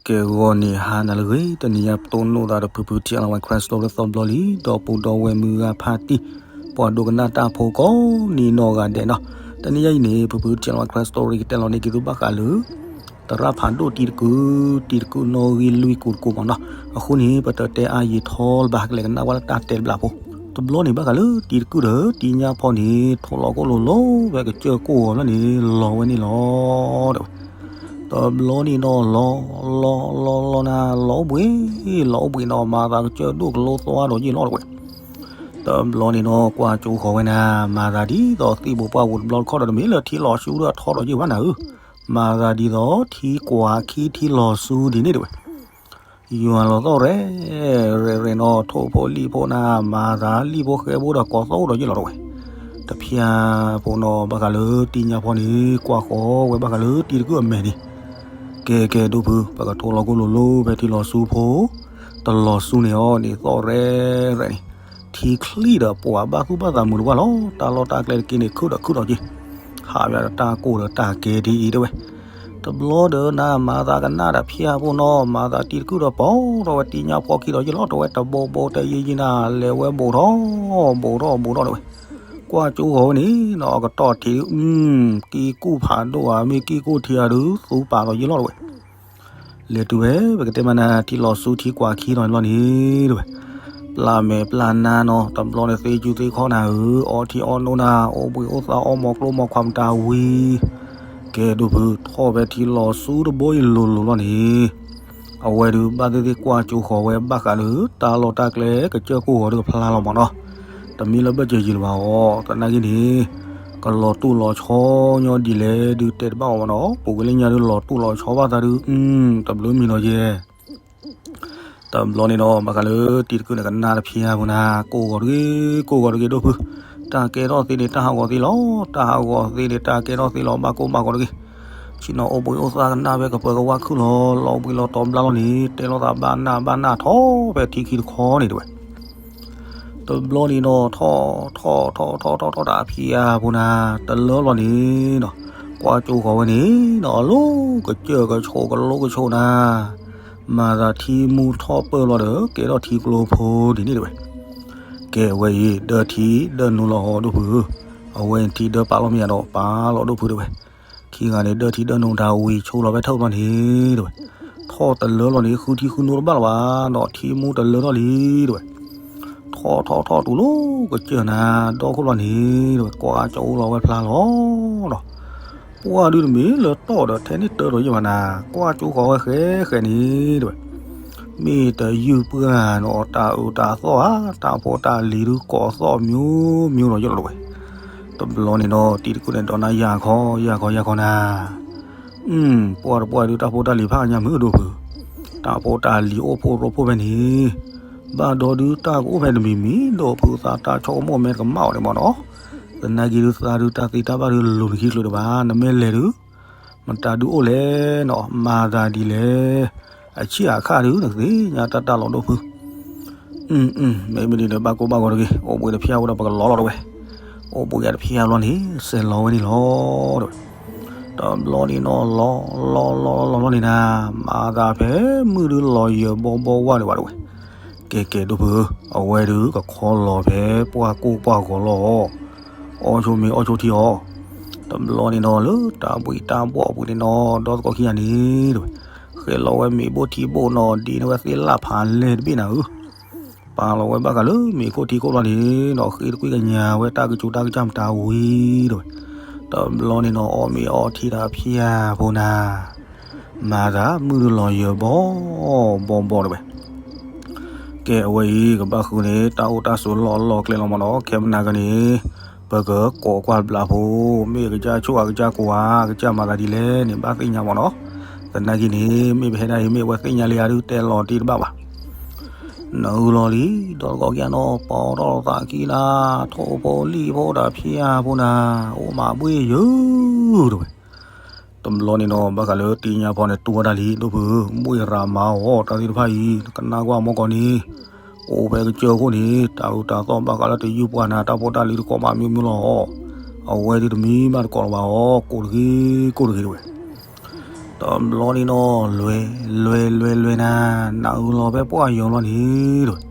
ကဲဂီၤန့ၣ် ဟါနၤလၢအဂ့ၤ, တနံၤညါပတိၢ်နီၣ်သးဒီးဖုဖု ထံအလဝဲ Christ story သီဘျီလံ, ဒီပုၢ်ဒီဝဲၢ်မုၢ်ဂၤဖါတံၢ်, ပှၤဒိကနၣ်တၢ်ဖိကိးနံၤနီၢ်ဂၤဒဲးနီၤ. တနံၤညါအံၤန့ၣ် ဖုဖု ထံအလဝဲ Christ story ကတဲလီၤန့ၢ်က့ၤသုဘၣ်ဃးလၢ သရၣ်ဖးဒိၣ်တံၤတကုၢ်, တံၤတကုၢ်နီၣ်ဂံၢ်လွံၢ်ကိးတကိးမးနီၤ. အဃိန့ၣ် ပတတဲအါယံာ်ထီလၢၤဘၣ်, ကလဲၤကနၣ်ကွၢ်လၢတၢ်တဲတဘျီဖိ. တဘျီန့ၣ်ဘၣ်ဃးလၢတံၤတကုၢ်ဒီးတံၤညါဖီန့ၣ် ထိးလီၤကိၣ်လိၤလိၤဝဲ ကစၢၢ်ကိၢ်ဂီၤလီၤန့ၣ် လီၤဝဲန့ၣ်လီၤ တဲဝဲ. တဘျီန့ၣ်နီၤ လီၤ လီၤ လီၤ လီၤနၤ လီၤအိၣ်ဘှံး လီၤအိၣ်ဘှံးနီၤ မၤသးကစၢၢ်ဒိၣ်ကလိသီဒီးယ့ၢ်လီၤ တဲဝဲ. တဘျီန့ၣ်နီၤ ကွၢ်ကၠိဃီၤဝဲနၤ မၤသးဒ်သိးသံၣ်ဘိပှၢ်ပူၤတဘျီတခီၣ်ဒီး တမ့ၢ်လၢထံလီၤဆူဒီးထီဒီးယ့ၢ်ဘၣ်နၤဧၢ, မၤသးဒ်သိးထံကွၢ်ခံထံလီၤဆူဒ်န့ၣ် တဲဝဲ. ယွၤလီၤသီၣ်ရဲၣ်ရဲၣ်နီၤ ထိၣ်ဖိလံၣ်ဖိနၤ မၤသးလံၣ်ဖိဃဲဖိဒီးကိးသီၣ်ဒီးယ့ၢ်လီၤ တဲဝဲ. တဖၠၣ်ဖိနီၤ ဘၣ်ဃးလၢတံၤညါဖီန့ၣ် ကွၢ်ဃီၤဝဲဘၣ်ဃးလၢတံၤတကုၢ်အမဲာ်န့ၣ်, ကဲကဲဒိၣ်ဖု ပကထိးလီၤကိၣ်လိၤလိၤဖဲထံလီၤဆူဖိ, တလီၤဆူန့ၣ်အီၤန့ၣ် သီၣ်ရဲၣ်ရဲၣ်န့ၣ်, ထံချံၣ်ဒီးပှၤဘၣ်သူၣ်ဘၣ်သးမုာ်တဝၢ်လီၤ, တၢ်လီၢ်တၢ်ကျဲတက့ၢ်န့ၣ် ခုၣ်ဒီးခုၣ်ဒီးက့ၤ, ဟးဝဲဒီးတၢ်ကိၢ်ဒီးတၢ်ကဲဒ်အံၤ တဲဝဲ. တဘျီဒီးနၤ မၤသးကနၣ်တဖၠၣ်ဖိနီၤ မၤသးတံၤတကုၢ်ဒီးပိာ်ထီၣ်ဝဲတံၤညါဖီခံဒီးယ့ၢ်လီၤ တဲဝဲ, တဘိဘိတဲယ့ၢ်ယ့ၢ်နၤ လဲၤဝဲဘိးထီၣ် ဘိးထီၣ် ဘိးထီၣ် တဲဝဲ. ကွၢ်ကၠိဃီၤဝဲန့ၣ်နီၤ အကတီၢ်ထံးဒုး ကံၢ်ကူၣ်ဖးဒိၣ်ဧါ မ့ၢ်ကံၢ်ကူၣ်ထံးဧါဒုး သူပာ်ဒီးယ့ၢ်လီၤ တဲဝဲ. လဲၤတုၤဝဲ ပကတဲမးနၤ ထံလီၤဆူထံကွၢ်ခံဒီးန့ၣ်ဘျီန့ၣ် တဲဝဲ, ပျၢ်မဲာ်ပျၢ်နါနီၤ တဘျီန့ၣ် သ့ကုသ့ခီနၤဧၢ, အီထံအီနိနၤ အိၣ်ဘှံးအိၣ်သါအီမီၤကျိမီၤခွါမတၤဝံၤ, ကဲဒိၣ်ဖု ထီၣ်ဖဲထံလီၤဆူတဘိအံၤလိၤလိၤလီၤန့ၣ်, အဝဲဒုးဘၣ်သ့ၣ်သ့ၣ်ကွၢ်ကၠိဃီၤဝဲဘၣ်ဃးလၢ တၢ်လီၢ်တၢ်ကျဲကစၢၢ်ကိၢ်ဂီၤဒုးကဖျါလီၤမးနီၤ, တမ့ၢ်လၢဘၢၣ်စၢၤယံၤလၢၤဘၣ်အီၤ, သနာ်က့န့ၣ် ကလီၤတူၢ်လီၤဆီညီဒ်လဲၣ်ဒုးတဲတဘၣ်အီၤမးနီၤ, ပူၤကွံာ်လၢညါဒုးလီၤတူၢ်လီၤဆီဘၣ်သးဒုး တဘျုးမံၤလီၤယဲ တဘျီန့ၣ်ဒီး ဘၣ်ဃးလၢတံၤတကုၢ်န့ၣ် ကနၣ်တဖၠၣ်ဖိနၤ ကိၢ်ဂီၤတဂ့ၤ ကိၢ်ဂီၤတဂ့ၤဒိၣ်ဖု, တၢ်ကဲထီၣ်သ့န့ၣ် တၢ်ဟးဂီၤသ့လီၤ, တၢ်ဟးဂီၤသ့န့ၣ် တၢ်ကဲထီၣ်သ့လီၤ ဘၣ်ကိၢ်ဘၣ်ဂီၤတဂ့ၤ, ဆ့ၣ်နီၤအိၣ်ဘှံးအိၣ်သါကနၣ်ဖဲကပၢၤကဝါခုၣ်လီၤ လီၤဘှံးလီၤတီၤဘျါလီၤန့ၣ် တဲလိာ်သးဘၣ်နၢ်ဘၣ်နၢ်ထီၣ်ဖဲထံခံတခီန့ၣ် တဲဝဲ. တဘျီန့ၣ်ဒီး ထီၣ်ထီၣ်ထီၣ်ထီၣ်ထီၣ်ထီၣ်တၢ်ဖၠၣ်ဖိနၤ တလၢလီၤန့ၣ်နီၤ, ကွၢ်ကၠိဃီၤဝဲန့ၣ်နီၤ အလိၤကစၢၢ်ကဆိးကလိကဆိးနၤ, မၤသးထံမူထီၣ်ပၢၢ်လီၤဒီး ကဲထီၣ်ထံကျိဖိဒ်န့ၣ် တဲဝဲ. ကဲဝဲအံၤ ဒၢထံဒၢနိလီၤဒိၣ်ဖုဧၢ, အဝဲထံဒၢပာ်လီၤမ့ၢ်ယၤဒီး ပာ်လီၤဒိၣ်ဖု တဲဝဲ. ခံဂၤန့ၣ် ဒၢထံဒၢနိတၢ်ဝံၤဆိလီၤဖဲထၢၣ်ဘျီန့ၣ် တဲဝဲ, ထီၣ်တလၢလီၤန့ၣ် ဃုထံဃုနိတဘၣ်လၢၤဘၣ်နီၤ ထံမူတလၢထီၣ်လံ တဲဝဲ. ထီၣ်ထီၣ်ထီၣ်တူၢ်လိာ်ကစၢၢ်နၤ ဒီခိၣ်ဘျီန့ၣ် တဲဝဲ ကွၢ်ကၠိလီၤဝဲဖျါလီၤဒီး ပှၢ်ဒုးတမ့ၢ်လၢတီၢ်ဒီးထဲန့ၣ်တၢ်ဒီးယ့ၢ်ဘၣ်နၤ ကွၢ်ကၠိဃီၤဝဲဃဲဃဲန့ၣ် တဲဝဲ. မ့ၢ်တယုၢ်ပှၢ်နီၤ တၢ်အုးတၢ်သီၣ်ဧါ တၢ်ဖိတၢ်လံၤဒုးကိးသီၣ်မံၤမံၤဒီးယ့ၢ်လီၤ တဲဝဲ. တဘျီန့ၣ်ဒီး တံၤတကုၢ်န့ၣ် ဒိးနၢ်ယၤခီ ယၤခီ ယၤခီနၤ ပှၢ်တပှၢ်ဒုးတၢ်ဖိတၢ်လံၤဖးညါမုာ်ဒိၣ်ဖု, တၢ်ဖိတၢ်လံၤအိၣ်ဖှိၣ်ရိဖှိၣ်ဖဲန့ၣ်, ဘၣ်ဒီဒုးတၢ်ကအိၣ်ဖဲတမံၤမံၤ ဒီးဖုသးတၢ်ဆိကမိၣ်မဲာ်တကမၣ်အီၤဒံးမးနီၤ, သနာ်က့ဒုးသးဒုးတၢ်သ့တၢ်ဘၣ်ဒုးလိၤနခံချုးဒံးဘၣ် နမ့ၢ်လဲၤဒုး, မတၤဒုးအိၣ်လဲၣ်နီၤ မၤသးဒ်လဲၣ်, အဆံၣ်အခၣ်ဒုးနကသ့ၣ်ညါတၢ်တၢ်လီၤဒိၣ်ဖု မ့မ့ၢ်ဒ်န့ၣ် ဘၣ်ကိၢ်ဘၣ်ဂီၤတဂ့ၤ အိၣ်ဘှံးတဖျၢၣ်ဝဲဒီးပကလီၤလီၤတဝဲ, အိၣ်ဘှံးယၤတဖျၢၣ်ဘျီန့ၣ် စဲးလီၤဝဲန့ၣ်လီၤတဝဲ, တဘျီန့ၣ်နီၤ လီၤလီၤလီၤလီၤလီၤန့ၣ်နၤ, မၤသးဖဲမုၢ်ဒုးလီၤယၢၤဘီဘီဝါဒံးဘၣ်တဝဲ, ကဲကဲဒိၣ်ဖုဧၢ, အဝဲဒုးကခီလီၤဖဲပှၢ်ကိၢ်ပှၢ်ဂီၤလီၤ အီၣ်ဆိမ့ၤအီၣ်ဆိထံအီၤ, တဘျီန့ၣ်နီၤ လၢတၢ်ဘှံးတၢ်ဘှီၣ်အပူၤန့ၣ်နီၤ ဒီသကိးခံဂၤန့ၣ်တဝဲ, ဃဲလီၤဝဲမ့ၤဘိၣ်ထံဘိၣ်နီၤ ဒ်န့ၣ်ဝဲသ့ၣ်လၣ်ဖးလဲၢ်တဘ့ၣ်နၤဧၢ, ပာ်လီၤဝဲဘၣ်ဃးလၢမ့ၤခိၣ်ထံခိၣ်လီၤန့ၣ်နီၤ ဃ့တကွံၢ်ကညးဝဲတၢ်ကစူၤတၢ်ကစၢ်မတၤဝံၤတဝဲ, တဘျီန့ၣ်နီၤ အီၣ်မ့ၤအီထံတဖျၢၣ်ဖိနၤ မၤသးမုၢ်ဒုးလီၤယၢၤဘီဘီဘီတဝဲ, ကဲအဝဲအံၤ ကဘၣ်ဃုန့ၣ် တၢ်အိၣ်တၢ်ဆိးလီၢ်လီၢ်ကျဲလီၤမးနီၤ ခဲမနၤကန့ၣ်, ပကကိးကွၢ်ဘျးဖိ, မ့ၢ်ကစၢ်ဆိၣ်အကစၢ်ကိးဧါ ကစၢ်မၤသးဒ်လဲၣ်န့ၣ် ဘၣ်သ့ၣ်ညါမးနီၤ, သနာ်က့န့ၣ် မ့ၢ်ပဟဲဒၣ်အံၤ မ့ၢ်အဝဲသ့ၣ်ညါလံဧါဒုး တဲလီၤတံၢ်တဘၣ်ဘၣ် နအုလီၤလံ ဒီသကိးခံဂၤနီၤ ပီထီၣ်သးခံနၤ, ထိၣ်ဖိလံၣ်ဖိတဖျၢၣ်ဖိနၤ, အိၣ်မးဘှ့ၣ်ယုၢ်တဝဲ, တဘျီန့ၣ်နီၤ ဘၣ်ဃးလၢတံၤညါဖီန့ၣ် တူၢ်ဝဲဒၣ်လံ ဒိၣ်ဖု, ဘှ့ၣ်ရၤမၤအီၤ တၢ်သ့ၣ်တဖၣ်အံၤ ကနၣ်ကွၢ်မီၢ်ကီးန့ၣ်, အိၣ်ဖဲကစၢၢ်ခိၣ်န့ၣ် တၢ်အုးတၢ်သီၣ်ဘၣ်ဃးလၢတယုၢ်ပှၢ်နၤ တၢ်ဖိတၢ်လံၤတကိးမးမံၤမံၤလီၤ, အဝဲဒုးတမံၤမးတကိးလၢၤဘၣ်အီၤ ကိးတဂ့ၤကိးတဂ့ၤတဝဲ တဘျီန့ၣ်နီၤ လွဲ လွဲ လွဲ လွဲနၤ, နးအုလီၤဖဲပှၢ်ယီၤလီၤန့ၣ်တဝဲ,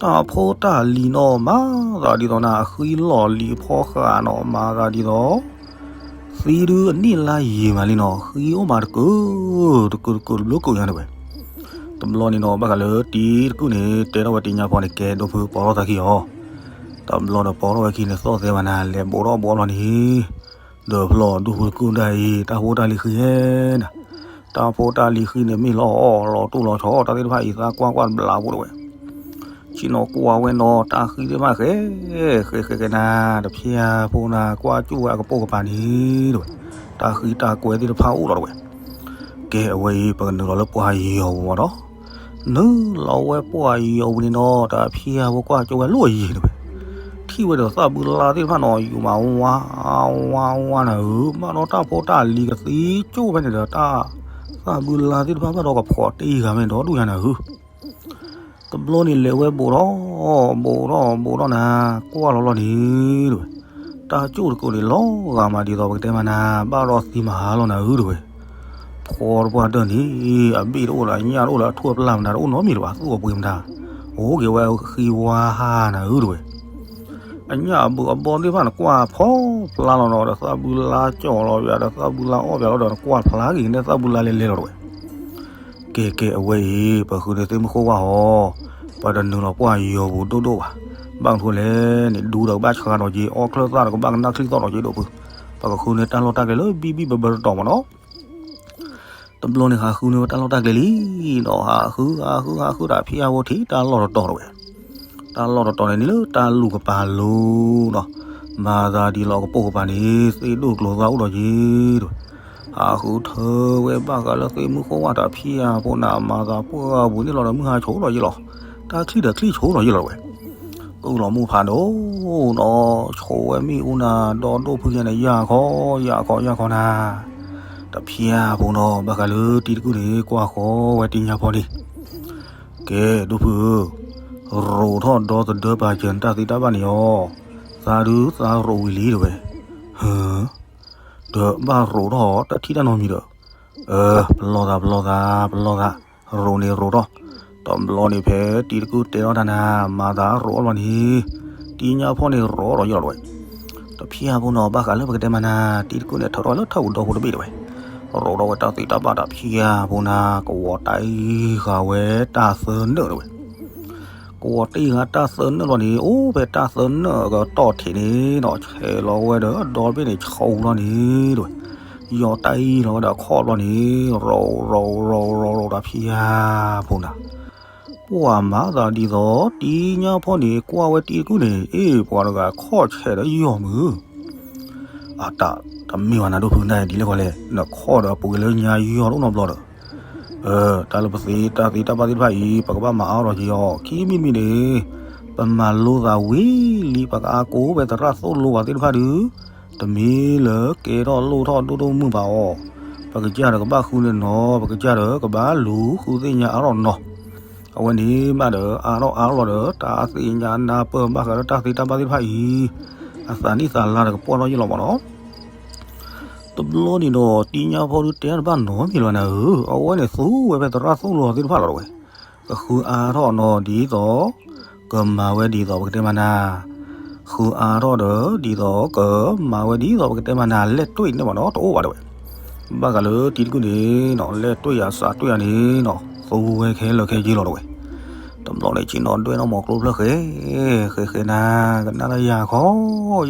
တၢ်ဖိတၢ်လံၤနီၤ မၤသးဒ်သိးနၤ အဃံလီၢ်လံၤအဖီဃာ်နီၤ မၤသးဒ်သိး သံဒုအနံၣ်လါယံာ်မးလံနီၤ ဃံအိၣ်မးတကုာ် တကုာ်တကုာ်တဘျုးကုာ်ညါတဝဲ. တဘျီန့ၣ်နီၤ ဘၣ်ဃးလၢတံၤတကုာ်န့ၣ် တဲထီၣ်ဝဲတံၤညါဖီန့ၣ် ကဲဒိၣ်ဖု ပိာ်ထီၣ်သးခံအီၤ, တဘျီဒီးပိာ်ထီၣ်ဝဲခံန့ၣ် သီၣ်သဲဘၣ်နၤ လဲၤဘိးထီၣ်ဘိးထီၣ်လီၤန့ၣ်, ဒီးဖျီၣ်ဒိၣ်ဖုတကုာ်ဒၣ်အံၤ တၢ်ဖိတၢ်လံၤဃံဧဲနၤ, တၢ်ဖိတၢ်လံၤဃံန့ၣ် မ့ၢ်လီၤအီၣ်လီၤတူၢ်လီၤဆီ တၢ်သ့ၣ်တဖၣ်အံၤ သးကွၢ်ကွၢ်တဘျးဖိတဝဲ. ဆ့ၣ်နီၤကွၢ်ဝဲနီၤ တၢ်ဃံသ့ၣ်တဖၣ်ဃဲ ဃဲဃဲဃဲနၤ, တဖျၢၣ်ဖိနၤ ကွၢ်ကၠိၣ်ဝဲအကပိာ်ကပၤန့ၣ်တဝဲ, တၢ်ဃံတၢ်ကွဲသ့ၣ်တဖၣ်အိၣ်လီၤတဝဲ. ကဲအဝဲအံၤ ပကနုာ်လီၤလၢပှၢ်ယီၤပူၤမးနီၤ. နုာ်လီၤဝဲပှၢ်ယီၤပူၤန့ၣ်နီၤ တဖျၢၣ်ဖိကွၢ်ကၠိၣ်ဝဲလၢအယံၤတဝဲ, ထံၣ်ဝဲဒီးသၣ်ဘုလါသ့ၣ်တဖၣ်နီၤ ယူၤမးဝါ ဝါ ဝါနၤဧၢ, ဘၣ်ဒီးတၢ်ဖိတၢ်လံၤကသံကၠိၣ်ဖဲန့ၣ်ဒီး တၢ်သၣ်ဘုလါသ့ၣ်တဖၣ်ဘၣ်ဒီးကဖှီၣ်တ့ၢ်ဂၤမ့ၢ်ဒီဒူၣ်ညါနၤဧၢ. တဘျီန့ၣ်လဲၤဝဲဘိးထီၣ် ဘိးထီၣ် ဘိးထီၣ်နၤ ကွၢ်လီၤလီၤန့ၣ်တဝဲ, တၢ်ကၠိၣ်တကိးန့ၣ် လီၤဂာ်မးဒ်သိးပကတဲမးနၤ ဘၣ်ဒီးသံမဟါလီၤနၤဧၢတဝဲ. ဖှီတပှၢ်တၢၢ်န့ၣ် အဘ့ၣ်တအိၣ်လၢ အညၣ်တအိၣ်လၢ အထူၣ်အပျၢ်မတၤတအိၣ်နီတမံၤလၢၤဘၣ် သူၣ်အပှ့ၤမတၤ, အိၣ်က့ၤဝဲဃံဝါဟါနၤဧၢတဝဲ. အညၣ်အဘုးအဘီသ့ၣ်တဖၣ်န့ၣ် ကွၢ်ဖီဖျါလီၤနီၤ ဒီးသၣ်ဘုလါကၠီၣ်လီၤယၤ ဒီးသၣ်ဘုလါအီၣ်ပၠးလီၤဒီး နကွၢ်ဖျါက့ၤန့ၣ် သၣ်ဘုလါလဲၤလဲၤလီၤတဝဲ. ကဲကဲအဝဲအံၤ ပဃုန့ၢ်သ့ၣ်မုၢ်ဃိၣ်ဝါဟီ, ပတနုာ်လီၤပှၢ်ယီၤပူၤဒိၣ်ဒိၣ်ဘၣ်. ဘၣ်မနုၤဃိလဲၣ်န့ၣ် ဒူဒီးကဘၣ်ဆှးဒီးက့ၤ အီၣ်ချၢၣ်သၣ်ဒီးကဘၣ်ကနၣ်ချံသီၣ်ဒီးက့ၤဒိၣ်ဖု, ပကဃုန့ၢ်တၢ်လီၢ်တၢ်ကျဲလၢဘံၣ်ဘံၣ်ဘၢဘၢတတီၤမးနီၤ. တဘျီန့ၣ်ဟးဃုန့ၢ်ဝဲတၢ်လီၢ်တၢ်ကျဲလံနီၤ, ဟးဃု ဟးဃု ဟးဃု တဖျၢၣ်ဖိထံၣ်တၢ်လီၢ်တတီၤတဝဲ. တၢ်လီၢ်တတီၤန့ၣ်န့ၣ်လၢတၢ်လူၢ်ကပၤလိၤနီၤ, မၤသးဒ်လီၤကပိာ်ကပၤန့ၣ် သ့ၣ်ဒိၣ်ကျိၤသၣ်အိၣ်ဒီးက့ၤတဝဲ. ဟးဃုထၢဝဲဘၣ်ဃးလၢသ့ၣ်မုၢ်ဃိၣ်ဝါတဖျၢၣ်ဖိနၤ မၤသးပှၢ်ပူၤန့ၣ်လီၤဒီး မုၢ်ဟါဆိးဒီးယ့ၢ်လီၤ, တၢ်ချံၣ်ဒီးချံၣ်ဆိးဒီးယ့ၢ်လီၤတဝဲ. ကုၢ်လီၤမိၢ်ဖးဒိၣ်နီၤ, ဆိးဝဲမ့ၣ်အူနၤ ဒီဒိၣ်ဖုညါန့ၣ် ယၢ်ခီ ယၢ်ခီ ယၢ်ခီနၤ. တဖျၢၣ်ဖိနီၤ ဘၣ်ဃးလၢတံၤတကုာ်န့ၣ် ကွၢ်ဃီဝဲတံၤညါဖီန့ၣ်, ကဲဒိၣ်ဖုဧၢ, ရိးထီၣ်ဒီသဒၢပာ်စၢၤနတၢ်သ့တၢ်ဘၣ်န့ၣ်အီၤ, သးဒုးသးရိးဝံၤလံတဝဲ. ဟၢ, ဒီးဘၣ်ရိးထီၣ်တၢ်ထံၣ်တၢ်နီတမံၤဒီး, အၢ ပလီၢ်သး ပလီၢ်သး ပလီၢ်သး, ရိးန့ၣ်ရိးထီၣ်. တဘျီန့ၣ်ဖဲတံၤတကုာ်တဲထီၣ်တၢ်နၤ မၤသးရိးအီၣ်လီၤန့ၣ်, တံၤညါဖီန့ၣ်ရိးဒီးယ့ၢ်လီၤတဝဲ. တဖျၢၣ်ဖိနီၤ ဘၣ်ဃးလၢပကတဲမးနၤ တံၤတကုာ်န့ၣ် ထၢထီၣ်လၢထၢၣ်ပူၤဒီဖိတဘ့ၣ်တဝဲ, ရိးထီၣ်ဝဲတၢ်သ့တၢ်ဘၣ်တဖျၢၣ်ဖိနၤ ကဝီၤတၢ်အံၤဃာ်ဝဲတၢ်သၢနၢၣ်တဝဲ. ကဝီၤတၢ်အံၤဃာ်တၢ်သၢနၢၣ်လီၤန့ၣ် အိၣ်ဖဲတၢ်သၢနၢၣ်အကတီၢ်ထံးန့ၣ်နီၤ ဆဲးလီၤဝဲဒီးအဒီတဘ့ၣ်န့ၣ် ဆိးလီၤန့ၣ်တဝဲ. ယီၤတၢ်အံၤလီၤဝဲဒီးအခီၣ်ဘျီန့ၣ် ရိးရိးရိးရိးရိးတဖျၢၣ်ဖိနၤ ပှၤမၤသးဒ်သိး တံၤညါဖီန့ၣ် ကွၢ်ဝဲတံၤတကုာ်န့ၣ် အ့ၣ် ပှၤတဂၤခီၣ်ဆဲးဒီးယီၤမုၢ်, အတၢ်တမ့ၢ်ဘၣ်နၤဒိၣ်ဖုနၤ ဒ်လဲၣ်ဃီလဲၣ် နခီၣ်ဒီးအပူၤကွံာ်လၢညါယီၤတအိၣ်နီတဘျီဒီး, တၢ်လၢပသ့တၢ်သ့တၢ်ဘၣ်သ့ၣ်တဖၣ်အံၤ ပကဘၣ်မၤအါထီၣ်က့ၤအီၤ ခံမံၤတမံၤန့ၣ်, ပမၤလိသးဝံၤလံ ပကအါကိးဝဲသရၣ်သိၣ်လိပှၤသ့ၣ်တဖၣ်ဒီး, တမ့ၢ်လၢကဲထီၣ်လိၣ်ထီၣ်ဒိၣ်ဒိၣ်မုၢ်ဘၣ်အီၤ, ပကစၢ်ဒီးကဘၣ်ဃုန့ၢ်နီၤ ပကစၢ်ဒီးကဘၣ်လူၤဃုသ့ၣ်ညါအါထီၣ်နီၤ. အဝဲန့ၣ်မးဒီး အါထီၣ်အါထီၣ်လီၤဒီး တၢ်သ့ၣ်ညါနၢ်ပၢၢ်ဘၣ်ဃးလၢတၢ်သ့တၢ်ဘၣ်သ့ၣ်တဖၣ်အံၤ, အသးနံၣ်သးလါဒီးကပှၢ်ထီၣ်ယ့ၢ်လီၤမးနီၤ. တဘျီန့ၣ်ဒီး တံၤညါဖီဒုးတဲတဘၣ်နီတမံၤလၢၤဘၣ်နၤဧၢ, အဝဲန့ၣ်သူဝဲဖဲသရၣ်သိၣ်လိသ့ၣ်တဖၣ်လီၤတဝဲ, ကဃုအါထီၣ်နီၤဒ်သိး, ကမၤဝဲဒ်သိးပကတဲမးနၤ, ဃုအါထီၣ်ဒီး ဒ်သိးကမၤဝဲဒ်သိးပကတဲမးနၤ လဲၣ်တွ့ၣ်န့ၣ်မးနီၤ တအိၣ်ဘၣ်တဝဲ. ဘၣ်ဃးလၢတံၤတကုာ်န့ၣ်နီၤ လဲၣ်တွ့ၣ်ယၤစးတွ့ၣ်ယၤန့ၣ်နီၤ သူဝဲခဲလၢာ်ခဲဆ့လီၤတဝဲ. တဘျီန့ၣ် ဆ့ၣ်နီၤဒွဲၣ်နီၣ်မီၤကျိဖျၢၣ်ဃဲ, ဃဲဃဲနၤ, ကနၣ်တၢ်ယၢ်ခီ,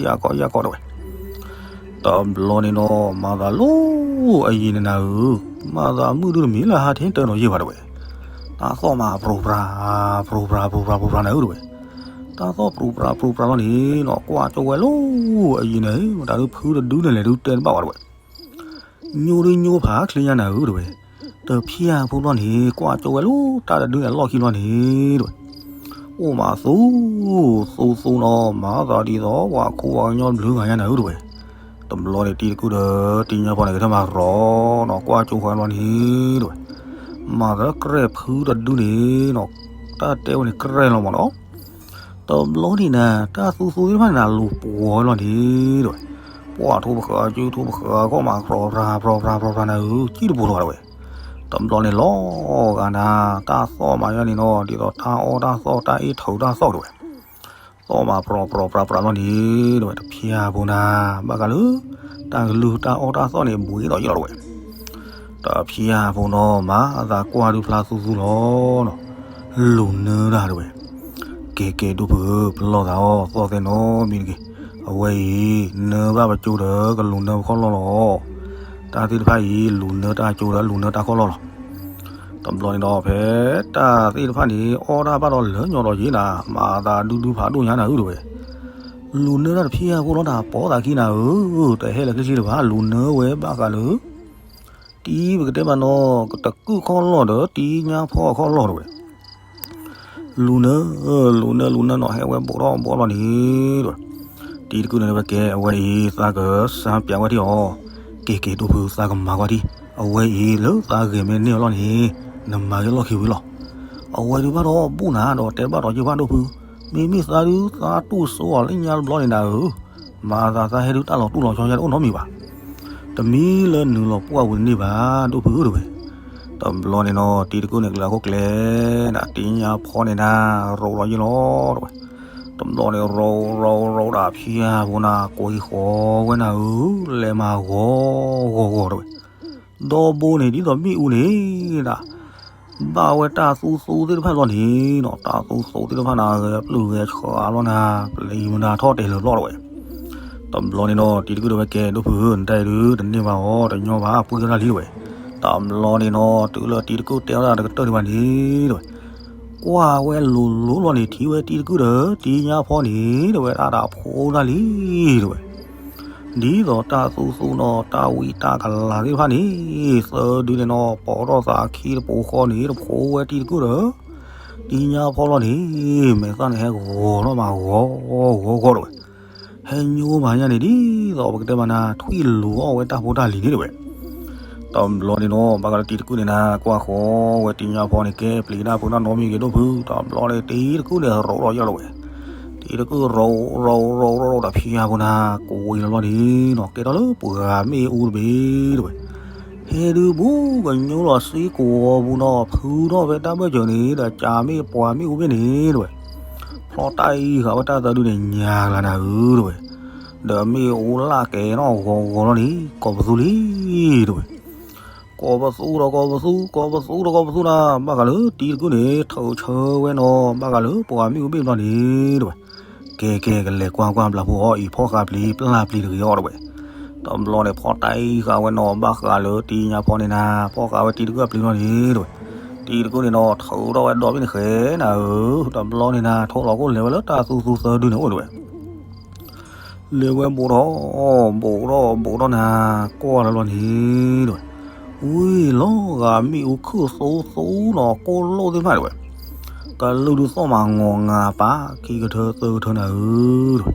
ယၢ်ခီ ယၢ်ခီတဝဲ. တဘျီန့ၣ်နီၤ မၤသးလီၤအယံၤန့ၣ်နၤဧၢ, မၤသးမုၢ်ဒုတမံၤလၢဟါထ့တၢ်နီၤယ့ၢ်ဘၣ်တဝဲ, တၢ်သီၣ်မးပြူၤပြၤ, ပြူၤပြၤ ပြူၤပြၤ ပြူၤပြၤနၤဧၢတဝဲ. တၢ်သီၣ်ပြူၤပြၤ ပြူၤပြၤလီၤန့ၣ်နီၤ ကွၢ်ကၠိဝဲလီၤအယံၤန့ၣ် မတၤဒုဖုတဒုန့ၣ်လဲၣ်ဒုတဲတဘၣ်ဝဲတဝဲ. ညိဒုညိဖးချ့ညါနၤဧၢတဝဲ. တဖျၢၣ်ဖိလီၤန့ၣ် ကွၢ်ကၠိဝဲလီၤ တၢ်တဒုန့ၣ်အလီၢ်ခံလီၤန့ၣ်တဝဲ. အိၣ်မးသူ, သူသူနီၤ မၤသးဒ်သိး ပှၤခိၣ်ပှၤကညီတဘျုးဂၤညါနၤဧၢတဝဲ. တဘျီန့ၣ်တံၤတကုာ်ဒီး တံၤညါဖီန့ၣ် ကထၢၣ်မၤရီၤနီၤ ကွၢ်ကၠိဃီလီၤန့ၣ်တဝဲ. မၤသးကြဲၢ်ဖုတဒုန့ၣ်နီၤ တၢ်တဲဝဲန့ၣ်ကြဲၢ်လီၤမးနီၤ. တဘျီန့ၣ်နၤ တၢ်သူသူသ့ၣ်တဖၣ်န့ၣ် အလိၤပှီၤဝဲလီၤန့ၣ်တဝဲ. ပှၢ်ထိပဃၢၤ ကၠူထိပဃၢၤ ကီၢ်မး ဖြီၣ်ဖြါ ဖြီၣ်ဖြါ ဖြီၣ်ဖြါနၤဧၢ ကံၣ်တပူၤလီၤတဝဲ. တဘျီန့ၣ်လီၤဂာ်နၤ တၢ်သီၣ်မးယါန့ၣ်နီၤ ဒ်သိးတၢ်အီၣ်တၢ်သီၣ် တၢ်အ့ၣ်ထုးတၢ်သီၣ်တဝဲ. သီၣ်မး ဖြီၣ်ဖြါ ဖြီၣ်ဖြါလီၤန့ၣ်တဝဲ တဖျၢၣ်ဖိနၤ ဘၣ်ဃးလၢ တၢ်ကလုၢ်တၢ်အီၣ်တၢ်သီၣ်န့ၣ် ဘှံးဒီးယ့ၢ်လီၤတဝဲ. တဖျၢၣ်ဖိနီၤ မၤသးကွၢ်ဒုးဖျါသူသူလီၤနီၤ, လူၤနၢတၢ်တဝဲ. ကဲကဲဒိၣ်ဖုဧၢ ပလီၢ်သးအီၤ သီၣ်သဲနီတမံၤတဂ့ၤ. အဝဲအံၤ နၢဘၣ်ပကၠိဒီး ကလူၤနၢပခီၣ်လီၢ်လီၤ. တၢ်သ့ၣ်တဖၣ်အံၤ လူၤနၢတၢ်ကၠိဒီး လူၤနၢတၢ်ခီၣ်လီၢ်လီၤ. တဘျီန့ၣ်ဒီး ဖဲတၢ်သ့ၣ်တဖၣ်န့ၣ် အီၣ်တၢ်ဘၣ်ဒီးလၢညီဒီးယ့ၢ်နၤ မၤသးဒူဒူဖးဒိၣ်ညါနၤဧၢတဝဲ. လူၤနၢတၢ်တဖျၢၣ်ဖိလီၤ တၢ်ပိာ်သးခံနၤဧၢ, တဟဲလၢခံဆံတဘၣ် လူၤနၢဝဲဘၣ်ဃးလၢ တံၤပကတဲမးနီၤ ကတကုၢ်ခီၣ်လီၢ်ဒီး တံၤညါဖီအခီၣ်လီၢ်တဝဲ. လူၤနၢ လူၤနၢ လူၤနၢနီၤ ဟဲဝဲဘိးထီၣ်ဘိးလီၤန့ၣ်တဝဲ. တံၤတကုၢ်န့ၣ်ဝဲကဲ အဝဲအံၤ သးကစၢ်ပျးဝဲထံၣ်အီၤ, ကဲကဲဒိၣ်ဖု သးကမၤကွၢ်ထံၣ်, အဝဲအံၤ လၢသးဂဲၤမ့ၢ်န့ၢ်အီၤလီၤန့ၣ် နမၤဂ့ၤလီၢ်ခံဝံၤလီၤ. အဝဲဒုးဘၣ်ဒီးဘူၣ်နၤဒီး တဲဘၣ်ဒီးယဘၣ်ဒိၣ်ဖု, မ့မ့ၢ်သးဒုး သးတူၢ်စိအီၤလၢညါတဘျီန့ၣ်နၤဧၢ, မၤသးသးဟဲဒုးတၢ်လီၤတူၢ်လီၤဆီယါတအိၣ်နီတမံၤဘၣ်. တမံၤလၢနုာ်လီၤပှၢ်ဝံၤတန့ၢ်ဘၣ် ဒိၣ်ဖုဧၢတဝဲ. တဘျီန့ၣ်နီၤ တံၤတကုၢ်န့ၣ် ကျၢၤအခိၣ်ကျဲ ဒၣ်တံၤညါဖီန့ၣ်နၤ ရိးဒီးယ့ၢ်လီၤတဝဲ. တဘျီန့ၣ် ရိးရိးရိးဒၣ်ဖျၢၣ်ဖိနၤ ကွံဃီၤဝဲနၤဧၢ, လဲၤမၤဂီၤဂီၤဂီၤတဝဲ. ဒီဘိန့ၣ် ဒ်သိးမ့ၣ်အူန့ၣ်ဒၣ် ဘၣ်ဝဲတၢ်သူသူသ့ၣ်တဖၣ်လီၤန့ၣ်နီၤ, တၢ်သူသူသ့ၣ်တဖၣ်နၤ ဂဲၤပျုၢ်ဂဲၤဆှးလီၤနၤ, ပျံၤမနၤထီၣ်တဲာ်လၢာ်ဘျီတဝဲ. တဘျီန့ၣ်နီၤ တံၤတကုၢ်တဝဲကဲ ဒိၣ်ဖုဧၢ နတၢ်အံၤဒုး တန့ၢ်ဘၣ်အီၤ တညီဘၣ် ပှံၢ်ကၢၢ်တၢ်လံတဝဲ. တဘျီန့ၣ်နီၤ တုၤလၢတံၤတကုၢ်တဲအီၤတၢ်တကတၢၢ်ဒံးဘၣ်န့ၣ်တဝဲ, ကွၢ်ဝဲလိၤလိၤလီၤန့ၣ် ထံၣ်ဝဲတံၤတကုၢ်ဒီး တံၤညါဖီန့ၣ်တဝဲ တၢ်ဒၣ်ဖိတၢ်လံတဝဲ. ဒ်သိးတၢ်သူသူနီၤ တၢ်ဝံတၢ်ကလၤသ့ၣ်တဖၣ်န့ၣ် သၢဒုန့ၣ်နီၤ ပိာ်ထီၣ်သးခံတပိာ်ဃီန့ၣ် တဖိဝဲတံၤတကုၢ်ဒီး တံၤညါဖီလီၤန့ၣ် မဲာ်သၣ်န့ၣ်ဟဲဂီၤထီၣ်မး ဂီၤဂီၤဂီၤတဝဲ. ဟဲညိမးညါန့ၣ် ဒ်သိးပကတဲမးနၤ ထွံၣ်လူၤအီၣ်ဝဲတၢ်ဖိတၢ်လံၤန့ၣ်တဝဲ. တဘျီန့ၣ်နီၤ ဘၣ်ဃးလၢတံၤတကုၢ်န့ၣ်နၤ ကွၢ်ဃီဝဲတံၤညါဖီန့ၣ် ကဲပျံၤတၢ်ဖိတၢ်နီတမံၤဂ့ၤ ဒိၣ်ဖု, တဘျီန့ၣ် တံၤတကုၢ်န့ၣ် ရိးထီၣ်ယဲၢ်လီၤဝဲ. တံၤတကုၢ်ရိးရိးရိးရိးဒီးဖျၢၣ်ဖိနၤ ကွံာ်လီၤလီၤန့ၣ်နီၤ ကဲထီၣ်လၢပှၤမ့ၣ်အူတဘ့ၣ်တဝဲ. ဟဲဒုးဘူးကညိလီၤစ့ကိးပူၤနီၤ ဖုထီၣ်ဖဲတၢ်ဘၢၣ်စၢၤန့ၣ် ဒီးကးမ့ၣ်ပှၤမ့ၣ်အူဘ့ၣ်န့ၣ်တဝဲ. ဖျီတၢ်အံၤဃာ်ဝဲတၢ်သၢဒုန့ၣ် ညါလၢနၤဧၢတဝဲ. ဒီးမ့ၣ်အူလၢကဲနီၣ်ဂီၤဂီၤလီၤန့ၣ် ကိးပသူလံတဝဲ. ကိးပသူဒီးကိးပသူ ကိးပသူဒီးကိးပသူနၤ ဘၣ်ဃးလၢတံၤတကုၢ်န့ၣ် ထုးဆၢဝဲနီၤ ဘၣ်ဃးလၢပှၤမ့ၣ်အူဘ့ၣ်ဘျီန့ၣ်တဝဲ. ကဲကဲ ကလဲၤကွၢ်ကွၢ်ဘျးဖိအီၤအံၤ ဖီၣ်ဃာ်ပျံၤပျၢ်ပျံၤတဂ့ၤအီၤတဝဲ. တဘျီန့ၣ် ဖီၣ်တၢ်အံၤဃာ်ဝဲနီၤ ဘၣ်ဃးလၢတံၤညါဖီန့ၣ်နၤ ဖီၣ်ဃာ်ဝဲတံၤတကုၢ်အပျံၤဘျီန့ၣ်တဝဲ. တံၤတကုၢ်န့ၣ်နီၤ ထုးထီၣ်ဝဲဒီဘ့ၣ်န့ၣ်ဃဲနၤဧၢ, တဘျီန့ၣ်နၤ ထိၣ်လီၤခိၣ်လဲၤဝဲလၢတၢ်သူသူသၢဒုန့ၣ်အိၣ်တဝဲ. လဲၤဝဲဘူးထီၣ် ဘူးထီၣ်ဘူးထီၣ်နၤ ကွၢ်လီၤလီၤန့ၣ်တဝဲ. ဝံၤလီၤဂာ်မ့ၣ်အူခုၣ်သူသူနီၤ ကိၢ်လိၣ်သ့ၣ်တဖၣ်တဝဲ. ကလုၢ်ဒုးသီၣ်မး ငီၤငါပၢ် ခံကထၢသၢကထၢနၤဧၢတဝဲ.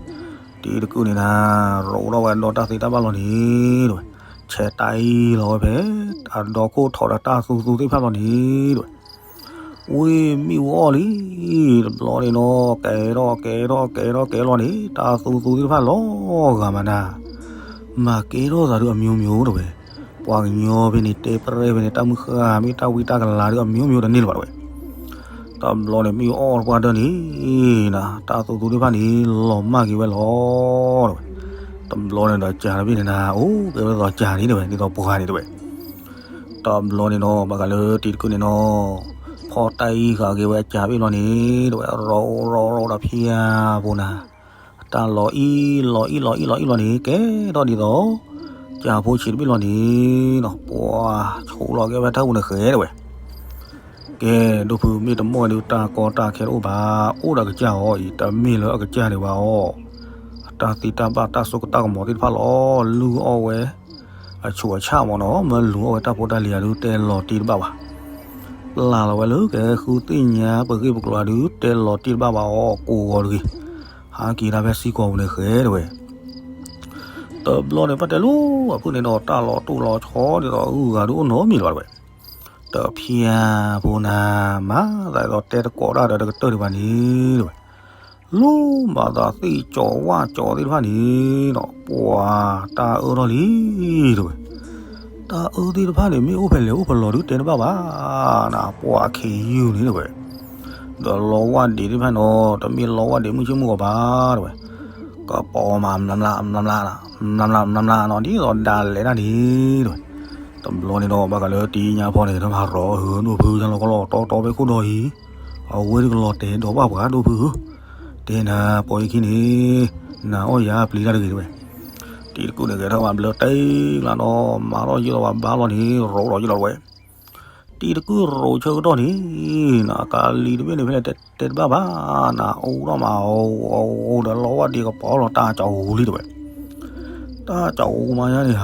တံၤတကုၢ်န့ၣ်နၤ ရိးထီၣ်ဝဲဒီတၢ်သ့တၢ်ဘၣ်လီၤန့ၣ်တဝဲ. ဆဲးတၢ်အံၤလီၤဝဲဖဲ အဒီခိၣ်ထိးဒီးတၢ်သူသူသ့ၣ်တဖၣ်လီၤန့ၣ်တဝဲ. ဝံၤမ့ၣ်အူအီၣ်လံ တဘျီန့ၣ်နီၤ ကဲထီၣ်ကဲထီၣ်ကဲထီၣ်ကဲလီၤန့ၣ် တၢ်သူသူသ့ၣ်တဖၣ်လီၤဂာ်မးနၤ. မၤကဲထီၣ်သးဒုးအမျိုးမျိုးတဝဲ. ပှၤကညီဖဲန့ၣ် တဲပြဲၢ်ဖဲန့ၣ် တၢ်မုၢ်ဃၢ်မ့ၢ်တၢ်ဝံတၢ်ကလၤဒုးအမျိုးမျိုးတန့ၢ်လၢၤဘၣ်တဝဲ. တဘျီန့ၣ် မ့ၣ်အူအီၣ်တပှၢ်တၢၢ်န့ၣ်နၤ တၢ်သူသူသ့ၣ်တဖၣ်န့ၣ် လီၤမၢ်က့ၤဝဲလီၤတဝဲ. တဘျီန့ၣ်ဒီးကၢ်တဘ့ၣ်န့ၣ်နၤ အိၣ်ကဲဝဲဒ်သိးကၢ်န့ၣ်တဝဲ ဒ်သိးပှၤန့ၣ်တဝဲ. တဘျီန့ၣ်နီၤ ဘၣ်ဃးလၢတံၤတကုၢ်န့ၣ်နီၤ ဖီၣ်တၢ်အံၤဃာ်က့ၤဝဲကၢ်ဘ့ၣ်လီၤန့ၣ်တဝဲ ရိးရိးရိးဒီးဖျၢၣ်ဖိနၤ တၢ်လီၤအံၣ်လီၤအံၣ်လီၤအံၣ်လီၤအံၣ်လီၤန့ၣ် ကဲထီၣ်ဒ်သိး ကၢ်ဖိဆံးတဘ့ၣ်လီၤန့ၣ်နီၤ ပှၤဆိးလီၤက့ၤဝဲတၢ်ပူၤန့ၣ်ဃဲတဝဲ. ကဲ ဒိၣ်ဖုမ့ၢ်တမီၢ်ဒုးတၢ်ကီတၢ်ခဲတအိၣ်ဘၣ် အိၣ်ဒီးကစၢ်အီၤအံၤ တမ့ၢ်လၢအကစၢ်ဒံးဘၣ်အီၤ အတၢ်သံတၢ်ဘၣ်တၢ်စိကတၢ်ကမီၤသ့ၣ်တဖၣ်လီၤ လုၢ်အီၣ်ဝဲ အဆူးအဆၣ်မ့ၢ်နီၤ မၢလူၤအီၣ်ဝဲတၢ်ဖိတၢ်လံၤအဒုး တဲလီၤတ့ၢ်တဘၣ်ဘၣ်. ပျၢ်လီၤဝဲလၢကဟဲဃုသ့ၣ်ညါပဂ့ၢ်ပကျိၤအဒုး တဲလီၤတ့ၢ်တဘၣ်ဘၣ်အီၤကိးဂီၤတဂ့ၤ. ဟးက့ၤဒၣ်ဖဲစံကီးပူၤန့ၣ်ဃဲတဝဲ. တဘျီန့ၣ် ဘၣ်တဲလိၤအဖုၣ်န့ၣ်ဒီး တၢ်လီၤတိၢ်လီၤဆီဒ်သိးအဂုၤအဂၤဒုးအိၣ်နီတမံၤလၢၤဘၣ်တဝဲ. တဖျၢၣ်ဖိနၤ မၤသးဒ်သိးတဲတကိးတၢ်ဒီးတကတၢၢ်ဒံးဘၣ်န့ၣ်တဝဲ. လိၣ်ဘၣ်သးသ့ၣ်ကၠီဝၣ်ကၠီသ့ၣ်တဖၣ်န့ၣ်ဒီး ပှၤတၢ်အၢထီၣ်လံ တဲဝဲ. တၢ်အၢသ့ၣ်တဖၣ်န့ၣ် မ့ၢ်အိၣ်ဖဲလဲၣ်အိၣ်ဖဲလဲၣ်ဒုးတဲတဘၣ်ဘၣ်. နပှၤခ့ယုၢ်န့ၣ်တဲဝဲ, ဒီးလီဝၣ်ဒံးသ့ၣ်တဖၣ်န့ၣ် တမ့ၢ်လီဝၣ်ဒံးမုၢ်ဆ့ၣ်မုၢ်ဂီၤဘၣ် တဲဝဲ. ကပီၤမးမျးမျးမျးမျး မျးမျးမျးမျးနီၤ ဒ်သိးဒၣ်လဲာ်တၢ်န့ၣ် တဲဝဲ. တဘျီန့ၣ်ဒီး ဘၣ်ဃးလၢတံၢ်ညါဖီန့ၣ် တၢ်မၤရီၤဧၢ ဒိၣ်ဖု ယါလီၤကီလီၤတီတီဖဲခိၣ်ဒီအံၤ, အဝဲဒၣ်ကလီၤတဲာ်ဒီးဘၣ်ပှၤဒိၣ်ဖုဧၢ, တဲနၤ ပိာ်ယခံန့ၣ် နၤအီၣ်ယၤပျံၤတၢ်တဂ့ၤ တဲဝဲ. တံၤတကုၢ်န့ၣ် ဂဲၤထၢၣ်မၤဘျၢတ့ၢ်လၢဒီး မၤထီၣ်ယ့ၢ်လီၤဝဲဘါလီၤန့ၣ် ရိးဒီးယ့ၢ်လီၤ တဲဝဲ. တံၤတကုၢ်ရိးဆၢကတီၢ်န့ၣ် နကလံၤတဘ့ၣ်န့ၣ် ဖဲလဲၣ်တဲတဘၣ်ဘၣ်, နအိၣ်ထီၣ်မး အိၣ်ဒီးလီဝၣ်ဒံးကပီၤလီၤတၢ်ကၠီၤဧူၤလံ တဲဝဲ. တၢ်ကၠီၤဧူၤမးယါန့ၣ် ဟး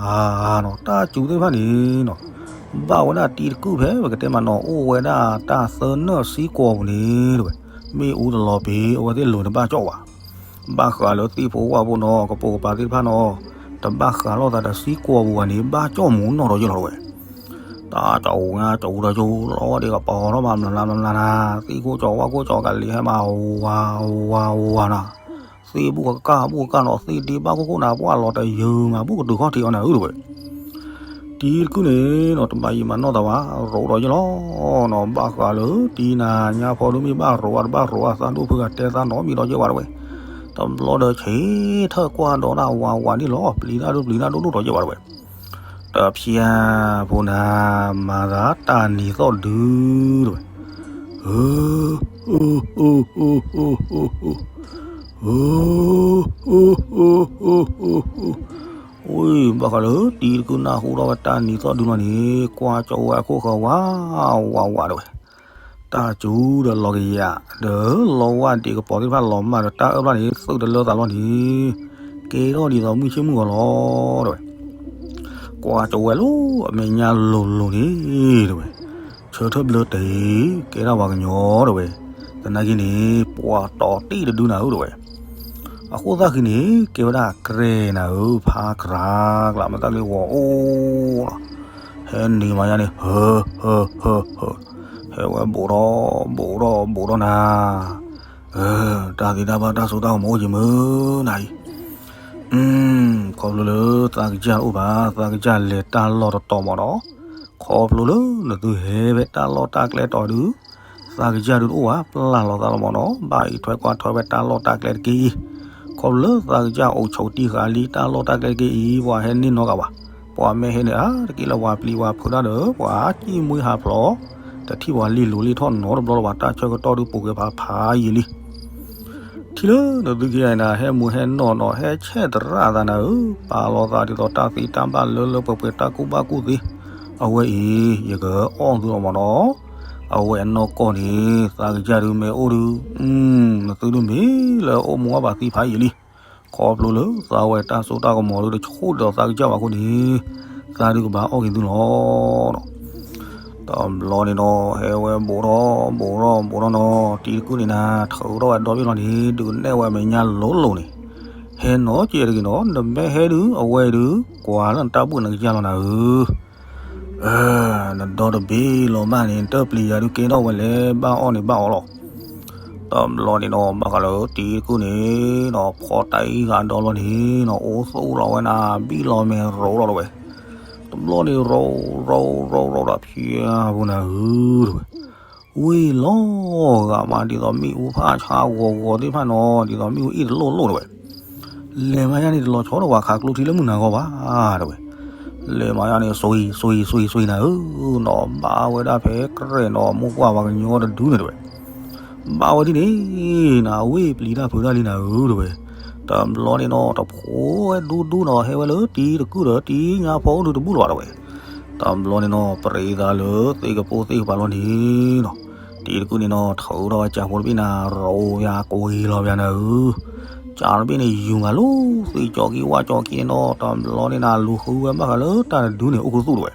ဟးနီၤ တၢ်စူၤသ့ၣ်တဖၣ်န့ၣ်နီၤ, ဘၣ်ဝဲဒၣ်တံၤတကုၢ်ဖဲ ပကတဲမးနီၤ အိၣ်ဝဲဒၣ်တၢ်သၢနၢၣ်စံကီးပူၤန့ၣ် တဲဝဲ, မ့ၣ်အူတလီၤပ့ၤ အဝဲသ့ၣ်လိၤတဘၣ်ကၠီၣ်ဘၣ်. ဘၣ်ဃးလၢသ့ၣ်ဖိဝၣ်ဖိနီၤ ကပိာ်ကပၤသ့ၣ်တဖၣ်နီၤ တဘၣ်ဃးလိာ်သးဒီးစံကီးပူၤဘၣ်န့ၣ် ဘၣ်ကၠီၣ်မူနီၢ်ဒီးယ့ၢ်လီၤ တဲဝဲ. တၢ်ကၠီၤဧူၤညါကၠီၤဧူၤဒီးကၠီၤ လီဝၣ်ဒံးကပီၤထီၣ်မး မျးမျးမျးမျးနၤ, သ့ၣ်ခိၣ်ကၠီၤဝၣ်ခိၣ်ကၠီၤ ကလံၤဟဲမး ဝါ ဝါ ဝါနၤ, သ့ၣ်ဘူၣ်ကကၢ်ဘူၣ်ကကၢ်နီၤ သ့ၣ်ဒ့ဘၣ်ခိၣ်ခိၣ်နၤ ပှၤလီၤတယၢၤမး ဘူၣ်ကတုၤခီၣ်ထံးအီၤနၤဧၢ တဲဝဲ. တံၤတကုၢ်န့ၣ်နီၤ တဘၣ်ယံာ်မးနီၢ်သးဘၣ် ရိးဒီးယ့ၢ်လီၤနီၤ, ဘၣ်ဃးလၢတံၤနၤညါဖီဒုးမ့ၢ်ဘၣ်ရိးဘၣ် တဘၣ်ရိးဘၣ် သးဒိၣ်ဖုဂၤတဲသးနီတမံၤဒီးယ့ၢ်ဘၣ် တဲဝဲ. တဘျီဒီးဆ့ထၢၣ်ကွၢ်ဒီးတၢ်ဝါဝးန့ၣ်လီၤ ပျံၤတၢ်ဒိၣ်ပျံၤတၢ်ဒိၣ်ဒိၣ်ဒီးယ့ၢ်ဘၣ် တဲဝဲ. တဖျၢၣ်ဖိနၤ မၤသးတၢ်နံၤသီၣ်ဒု တဲဝဲ. ဝ့ၢ် ဘၣ်ဃးလၢတံၤတကုၢ်နၢ်ဟူထီၣ်ဝဲတၢ်နံၤသီၣ်ဒုလီၤန့ၣ် ကွၢ်ကၠီၤဝဲအခိၣ်ဃၢၤဝးဝးဝး တဲဝဲ. တၢ်စူၤဒီးလီၤကယၤ ဒီးလီဝၣ်ဒံးကပီၤသ့ၣ်တဖၣ်လီၤမၢ်ဒီးတၢ်အၢၣ်ဖျၢၣ်န့ၣ် သုးတလၢသးလီၤန့ၣ် ကဲထီၣ်ဒ်သိးမုၢ်ဆ့ၣ်မုၢ်ဂီၤလီၤ တဲဝဲ. ကွၢ်ကၠီၤဝဲလၢအမဲာ်ညါလိၤလိၤန့ၣ် တဲဝဲ, ဆၢထၢၣ်ဘျၢတ့ၢ် ကဲဒၣ်ပှၤကညီ တဲဝဲ, သနာ်က့န့ၣ် ပှၤတီၤတ့ၢ်တဒုနၤဧၢ တဲဝဲ. အဃိသတးဃံန့ၣ် ကဲဝဲဒၣ်ကြဲနၤဧၢ ဖးကြးကြး မတၤလၢဂီၤအိၣ်လီၤ. ဟဲနံၤမးယါန့ၣ် ဟၢ ဟၢ ဟၢ ဟၢ ဟဲဝဲဘူးထီၣ် ဘူးထီၣ် ဘူးထီၣ်နၤ တၢ်သ့တၢ်ဘၣ်တၢ်စိတၢ်ကမီၤအိၣ်က့ၤမုၢ်နၤအံၤ, ခီဖျိလၢသးကစၢ်တအိၣ်ဘၣ် သးကစၢ်လဲၤတၢ်လီၢ်တတီၤမးဒီး, ခီဖျိလၢနသုဟဲဖဲတၢ်လီၢ်တၢ်ကျဲတီၤဒုး, သးကစၢ်ဒုးတအိၣ်ဘၣ် ပျၢ်လီၤသးလီၤမးဒီး ဘၣ်အံးထွဲကွၢ်ထွဲဖဲတၢ်လီၢ်တၢ်ကျဲတက့ၢ်အံၤ, ခီဖျိလၢသးကစၢ်အိၣ်ဆိးတံၢ်ဃာ်လံတၢ်လီၢ်တၢ်ကျဲတက့ၢ်အံၤ ပှၤဟဲန့ၢ်နီတဂၤဘၣ်, ပှၤမ့ၢ်ဟဲန့ၣ်ဧါ တက့ၢ်လၢပှၤပျံၤပှၤဖုးတၢ်ဒီး ပှၤစံၣ်မှံဟးဖျိး တထံၣ်ပှၤလံၣ်လိၤလံၣ်ထီၣ်နီတဘျီလၢၤဘၣ် တၢ်ဆၢကတီၢ်ဒုးပိာ်ကဲဖးဖးယံာ်လံ. ထံၣ်လၢနသုခံဂၤန့ၣ် ဟဲမူဟဲနီၢ်နီၢ် ဟဲဆဲးသရၣ်သးနၤဧၢ, ပာ်လီၤသးဒ်သိးတၢ်သ့တၢ်ဘၣ်လၢလၢပှဲၤပှဲၤ တၢ်ကူၣ်ဘၣ်ကူၣ်သ့, အဝဲအံၤ ယကအီၣ်သုလီၤမးနီၤ, အဝဲအနီၢ်ကီၢ်န့ၣ် သးကစၢ်ဒုးမ့ၢ်အိၣ်ဒုး, နသုဒုးမ့ၢ်လၢအိၣ်မူအဘၣ်သံဖးယံာ်လံ. ခီဖျိလၢသးဝဲတၢ်စိတၢ်ကမီၤဒုး တဆူၣ်ဒီးသးကစၢ်ဘၣ်အဃိန့ၣ်, သးဒုးကဘၣ်အီၣ်က့ၤသုလီၤ. တဘျီန့ၣ်နီၤ ဟဲဝဲဘူးထီၣ်ဘူးထီၣ်ဘူးထီၣ်နီၤ တံၤတကုၢ်န့ၣ်နၤ ထုးထီၣ်ဝဲဒီဘ့ၣ်လီၤန့ၣ် ဒုးနဲၣ်ဝဲအမဲာ်ညါလိၤလိၤန့ၣ်, ဟဲနီၤကဲတဂ့ၤနီၤ နမ့ၢ်ဟဲဒုး အဝဲဒုး ကွၢ်လၢနတၢ်ဘူၣ်နကစၢ်လီၤနၤဧၢ နဒီတဘ့ၣ်လီၤဘၣ်န့ၣ် နတပျံၤယၤဒုးကဲထီၣ်ဝဲလဲၣ် ဘၣ်အီၣ်န့ၣ်ဘၣ်အီၣ်လီၤ. တဘျီန့ၣ်နီၤ ဘၣ်ဃးလၢတံၤတကုၢ်န့ၣ်နီၤ ဖီၣ်တၢ်အံၤဃာ်ဒီလီၤန့ၣ်နီၤ အိၣ်သူၣ်လီၤဝဲနၤ ဘံၣ်လီၤမဲာ်ရိးလီၤတဝဲ. တဘျီန့ၣ်ရိးရိးရိးရိးဒီးဖျါဖူနၤဧၢတဝဲ. ဝ့ၢ်လီၤဂာ်မး ဒ်သိးမ့ၣ်အူဖးဆါဂီၤဂီၤသ့ၣ်တဖၣ်နီၤ ဒ်သိးမ့ၣ်အူအ့ၣ်တလိၣ်လိၣ်တဝဲ. လဲၤမးယါန့ၣ် တလီၤဆီဒီးပှၤခးကျိထံလၢမုၢ်နၤဂီၢ်ဘၣ်တဝဲ. လဲၤမးယါန့ၣ် စွံစွံစွံစွံနၤဧၢနီၤ ဘၣ်ဝဲဒၣ်ဖဲကြဲးနီၤ မိၢ်ပှၢ်ပှၤကညီတဒုန့ၣ်တဝဲ. ဘၣ်ဝဲဒ်န့ၣ် နဝ့ၢ်ပျံၤတၢ်ဖုးတၢ်လံနၤဧၢတဝဲ. တဘျီန့ၣ်နီၤ တဖိဝဲဒူဒူနီၤ ဟဲဝဲလၢတံၤတကုၢ်ဒီးတံၤညါဖီအိၣ်ဒုးတဘူၣ်လၢၤဘၣ်တဝဲ. တဘျီန့ၣ်နီၤ ပြံးသးလၢသ့ၣ်ကပိၢ်သ့ၣ်ကပၤလီၤန့ၣ်နီၤ တံၤတကုၢ်န့ၣ်နီၤ ထုးထီၣ်ဝဲကၠၢ်ဖိတဘ့ၣ်နၤ ရိးယၤ ကွံာ်လီၤပယၤနၤဧၢ. ကၠၢ်တဘ့ၣ်န့ၣ် ယူၤမးလီၤ သ့ၣ်ကၠီက့ၤဝၣ်ကၠီက့ၤနီၤ တဘျီန့ၣ်နၤ လူၤဃုဝဲဘၣ်ဃးလၢတၢ်တဒုန့ၣ် အိၣ်ခူသူၣ်တဝဲ.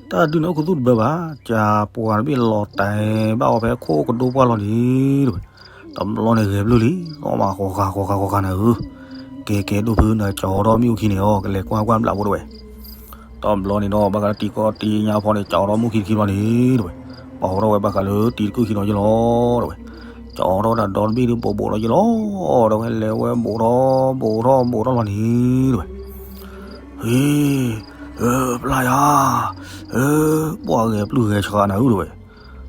တၢ်တဒုန့ၣ်အိၣ်ခူသူၣ်တဘၢဘၣ် ကၠၢ်ပှၤတဘ့ၣ်လီၤတဲာ်ဘၣ်အီၤဖဲခိၣ်ကဒိပှၢ်လီၤန့ၣ်တဝဲ. တဘျီန့ၣ်ဂဲၤဘျုၣ်လံ သီၣ်မးဃီၤဃာ်ဃီၤဃာ်ဃီၤဃာ်နၤဧၢ. ကဲကဲဒိၣ်ဖု နကၠီၤထီၣ်မ့ၣ်အူခံန့ၣ်အီၤ ကလဲၤကွၢ်ကွၢ်ဘျးဖိတဝဲ. တဘျီန့ၣ်နီၤ ဘၣ်ဃးလၢတံၤကီၢ်တံၤညါဖီန့ၣ် ကၠီၤထီၣ်မ့ၣ်အူခံတခံလီၤန့ၣ်တဝဲ. ပာ်ထီၣ်ဝဲဘၣ်ဃးလၢတံၤတကုၢ်ခံနီၤယလီၤတဝဲ. ကၠီထီၣ်ဝဲဒၣ်ဒီတဘ့ၣ်ဒီး ဘူးဘူးထီၣ်က့ၤလီၤ, ဒီးဝဲလဲၤဝဲဘူးထီၣ်ဘူးထီၣ်ဘူးထီၣ်လီၤန့ၣ် တဲဝဲ, ဟ့, ပျၢ်ယၤ, ပှၢ်ဂဲၤပျုၢ်ဂဲၤဆှးနၤဧၢ တဲဝဲ.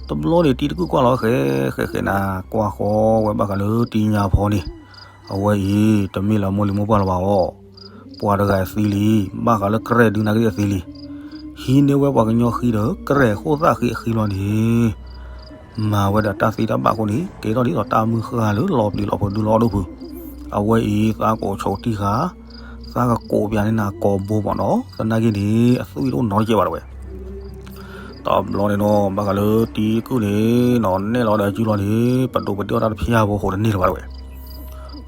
တဘျီန့ၣ် တံၤတကုၢ်ကွၢ်လီၤဃဲးဃဲးဃဲးနၤ, ကွၢ်ဃီဝဲဘၣ်ဃးလၢတံၤညါဖီန့ၣ်, အဝဲအံၤ တမ့ၢ်လၢအမိၢ်လံၤမိၢ်ပှၢ်လၢၤဘၣ်အီၤ, ပှၤတဂၤအသံလံ, ဘၣ်ဃးလၢကြဲၢ်ဒုးနၤက့ၤအသံလံ. ဟံးန့ၢ်ဝဲပှၤကညီဃံဒီး ကြဲၢ်ဃိၣ်သၣ်ဃံအဃံလီၤန့ၣ် မၤဝဲဒၣ်တၢ်သံတၢ်ဘၣ်အဃိန့ၣ် ကဲထီၣ်ဒ်သိးတၢ်မုၢ်ဃၢ်လၢလီၤပျံၤလီၤဖုးဒုလီၤ ဒိၣ်ဖု. အဝဲအံၤ သးကိးဆိးတံၢ်ဃာ်, သးကကိးပၠးန့ၢ်နၤကိာ်ဘိမးနီၤ, သနာ်က့န့ၣ် အသွံၣ်တအိၣ်နီတကဲးဘၣ် တဲဝဲ. တဘျီန့ၣ်နီၤ ဘၣ်ဃးလၢတံၤတကုၢ်န့ၣ်နီၤ နဲၣ်လီၤဒီးအစုလီၤန့ၣ် ပဒိးပဒ့ၣ်အီၣ်တၢ်တဖၠၣ်ဖိ ဃိးတန့ၢ်လၢၤဘၣ် တဲဝဲ.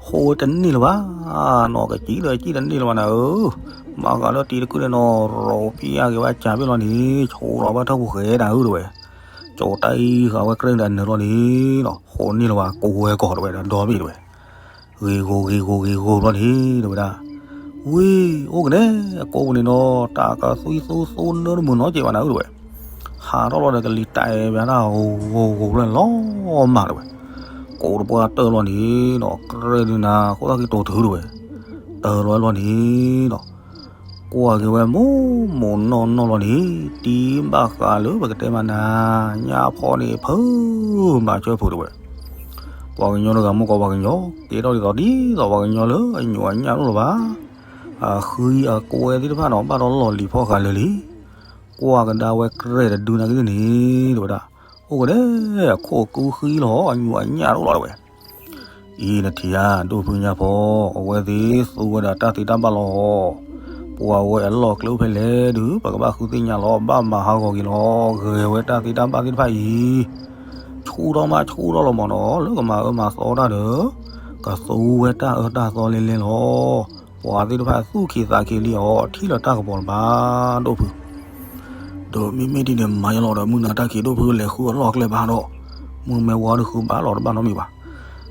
ဃိးတန့ၢ်လၢၤဘၣ်နီၤ, ကစံၣ်ဒီးစံၣ်တန့ၢ်လၢၤဘၣ်နၤဧၢ. ဘၣ်ဃးလၢတံၤတကုၢ်န့ၣ်နီၤ ရိးပျၢ်က့ၤဝဲကၠးဘ့ၣ်လီၤန့ၣ် ဆိးလီၤဘၣ်ထီၣ်ပူၤဃဲးနၤဧၢ တဲဝဲ. ကၠီတၢ်အံၤဃာ်ဝဲကြဲၢ်ဒုးနၤလီၤန့ၣ်နီၤ ဃိးန့ၢ်လၢၤဘၣ် ကိးဝဲကီး တဲဝဲဒၣ် ဒီဘ့ၣ် တဲဝဲ. ဂ့ၤဂိၤဂ့ၤဂိၤဂ့ၤဂိၤဘျီန့ၣ် တဲဝဲဒၣ်, ဝံၤ အိၣ်ကနဲ အကိာ်ပူၤန့ၣ်နီၤ တၢ်ကသွံသူသိနၢတမုာ်နီတကဲးဘၣ်နၤဧၢ တဲဝဲ. ဟးထီၣ်လီၤဒီးကလံၤတဲာ်ဘၣ်တၢ်ဂိၤဂိၤဘျီန့ၣ်လီၤမၢ် တဲဝဲ. ကိးတပှၢ်တၢၢ်လီၤန့ၣ်နီၤ ကြဲၢ်ဒုးနၤ ဃိၣ်သၣ်ဃံတိၤထု တဲဝဲ. တၢၢ်လီၤလီၤန့ၣ်နီၤ ကွၢ်က့ၤဝဲမိၢ်မိၢ်နီၢ်နီၢ်လီၤန့ၣ် တံၤဘၣ်ဃးလၢပကတဲမးနၤ ညၣ်ဖီန့ၣ် ဖုးမၤဆၢဖုး တဲဝဲ. ပှၤကညီတဂၤမ့ၢ်ကီးပှၤကညီ ကဲထီၣ်ဒ်သိးဒ်သိးပှၤကညီလၢအညိးအညၣ်တအိၣ်လၢၤဘၣ်. အဃံအကွဲသ့ၣ်တဖၣ်နီၤ ဘၣ်ဒီးလီၢ်လံၤဖီဃာ်လၢာ်လံ. ကွၢ်ကဒါဝဲကြဲၢ်တဒုနၤက့ၤန့ၣ် တဲဝဲဒၣ်, အိၣ်ကနဲ အခိၣ်ကူဃံလီၤ အညိးအညၣ်တအိၣ်လီၤ တဲဝဲ. အံၤနထံၣ်ဧါ ဒိၣ်ဖုညါဖီ, အဝဲသ့ၣ်သူဝဲဒၣ်တၢ်သ့တၢ်ဘၣ်လီၤ. ပှၤဝဲအလီၢ်ကျဲအိၣ်ဖဲလဲၣ်ဒုး ပကဘၣ်ဃုသ့ၣ်ညါလီၤ ဘၣ်မၤဟးဂီၤက့ၤလီၤ. ဂဲၤဝဲတၢ်သ့တၢ်ဘၣ်သ့ၣ်တဖၣ်အံၤ ဆူၣ်ထီၣ်မးဆူၣ်ထီၣ်လီၤမးနီၤ လၢကမၤအၢမၤသီတၢ်ဒီး ကသူဝဲတၢ်အၢတၢ်သီလဲလဲလီၤ. ပှၤသ့ၣ်တဖၣ်သူၣ်က့ၤသးက့ၤလံအီၤ ထံၣ်လၢတၢ်ကပီၤလၢၤဘၣ် ဒိၣ်ဖု ဒီးမ့မ့ၢ်ဒ်န့ၣ်မၤယလီၤဒီး မုၢ်နၤတၢ်ခံးဒိၣ်ဖုလဲၤဃုအလီၢ်ကျဲဘၣ်ဒီး မုၢ်မဲဝါဒီးဃုဘၣ်လီၤတဘၣ်နီတမံၤဘၣ်.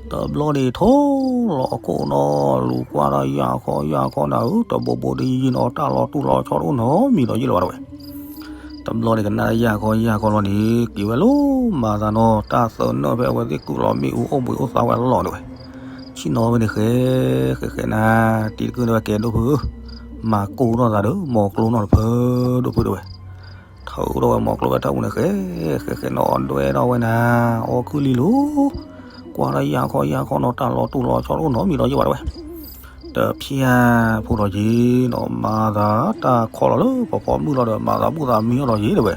တဘျီန့ၣ်ထိၣ်လီၤအခိၣ်နီၤ လူၤကွၢ်ဒီးယၢ်ခီယၢ်ခီနၤဧၢ တဘိဘိဒ်ယံၤနီၤ တၢ်လီၤတူၢ်လီၤဆီတအိၣ်နီတမံၤဒီးယံၤလၢၤဘၣ် တဲဝဲ. တဘျီန့ၣ်ကနၣ်ယၢ်ခီယၢ်ခီလီၤန့ၣ် က့ၤဝဲလၢမၤသးနီၤ တၢ်သၢနၢၣ်ဖဲအဝဲသ့ၣ်ကုၢ်လီၤမ့ၣ်အူအိၣ်ဘှံးအိၣ်သါဝဲအလီၢ် တဲဝဲ. ဆ့ၣ်နီၤဝဲန့ၣ်ဃဲ ဃဲဃဲနၤ တံၤတကုၢ်န့ၣ်ဝဲကဲဒိၣ်ဖုဧၢ မၤကိၢ်ထီၣ်သးဒီး မိၤကျိနီၣ်တဖၢ ဒိၣ်ဖု တဲဝဲ. ထုးထီၣ်ဝဲမိၤကျိဝဲတၢ်အူန့ၣ်ဃဲ ဃဲဃဲနီၤ ဒွဲထီၣ်ဝဲနၤ အီၣ်ကုၢ်လံလီၤ. ကွၢ်ထီၣ်ယၢ်ခီယၢ်ခီနီၤ တၢ်လီၤတူၢ်လီၤဆီတအိၣ်နီတမံၤဒီးယံၤဘၣ် တဲဝဲ. တဖၠၣ်ဖိဒီးယံၤနီၤ မၤသးတၢ်ခီလီၤလၢပဖီမုၢ်လီၤဒီး မၤသးဘူၣ်သးမံအီၤဒီးယံၤ တဲဝဲ.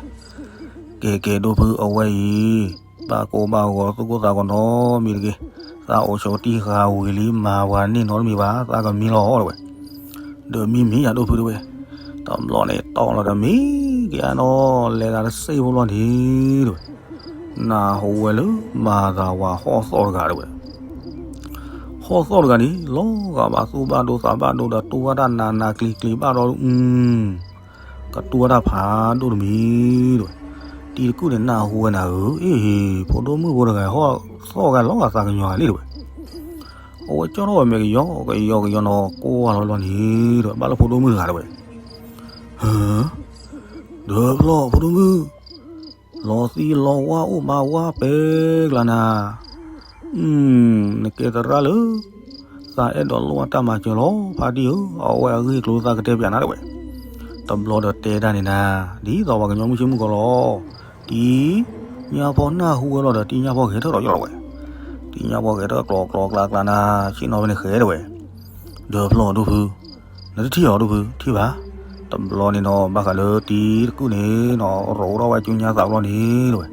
ကဲကဲဒိၣ်ဖုအဝဲအံၤ ဘၣ်ကိၢ်ဘၣ်ဂီၤသူၣ်ကိၢ်သးဂီၤနီတမံၤတဂ့ၤ. သးအိၣ်ဆိးတံၢ်ဃာ်ဝံၤလံ မၤပှၤန့ၢ်နီတမံၤဘၣ် သးကမံလီၤ တဲဝဲ. ဒီးမံမံယၤဒိၣ်ဖု တဲဝဲ. တဘျီန့ၣ်တီၢ်လီၤဒီးမံက့ၤအါနီၤ လဲၤသးတစ့ၢ်ဖိလီၤန့ၣ် တဲဝဲ. နၢ်ဟူဝဲလၢမၤသးဝၤဟီၣ်သီၣ်တဂၤ တဲဝဲ. ဟီၣ်သီၣ်တဂၤန့ၣ် လီၤဂာ်ဘၣ်သူၣ်ဘၣ်ဒိသးဘၣ်ဒိဒီး တူၢ်ဝဲတၢ်နးနးကျံၤကျံၤဘၣ်ဒီး ကတူၢ်ဝဲတၢ်ဖးဒိၣ်တမံၤ တဲဝဲ. တံၤတကုၢ်န့ၣ်နၢ်ဟူဝဲနၤဧၢ အ့ၣ် ဖိဒိၣ်မုၣ်ဖိတဂၤ ဟီၣ်သီၣ်ဂၤလီၤဂာ်သးကညီၤဂၤလံ တဲဝဲ. အဝဲကၠီထီၣ်ဝဲမဲာ်ကယီကယီကယီနီၤ ကွၢ်လီၤလီၤန့ၣ် တဲဝဲ ဘၣ်လၢဖိဒိၣ်မုၣ်တဂၤ တဲဝဲ. ဟၢ ဒီးဖျီၣ်ဖိဒိၣ်မုၣ် လီၤသံလီၤဝါအိၣ်မးဝါပဲကျါနၤ, နကဲသရၣ်လၢ သးအဲၣ်ဒိးလိၣ်ဘၣ်တၢ်မၤစၢၤလီၤ ဖါတံၢ်ဧၢ, အဝဲအဂ့ၢ်အကျိၤသးကတဲပၠးနၤ တဲဝဲ. တဘျီဒီးတဲတၢ်န့ၣ်နၤ ဒ်သိးပှၤကညီမုၢ်ဆ့ၣ်မုၢ်ကီၤလီၤ. တံၤညါဖီနၢ်ဟူဝဲလီၤဒီး တံၤညါဖီဂဲၤထၢၣ်ဒီးယီၢ်လီၤဝဲ. တံၤညါဖီဂဲၤထၢၣ်ကျီကျီကျါကျါနၤ ဆ့ၣ်နီၤဖဲန့ၣ်ဃဲ တဲဝဲ. ဒီးဖျီၣ်ဒိၣ်ဖု နတထံၣ်အီၤဒိၣ်ဖု ထံၣ်ဘၣ်. တဘျီန့ၣ်နီၤ ဘၣ်ဃးလၢတံၤတကုၢ်န့ၣ်နီၤ ရိးထီၣ်ဝဲကၠူညါသးဘျီန့ၣ် တဲဝဲ, ဒ်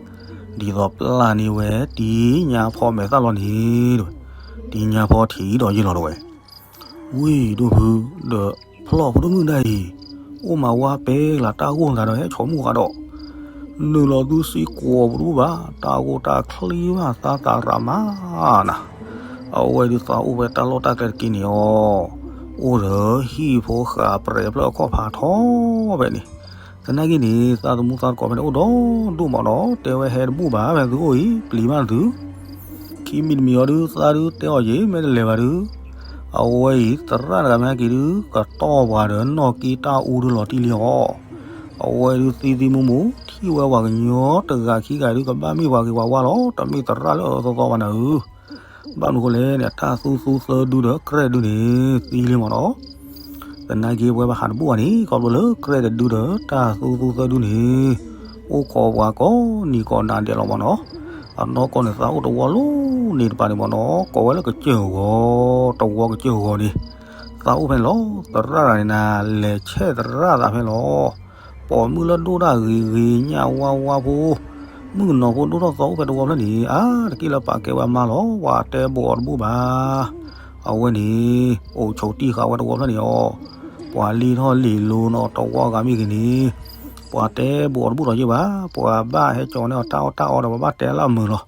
သိးပျၢ်န့ၢ်ဝဲတံၤညါဖီမဲာ်သၣ်လီၤန့ၣ် တဲဝဲ, တံၤညါဖီထံၣ်ဒီးယံၤလီၤ တဲဝဲ. ဝံၤဒိၣ်ဖု ဒီးဖျီၣ်ဖိဒိၣ်မုၣ်ဒၣ်အံၤ အိၣ်မးဝါပဲလၢတၢ်ဂိၢ်သးဒီးဟဲဆိးမုၢ်ဃာ်ဒီး နုာ်လီၤသုစ့ၢ်ကီးပဒိၣ်ဘၣ် တၢ်ဂိၢ်တၢ်ချံဘၣ်သးသးရးမးနၤ, အဝဲဒုးသးအိၣ်ဖဲတၢ်လီၢ်တၢ်ကျဲတက့ၢ်န့ၣ်အီၤ, အိၣ်ဒီးဟံၣ်ဖိဃာ်ပြဲးဖျၢၣ်အခီၣ်ဖးထီဖဲန့ၣ်, သနာ်က့န့ၣ် သးသမူသးသကိးဖဲန့ၣ်အိၣ်ဒီဒူၣ်မးဒီး တဲဝဲဟဲတဘူၣ်ဘၣ် ဖဲသုအိၣ်အံၤ ပျံၤမးသု ခံမံၤတမံၤအီၤဒုး သးဒုးတဲအီၤယ့ၤ မ့ၢ်တလဲၤဘၣ်ဒုး, အဝဲအံၤသရၣ်တဂၤမ့ၢ်ဟဲက့ၤဒုး ကတီၢ်ပှၤဒီးနီၢ်က့တၢ်အူဒုးလီၤတံၢ်လံအီၤ, အဝဲဒုးသံသံမူမူ ထံ သံဝဲပှၤကညီတဂၤခံဂၤဒုး ကဘၣ်မ့ၢ်ပှၤဂ့ၤပှၤဝါလီၤ, တမ့ၢ်သရၣ်လၢအအၢအသီသီဘၣ်နၤဧၢ. ဘၣ်မနုၤဃိလဲၣ်န့ၣ် တၢ်သူသူသၢဒုဒီးကြဲၢ်ဒုန့ၣ် သံလံမ့ၢ်နီၤ. သနာ်က့ ပဝဲပဟးတဘူၣ်ဘၣ်န့ၣ် ခီဖျိလၢကြဲၢ်တဒုဒီးတၢ်သူသူသၢဒုန့ၣ် အိၣ်ခိးပှၤကိးနံၤကိးနၤဒဲးလီၤမ့ၢ်နီၤ. အနီၢ်ကီၢ်န့ၣ် သးအိၣ်တဝီလိၤန့ၣ်တပၤန့ၣ်မ့ၢ်နီၤ, ကိးဝဲလၢကစၢၢ်ဂီၤ, တဝီကစၢၢ်ဂီၤန့ၣ် သးအိၣ်ဖဲန့ၣ်လီၤ. သရၣ်တဂၤန့ၣ်နၤ လဲၤဆဲးသရၣ်သးဖဲန့ၣ်လီၤ. ပိာ်မုၣ်လၢဒိၣ်ဒၣ်ဂ့ၤဂ့ၤညၣ်ဝါဝါဖိ, မုၣ်ကနီၤဖိဒိၣ်ထီၣ်သီအိၣ်ဖဲတဝီဖျၢၣ်န့ၣ် အါတက့ၢ်လၢပာ်ကဲဝဲအမါလီၤ, ပှၤတဲဘိးအီၤတဘူၣ်ဘၣ်. အဝဲန့ၣ် အိၣ်ဆိးတံၢ်ဃာ်ဝဲတဝီဖျၢၣ်န့ၣ်အီၤ, ပှၤလံထီၣ်လံလိၤနီၤ တဝီဂၤမ့ၢ်ဂ့ၤန့ၣ် ပှၤတဲဘိးအီၤတဘူၣ်ဒီးယ့ၢ်ဘၣ်, ပှၤဘၣ်ဟဲကၠီၤန့ၢ်အီၤတၢ်အီၣ်တၢ်အီဒီး ပဘၣ်တဲလၢအမုာ်လီၤ.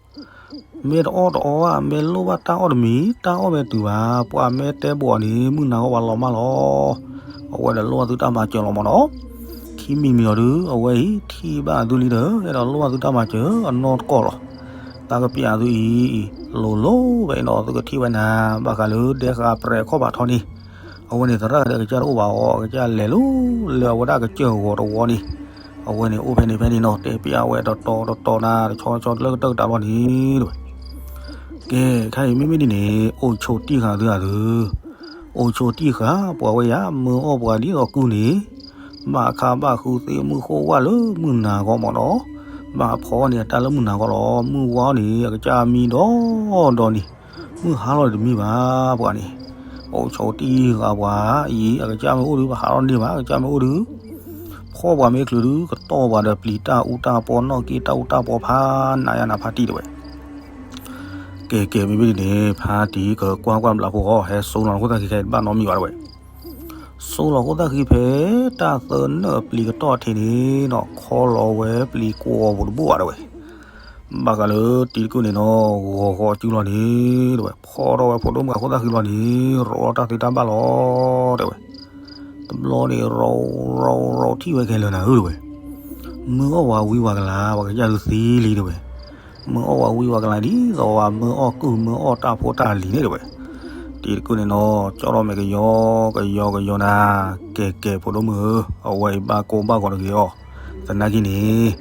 မ့ၢ်တအီၣ်တအီဘၣ်, မ့ၢ်လိၣ်ဘၣ်တၢ်အီၣ်တမံၤ တၢ်အီၣ်မ့ၢ်တုၤဘၣ်, ပှၤမ့ၢ်တဲဘိးအီၤန့ၣ် မုၢ်နၤဂီၢ်ပှၤလီၤမၢ်လီၤ. အဝဲဒီးလိၣ်ဘၣ်သုတၢ်မၤစၢၤလီၤမ့ၢ်နီၤ. ခံမံၤမံၤလီၤဒုး အဝဲအံၤ ထံၣ်ဘၣ်သုလံဒီး အဲၣ်ဒိးလိၣ်ဘၣ်သုတၢ်မၤစၢၤအနီၢ်ကီၢ်လီၤ. တၢ်ကပျးသုအံၤ လိၤလိၤဝဲအံၤနီၤ သုကထံၣ်ဝဲနၤ, ဘၣ်ဃးလၢဒဲဃာပြဲးခီၣ်ဖးထီန့ၣ် အဝဲန့ၣ် သရၣ်ဂၤဒီးအကစၢ်တအိၣ်ဘၣ်အီၤ, အကစၢ်လဲၤလီၤလၢအဝဲဒၣ်ကစၢၢ်ဂီၤတဝီန့ၣ်, အဝဲန့ၣ်အိၣ်ဖဲန့ၣ်ဖဲန့ၣ်နီၤ, တဲပျးဝဲတတီၤတတီၤနၤ တဆီဆီလၢကတၢၢ်ကတၢၢ်လီၤန့ၣ်တဝဲ. ကဲ ခဲအံၤမ့မ့ၢ်ဒ်န့ၣ် အိၣ်ဆိးတံၢ်ဃာ်သုဂၤသု, အိၣ်ဆိးတံၢ်ဃာ်ပှၤဝဲယၤ မၢအီၣ်ပှၤဒ်သိးကုၢ်န့ၣ်, ဘၣ်ခါဘၣ်ဃုသ့ၣ်မုၢ်ဃိၣ်ဝၣ်လၢမုၢ်နၤဂီၢ်မ့ၢ်နီၤ, ဘၣ်ဖီန့ၣ်အတၢ်လၢမုၢ်နၤဂီၢ်လီၤ, မုၢ်ဝါန့ၣ် အကစၢ်မံဒီဒီနံၤ, မုၢ်ဟါလီၤန့ၣ်တမံဘၣ်ပှၤန့ၣ်, အိၣ်ဆိးတံၢ်ဃာ်ပှၤအံၤ အကစၢ်မ့ၢ်အိၣ်ဒုး ပဟးထီၣ်န့ၢ်ဘၣ်, အကစၢ်မ့ၢ်အိၣ်ဒုး ဖီၣ်ပှၤမ့ၢ်ချုးဒုး ကတီၢ်ပှၤဒီးပျံၤတၢ်အူတၢ်ပီ နီၣ်က့တၢ်အူတၢ်ပီဖးနးယါနၤဖါတံၢ်တဝဲ. ကဲကဲ မ့မ့ၢ်ဒ်န့ၣ် ဖါတံၢ်ကကွၢ်ကွၢ်ဘျးဖိဃီ ဟဲစိလီၤနခိၣ်သၣ်ဃံခဲအံၤ တဘၣ်နီတမံၤဘၣ်တဝဲ. စိလီၤခိၣ်သၣ်ဃံဖဲ တၢ်သၢနၢၣ်ပျံၤကတီၢ်ထံးန့ၣ်နီၤ ခီလီၤဝဲပျံၤကွီၢ်ပူၤတဘူၣ်ဘၣ်တဝဲ. ဘၣ်ဃးလၢတံၤတကုၢ်န့ၣ်နီၤ ဂီၤဃီစုလီၤန့ၣ်တဝဲ ဖီၣ်ထီၣ်ဝဲဖိဒိၣ်မုၣ်အခိၣ်သၣ်ဃံလီၤန့ၣ် ရိးထီၣ်တၢ်သ့တၢ်ဘၣ်လီၤတဝဲ. တဘျီန့ၣ် ရိးရိးရိးထံၣ်ဝဲခဲလၢာ်နၤဧၢတဝဲ. မၢအီၣ်ဝၤဝံဝၤကလၤ ပှၤကစၢ်ဒုးသံလံတဝဲ. မၢအီၣ်ဝၤဝံဝၤကလၤဒ်သိးဝဲ မၢအီၣ်ကုၢ်မၢအီၣ်တၢ်ဖိတၢ်လံၤန့ၣ်တဝဲ. တံၤတကုၢ်န့ၣ်နီၤ ကၠီထီၣ်မဲာ်ကယီကယီကယီနၤ, ကဲကဲ ဖိဒိၣ်မုၣ်ဧၢ, အဝဲအံၤဘၣ်ကိၢ်ဘၣ်ဂီၤတဂ့ၤအီၤ. သနာ်က့န့ၣ်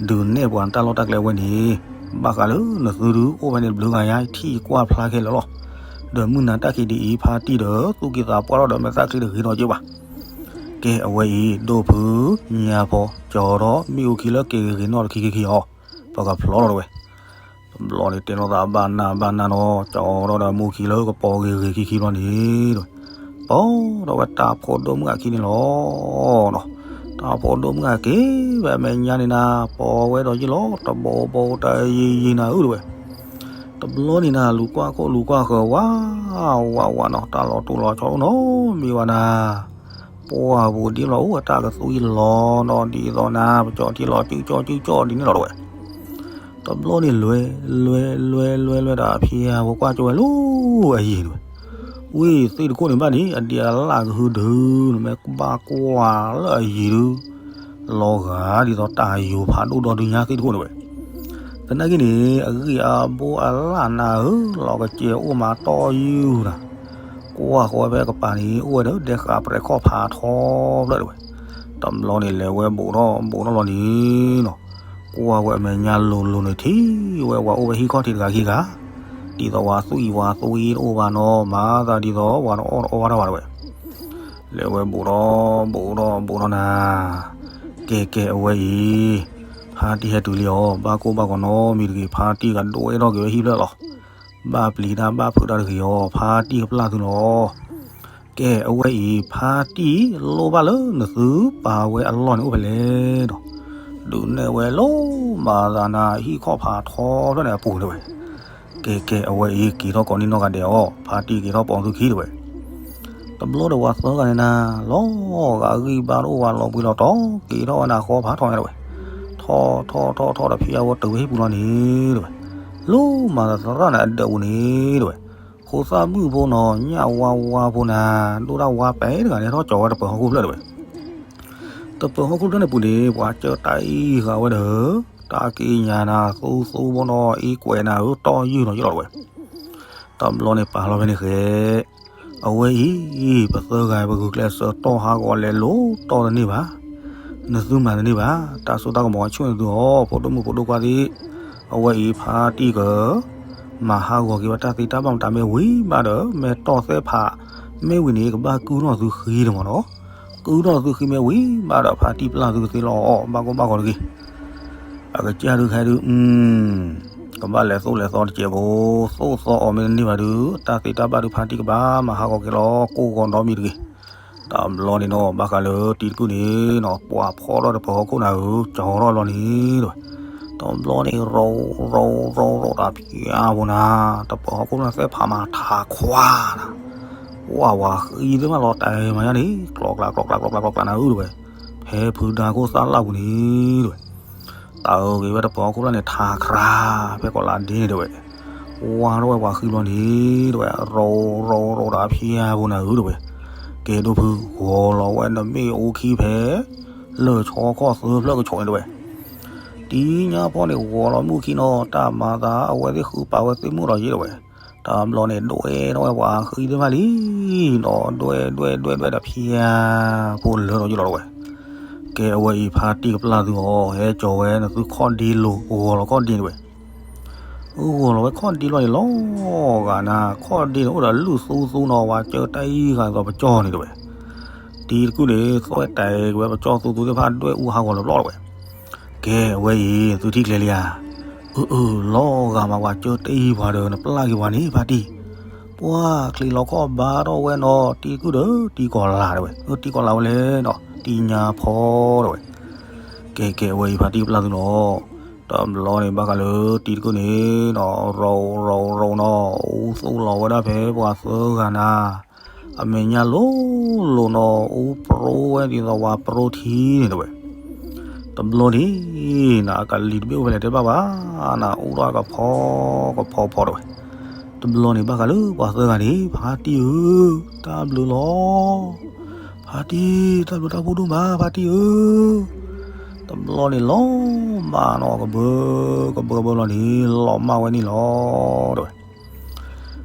ဒုးနဲၣ်ပှၤတၢ်လီၢ်တၢ်ကျဲဝဲန့ၣ် ဘၣ်ဃးလၢနသုဒုးအိၣ်ဖဲန့ၣ်တဘျုးဂၤယါ ထံၣ်ကွၢ်ဖျါခဲလၢာ်လီၤ. ဒီးမုၢ်နၤတၢ်ခံးဒ်အံၤ ဖါတံၢ်ဒီး သူၣ်က့သးပှၢ်ထီၣ်ဒီးမဲာ်သၣ်ချံတဂ့ၤနီတက့ၢ်ဘၣ်. ကဲ အဝဲအံၤ ဒိၣ်ဖုညါဖီ ကၠီထီၣ်မ့ၣ်အူခံလၢက့ၤဂ့ၤဂ့ၤနီၣ်တခံခံခံအီၤ, ပကဖျီလီၤတဝဲ. တဘျီန့ၣ် တဲလိာ်သးဘၣ်နၢ်ဘၣ်နၢ်နီၤ ကၠီထီၣ်ဒီးမ့ၣ်အူခံလၢကပီၤဂ့ၤဂ့ၤခံခံဘျီန့ၣ်တဝဲ. ပီၤထီၣ်ဝဲတၢ်ဖိဒိၣ်မုၣ်အခံန့ၣ်လီၤနီၤ. တၢ်ဖိဒိၣ်မုၣ်အက့ၤဝဲအမဲာ်ညါန့ၣ်နၤ ပီၤဝဲဒီးယ့ၢ်လီၤ တဘိဘိတယံာ်ယံာ်နၤဧၢတဝဲ. တဘျီန့ၣ်နၤ လူၤကွၢ်ခိၣ်လူၤကွၢ်ဃၢၤဝးဝးဝးနီၤ တၢ်လီၤတူာ်လီၤဆီအိၣ်နီတမံၤဘၣ်နၤ. ပှၢ်ပူၤဒ်လီၤအိၣ်အတၢ်ကသွံလီၤနီၤ ဒ်သိးနၤ ပကၠီထံလီၤ စုကၠီစုကၠီဒ်န့ၣ်လီၤတဝဲ. တဘျီန့ၣ် လဲၤလဲၤလဲၤလဲၤလဲၤဒီးအဖံအဝဲကွၢ်ကၠီဝဲလၢအယံၤတဝဲ. ဝံသ့ၣ်တခိၣ်န့ၣ်ဘၣ်န့ၣ် အဒံးအလၣ်ကဟုဒုး နမ့ၢ်ဘၣ်ကွၢ်လၢအယံၤဒုး လီၤဂာ်ဒ်သိးတၢ်ယိၤဖးဒိၣ်ဒီဒုညါသ့ၣ်တခိၣ်န့ၣ်ဝဲ. သနာ်က့န့ၣ် အဂံၢ်အဘိအလၣ်နၤဧၢ လီၤကစဲၤအိၣ်မးတီယုၢ်နၤ. ကွၢ်ဃီဝဲဖဲကပၤန့ၣ် အိၣ်ဝဲဒီးဒဲဃာပြဲးခီၣ်ဖးထီဖျၢၣ်တဝဲ. တဘျီန့ၣ် လဲၤဝဲဘူးထီၣ်ဘူးထီၣ်လီၤန့ၣ်နီၤ ကွၢ်ဝဲအမဲာ်ညါလိၤလိၤန့ၣ် ထံၣ်ဝဲပှၤအိၣ်ဝဲဟံၣ်ခီၣ်ထံးတဂၤခံဂၤ, ဒ်သိးပှၤသွံၣ်ပှၤသွံၣ်တအိၣ်ဘၣ်နီၤ မၤသးဒ်သိးပှၤတအီၣ်တအီဘၣ်တဝဲ. လဲၤဝဲဘူးထီၣ်ဘူးထီၣ်ဘူးထီၣ်နၤ. ကဲကဲ အဝဲအံၤ ဖါတံၢ်ဟဲတုၤလံအီၤ ဘၣ်ကိၢ်ဘၣ်ဂီၤနီတမံၤတဂ့ၤ ဖါတံၢ်ကဒိးအဲၣ်ထီၣ်က့ၤဝဲဟံၣ်ဖျၢၣ်လီၤ. ဘၣ်ပျံၤတၢ်ဘၣ်ဖုးတၢ်တဂ့ၤအီၤ ဖါတံၢ်ကပျၢ်သုလီၤ. ကဲ အဝဲအံၤ ဖါတံၢ်လိၣ်ဘၣ်လၢနသုပာ်ဝဲအလီၢ်န့ၣ်အိၣ်ဖဲလဲၣ်ဒီး ဒုးနဲၣ်ဝဲလီၤမၤသးနၤ ဟံၣ်ခီၣ်ဖးထီဖျၢၣ်န့ၣ်အပူၤတဝဲ. ကဲကဲ အဝဲအံၤ က့ၤထီၣ်ကိးနံၣ်နီၢ်ဂၤဒဲးအီၤ ဖါတံၢ်က့ၤထီၣ်ပိာ်သုခံတဝဲ. တဘျီဒီးပှၤသၢဂၤန့ၣ်နၤ လီၤဂာ်အဂံၢ်ဘါတအိၣ်ဘၣ်လီၤဘှံးလီၤတီၤ က့ၤထီၣ်ဝဲနၤဃီဖးထီန့ၣ်တဝဲ. ထီၣ်ထီၣ်ထီၣ်ထီၣ်ဒီးဖံအဝဲတုၤဝဲဟံၣ်ပူၤလီၤန့ၣ်တဝဲ. လိၣ်မၤသးသရၣ်န့ၣ်အဒၢးပူၤန့ၣ်တဝဲ. ဖိသၣ်မုၣ်ဖိနီၤ ညၣ်ဝါဝါဖိနၤ ဒိၣ်တၢ်ဝါပဲာ်တဂၤန့ၣ် ထီၣ်ကၠီၤဝဲတပၢၤဟီၣ်ခိၣ်ဖျၢၣ်တဝဲ. တပၢၤဟီၣ်ခိၣ်ဖျၢၣ်န့ၣ်ပူၤန့ၣ် ပှၤစၢတၢ်အံၤဃာ်ဝဲဒီး တၢ်က့ညါနၤ သူသူဘီနီၤ အံကွဲးနၤဧၢ တီၢ်ယုၢ်နီၤယလီၤတဝဲ. တဘျီန့ၣ်ပာ်လီၤဖဲန့ၣ်ဃဲ အဝဲအံၤ ပသၢဂၤပဂုာ်ကျဲးစၢးတီၢ်ဟးဂီၤလဲၤလိၤတီၢ်တန့ၢ်ဘၣ်. ပ နသုမၤတန့ၢ်ဘၣ်, တၢ်စိတၢ်ကမီၤဆူၣ်နသုအီၤ ဖိဒိၣ်မုၣ်ဖိဒိၣ်ခွါသ့ၣ်, အဝဲအံၤဖါတံၢ်က မၤဟးဂီၤက့ၤဝဲတၢ်သ့တၢ်ဘၣ်မတၤမ့ၢ်ဝံၤဘၣ်ဒီး မ့ၢ်တီၢ်သဲၣ်ဖး, မ့ၢ်ဝံၤန့ၣ် ကဘၣ်ကုၢ်ထီၣ်သုဃံတမးနီၤ, ကုၢ်ထီၣ်သုဃံမ့ၢ်ဝံၤဘၣ်ဒီး ဖါတံၢ်ပျၢ်သုကသ့လီၤအီၤ ဘၣ်ကိၢ်ဘၣ်ဂီၤတဂ့ၤ. အကစၢ်ဒုးခဲဒုး, ကဘၣ်လဲၤသိၣ်လဲၤသီတစဲးဖိ, သိၣ်သီအီၤမ့ၢ်တန့ၢ်ဘၣ်ဒုး တၢ်သ့တၢ်ဘၣ်ဒုးဖါတံၢ်ကဘၣ်မၤဟးဂီၤက့ၤလီၤ ကိၢ်ဂီၤဒီမံၤတဂ့ၤ. တဘျီန့ၣ်နီၤ ဘၣ်ဃးလၢတံၤတကုၢ်န့ၣ်နီၤ ပှၤဖီထီၣ်တပၢၤဟီၣ်ခိၣ်နၤဧၢ ကၠီထီၣ်လီၤန့ၣ်တဝဲ. တဘျီန့ၣ် ရီၤရီၤရီၤတၢ်ဖၠါဖိနၤ, တပၢၤဟီၣ်ခိၣ်နၤသဲၣ်ဖးမးထးခွါနၤ, ပှၤဝၤဃံသ့ၣ်မးလီၤတဲာ်မးယါန့ၣ် ကျီကျါကျီကျါကျီကျါကျီကျါနၤဧၢတဝဲ, ဖဲဖုဒါခိၣ်သၣ်လၣ်ပူၤန့ၣ်တဝဲ. တၢ်အၢဂ့ၤဝဲတပၢၤဟီၣ်ခိၣ်ဖျၢၣ်န့ၣ် ထးခရါ, ဖဲကီးလးဒ့န့ၣ်တဝဲ, ဝါထီၣ်ဝဲပှၤဃံဘျီန့ၣ်တဝဲ, ရီၤရီၤရီၤတၢ်ဖၠါဖိနၤဧၢတဝဲ, ကဲဒိၣ်ဖု ဂီၤလီၤဝဲနမ့ၣ်အူခံဖဲ လၢၢ်ဆီခီၣ်သၢဖျၢၣ်ကဆီန့ၣ်တဝဲ. တံၤညါဖီန့ၣ် ဂီၤလီၤမုၢ်ခံနီၤ တၢ်မၤသးအဝဲသ့ၣ်ဃုပာ်ဝဲသ့ၣ်မုၣ်ဒီးယ့ၣ်တဝဲ. တဘျီန့ၣ် ဒွဲထီၣ်ဝဲပှၤဃံသ့ၣ်တဖၣ်လံနီၤ, ဒွဲဒွဲဒွဲဒွဲဒီးဖၠါဖိလၢာ်ဒီးယ့ၣ်လီၤတဝဲ. ကဲအဝဲအံၤဖါတံၢ်ကပျၢ်သုအီၤ ဟဲကၠီၤဝဲနသုခီၣ်ဒ့လိၤ ဂီၤလီၤခီၣ်ဒ့န့ၣ်တဝဲ. ဂီၤလီၤဝဲခီၣ်ဒ့လီၤန့ၣ်လီၤဂာ်နၤ, ခီၣ်ဒ့န့ၣ်အိၣ်ဒီးလုၢ်သူသူနီၤ ဝၤကၢတၢ်အံၤဃာ်သိးပကၠီၣ်န့ၣ်တဝဲ. တံၤတကုၢ်န့ၣ် သွဲၣ်တဲာ်က့ၤဝဲပကၠီၣ်သူသူသ့ၣ်တဖၣ် ဒွဲအူဟးဂီၤလၢပျီၢ်တဝဲ. ကဲအဝဲအံၤ သုထံၣ်ကျဲလံဧါ. အၢ အၢ လီၤဂာ်မး ပှၤကၢတၢ်အံၤပှၤဒီး နပျၢ်က့ၤပှၤန့ၣ် ဖါတံၢ်, ပှၤချံးလီၤခီၣ်ဘါထီၣ်ဝဲနီၤ တံၤတကုၢ်ဒီး တံၤကီၤလၤတဝဲ, အၢ တံၤကီၤလၤဝဲလဲၣ်နီၤ တံၤညါဖီတဝဲ. ကဲ ကဲ အဝဲအံၤဖါတံၢ်ကပျၢ်သုလီၤ. တဘျီန့ၣ်ဘၣ်ဃးလၢတံၤတကုၢ်န့ၣ်နီၤ ရီၤရီၤရီၤနီၤ အူသူၣ်လီၤဝဲဒၣ်ဖဲပှၤသၢဂၤနၤ, အမဲာ်ညါလိၤလိၤနီၤ အူပြိဝဲဒ်သိးဝၤပြိထံန့ၣ်တဝဲ. တဘျီန့ၣ်နၤ အကလံၤတဘ့ၣ်အိၣ်ဖဲလဲၣ်တဲဘၣ်ဘၣ်နၤ အူထီၣ်ကဖီကဖီဖီတဝဲ. တဘျီန့ၣ်ဘၣ်ဃးလၢပှၤသၢဂၤန့ၣ် ဖါတံၢ်ဧၢ, တၢ်ဘျုးလီၤ. ဖါတံၢ် တၢ်ဘျုးတၢ်ဖှိၣ်ဒိၣ်မး ဖါတံၢ်ဧၢ. တဘျီန့ၣ်လီၤမၢ်နီၤ ကဘၢ ကဘၢဘၢလီၤန့ၣ် လီၤမၢ်ဝဲန့ၣ်လီၤတဝဲ.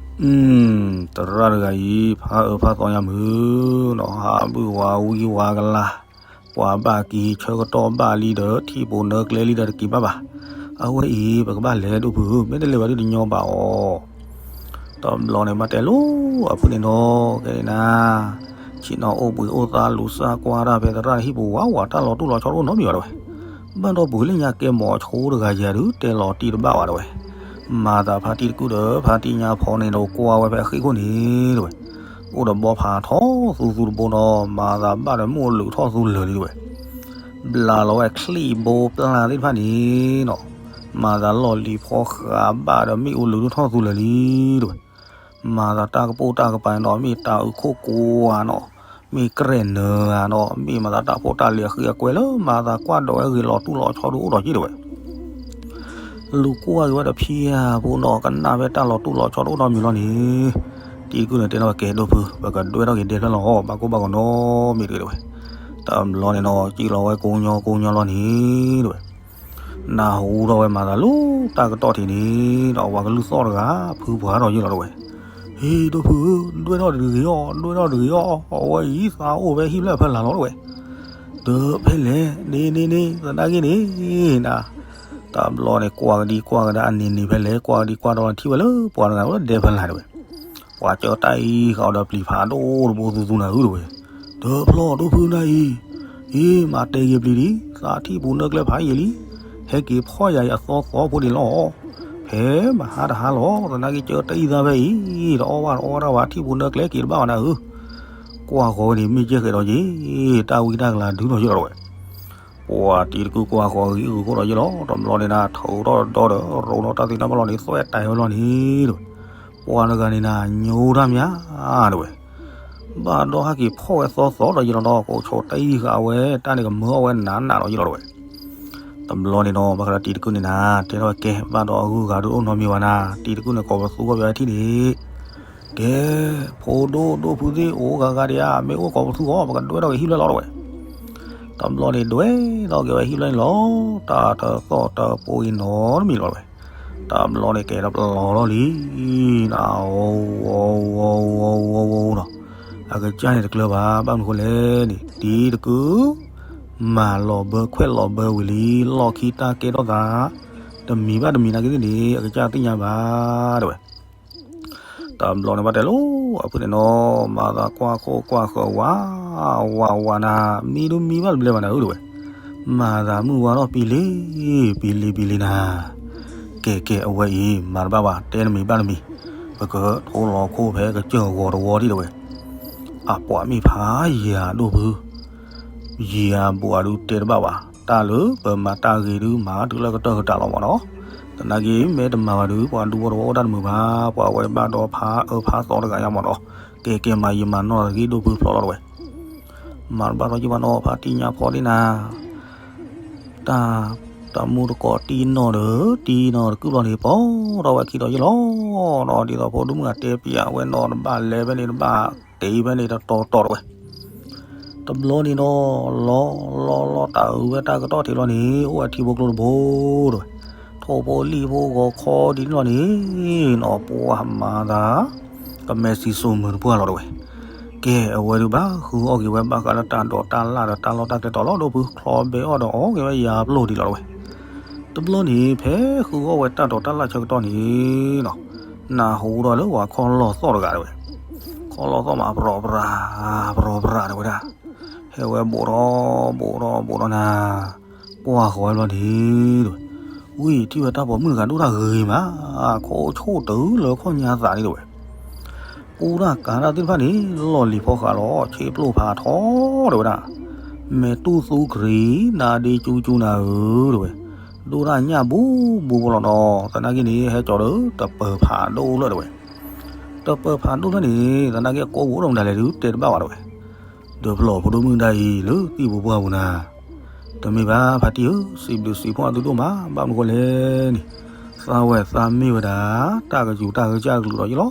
သရၣ်တဂၤအံၤ ဖးအၢဖးသီညါမုၢ်နီၤ ဟးဘုၣ်ဝၤဝံဝၤကလၤ, ပှၤဘၣ်က့ၤဆၢကတီၢ်ဘၣ်လံဒီး ထံၣ်ပိာ်နၢကျဲလံဒီးတက့ၤဘၣ်ဘၣ်. အဝဲအံၤ ပကဘၣ်လဲၤဒိၣ်ဖုဧၢ မ့ၢ်တလဲၤဘၣ်ဒုးတညီဘၣ်အီၤ. တဘျီန့ၣ် ဘၣ်တဲလိအဖုၣ်န့ၣ်နီၤ ကဲန့ၣ်နၤ ဆ့ၣ်နီၤအိၣ်ဘှံးအိၣ်သါလူၤစၢ်ကွၢ်တၢ်ဖဲသရၣ်ဟံၣ်ပူၤဝးဝး တၢ်လီၤတူၢ်လီၤဆီတအိၣ်နီတမံၤဘၣ်တဝဲ. ဘၣ်ဒီးပူၤလၢညါကဲမိၤဆိတဂၤယၤဒုး တဲလီၤတံၢ်တဘၣ်ဝဲတဝဲ. မၤသးဖါတံၢ်တကုၢ်ဒီး ဖါတံၢ်ညါဖီန့ၣ်ဒီး ကွၢ်ဝဲဖဲအဃ့ၢ်ခိၣ်န့ၣ်တဝဲ. အိၣ်ဒီးဘီဖးထီသူသူတဘိနီၤ မၤသးဘၣ်ဒီးမ့ၣ်အူလုးထီၣ်သူလၢာ်လံတဝဲ. ဘျးလီၤဝဲချံၣ်ဘိပျၢ်သ့ၣ်တဖၣ်န့ၣ်နီၤ မၤသးလီၢ်လံၤဖီဃးဘၣ်ဒီးမ့ၣ်အူလုးထီၣ်သူလၢာ်လံတဝဲ. မၤသးတၢ်ကပိာ်တၢ်ကပၤနီၤ မ့ၢ်တၢ်အုးခိၣ်ကိးဂၤနီၤ မ့ၢ်ကြဲၢ်နၢၤဂၤနီၤ မ့ၢ်မၤသးတၢ်ဖိတၢ်လံၤအဃံအကွဲလၢ မၤသးကွၢ်ဒီးဝဲဂ့ၤလီၤတူၢ်လီၤဆီဒုးအိၣ်ဒီးက့တဝဲ. လူၤကွၢ်က့ၤဝဲဒီးဖံယၤဖိနီၤ ကနၣ်ဖဲတၢ်လီၤတူၢ်လီၤဆီတအိၣ်နီတမံၤလီၤန့ၣ် တံၤတကုၢ်န့ၣ်တဲထီၣ်ဝဲ ကဲဒိၣ်ဖု ပကဒွဲထီၣ်က့ၤဒဲဖျၢၣ်လီၤ ဘၣ်ကိၢ်ဘၣ်ဂီၤနီတမံၤတဂ့ၤတဝဲ. တဘျီန့ၣ်နီၤ စံၣ်လီၤဝဲကိးညီကိးညီလီၤန့ၣ်တဝဲ. နၢ်ဟူထီၣ်ဝဲမၤသးလၢတၢ်ကတီၢ်ထံးန့ၣ်ဒီး ပှၤကလုၢ်သီၣ်တဂၤ ဖုပှၢ်ထီၣ်ယ့ၢ်လီၤတဝဲ. ဟ့ၣ် ဒိၣ်ဖုဧၢ, ဒွဲထီၣ်တဂ့ၤအီၤ, ဒွဲထီၣ်တဂ့ၤအီၤ, အဝဲအံၤသးအိၣ်ဖဲဟံၣ်ဖျၢၣ်ဖဲလၢ်လီၤတဝဲ. ဒီးဖဲလဲၣ်, န့ၣ်န့ၣ်န့ၣ်, သနာ်က့န့ၣ်, နၤ, တဘျီန့ၣ် ကွၢ်ကဒံကွၢ်ကဒါအန့ၣ်န့ၣ်ဖဲလဲၣ်, ကွၢ်ကဒံကွၢ်ဒီးထံၣ်ဝဲလၢပှၤတဂၤအိၣ်လၢဒဲဖဲလၢ်တဝဲ. ပှၤကၢတၢ်အံၤဃာ်အီၤဒီးပျံၤဖးဒိၣ်တဘိသူသူနၤဧၢတဝဲ. တဖျီၣ်ဒိၣ်ဖုနၤအံၤ, အ့ မၤတဲဂ့ၤပျံၤဒံး, သးထံၣ်ပူၤနၢကျဲဖးယံာ်လံ, ဟဲက့ၤဖီၣ်ယၤအံၤအသီသီဖိန့ၣ်လီၤ. ဖဲမဟါတဟါလီၤ, သနာ်က့ကၢတၢ်အံၤသးဖဲအံၤ, တအီၣ်ဘၣ်တအီၣ်ဝဲဒၣ်ဘၣ် ထံၣ်ပူၤနၢကျဲက့ၤတဘၣ်ဘၣ်နၤဧၢ. ကွၢ်ဃီၤဝဲန့ၣ် မ့ၢ်ကဲဃဲးဒီးယ့ၢ်, တၢ်ဝံတၢ်ကလၤဒုးထီၣ်ယ့ၢ်လီၤတဝဲ. ပှၤတံၤတကုၢ်ကွၢ်ဃီၤဂံၢ်ဂုာ်ခိၣ်ဒီးယ့ၢ်လီၤ, တဘျီန့ၣ်နၤ ထုးထီၣ်ဒီဒီဒီး ရိးနီၣ်တၢ်သ့တၢ်ဘၣ်လီၤန့ၣ် သွဲၣ်တဲာ်ဝဲလီၤန့ၣ်တဝဲ. ပှၤတဂၤန့ၣ်နၤ ညိတၢ်မးတဝဲ. ဘၣ်ဒီးဟဲက့ၤဖီၣ်ဝဲသီသီဒီးယ့ၢ်လီၤဒီး ကိးဆိတၢ်အံၤဃာ်ဝဲ တၢ်န့ၣ်ကမၢအီၣ်ဝဲနးနးဒီးယ့ၢ်လီၤတဝဲ. တဘျီန့ၣ်နီၤ ဘၣ်ဃးဒီးတံၤတကုၢ်န့ၣ်နၤ တဲထီၣ်ကဲ ဘၣ်ဒီးအဂုၤအဂၤဒုးအိၣ်နီတမံၤဘၣ်နၤ, တံၤတကုၢ်န့ၣ် ကိးပသူဂီၢ်ပယီၤဟဲထံၣ်န့ၣ် ကဲ, ဖိဒိၣ်ဒိၣ်ဖုသ့ၣ်အိၣ်ဂၤဂၤဒံးဧါ, မ့ၢ်အိၣ်ကိးပသူဂီၢ် ပကဒွဲထီၣ်က့ၤဟံၣ်ဖျၢၣ်လီၤတဝဲ. တဘျီန့ၣ်ဒွဲထီၣ်က့ၤဝဲဟံၣ်ဖျၢၣ်န့ၣ်လီၤ, တၢ်တသီၣ်တပူၤအံၤနီတမံၤလီၤတဝဲ. တဘျီန့ၣ်ကဲဒီးပလီၤထီၣ်လံ, နၤ, ဝီၤဝီၤဝီၤဝီၤဝီၤနီၤ, အကစၢ်န့ၣ်တကျၢၤဘၣ်, ဘၣ်မနုၤဃိလဲၣ်န့ၣ် တံၤတကုၢ် မၤလီၤဘၢခွဲးလီၤဘၢဝံၤလံ လီၢ်ခံတၢ်ကဲထီၣ်သး တမံၤဘၣ်တမံၤနာ်က့သ့ၣ်န့ၣ် အကစၢ်သ့ၣ်ညါဘၣ် တဲဝဲ. တဘျီန့ၣ်ဘၣ်တဲလိၤ အဖုန့ၣ်နီၤ မၤသးကွၢ်ခိၣ်ကွၢ်ဃၢၤဝး ဝးဝးနၤ မံဒုမံဘၣ်တဘျဲဘၣ်နၤဧၢ တဲဝဲ. မၤသးမုၢ်ဝါထီၣ်ပံလံ ပံလံပံလံနၤ ကဲကဲအဝဲအံၤ မၤတဘၣ်ဘၣ် တဲတမံၤဘၣ်တမံၤ ပကထိလီၤခိၣ်ဖဲကစၢၢ်ဂီၤတဝီဒံး တဲဝဲ. အပှၤမ့ၢ်ဖးယံၤဧါဒိၣ်ဖု ယံၤဧါဘိးဧါဒုးတဲတဘၣ်ဘၣ် တၢ်လၢပမၤတၢ်ဂ့ၤဒုးမၤတုၤလၢကတၢၢ်ကတၢၢ်လီၤမၢ်နီၤ. သနာ်က့မ့ၢ်တမၤဘၣ်ဒုး ပှၤဒူဖိတဝီအိၣ်တၢ်တမုာ်ဘၣ် ပှၤဝဲဘၣ်ဒီးဖးအၢဖးသီတဂၤညါမၢ်နီၤ. ကဲကဲမၤယံာ်မၤနီၢ်တဂ့ၤဒိၣ်ဖုဖျီလီၤ တဲဝဲ. မၤတဘၣ်ထီၣ်ယံာ်မၤနီၢ် ဖါတံၢ်ညါဖီဒံးနၤ တၢ် တၢ်မူတကိးတံၢ်နီၢ်ဒီး တံၢ်နီၢ်တကုၢ်ဘျီန့ၣ် ပိာ်ထီၣ်ဝဲခံဒီးယံာ်လီၤနီၤ. ဒ်သိးဖိဒိၣ်မုၣ်ဂၤတဲပျးဝဲနီၤ တဘၣ်လဲၤဖဲန့ၣ် တဘၣ်တ့ဖဲန့ၣ် တတီၤတီၤ တဲဝဲ. တဘျီန့ၣ်နီၤ လီၤလီၤလီၤတၢ်အုးဝဲတၢ်ကတီၢ်ထံးလီၤန့ၣ် အိၣ်ဝဲထံဖိကျိတဘိ တဲဝဲ. ထိၣ်ဖိလံၣ်ဖိဂီၤခီဒ်န့ၣ်လီၤန့ၣ်နီၤ ပှၤမၤသး ကမဲာ်စံၣ်စိၤမုၢ်တပှၢ်လီၤ တဲဝဲ. ကဲအဝဲဒုးဘၣ်ဃုအီၣ်က့ၤဝဲဘၣ်ဃးလၢတၢ်ဒိးတၢ်လၣ်ဒီးတၢ်လီၢ်တၢ်ကျဲတီၤလီၤ ဒိၣ်ဖု ချီဘဲအီၣ်ဒီးအီၣ်က့ၤဝဲယၤပျိၢ်ဒံးလီၤ တဲဝဲ. တဘျီန့ၣ် ဖဲဃုအီၣ်ဝဲတၢ်ဒိးတၢ်လၣ်ဆၢကတီၢ်န့ၣ်နီၤ နၢ်ဟူဒီးလၢပှၤခီၣ်လီၢ်သီၣ်တဂၤ တဲဝဲ. ခီၣ်လီၢ်သီၣ်မး ပြီၤပြၤ ပြီၤပြၤ တဲဝဲဒၣ် ဟဲဝဲဘိးထီၣ် ဘိးထီၣ် ဘိးထီၣ်နၤ ကွၢ်ဃီၤဝဲဘျီန့ၣ် တဲဝဲ. ဝံၤထံၣ်ဝဲတၢ်ပိာ်မုၣ်တဂၤဒိၣ်တၢ်ဂ့ၤမး ခိၣ်ဆိၣ်တုၤလၢခီၣ်ညါသးန့ၣ် တဲဝဲ. ပူတၢ်ကၤတၢ်သ့ၣ်တဖၣ်န့ၣ် လီၢ်လံၤဖီဃးလီၤ ဆ့ပျိၢ်ဖးထီ တဲဝဲဒၣ်. မဲာ်တူၢ်သူကရံၤ နါဒ့ကၠူကၠူနၤဧၢ တဲဝဲ. ဒိၣ်တၢ်ညၣ်ဘူးဘူးဘိလီၤနီၤ သနာ်က့န့ၣ် ဟဲကၠီဒီးတပၢၤဖးဒိၣ်လၢ တဲဝဲ. တပၢၤဖးဒိၣ်လၢန့ၣ် သနာ်က့ကိးပူၤဒိၣ်မတၤလဲၣ်ဒုးတဲတဘၣ်ဘၣ် တဲဝဲ. ဒီးပလီၢ်ဖိဒိၣ်မုၣ်ဒၣ်အံၤလၢသံၣ်ပူၤပှၢ်ပူၤနၤ တမ့ၢ်ဘၣ်ဖါတံၢ်ဧၢ စံးဘျုးစံးဖှိၣ်အသုဒိၣ်မး ဘၣ်မနုၤဃိလဲၣ်န့ၣ် သးဝဲသးမ့ၢ်ဝဲဒၣ် တၢ်ကယူၤတၢ်ကစၢ်ကလုာ်ဒီးယလီၤ.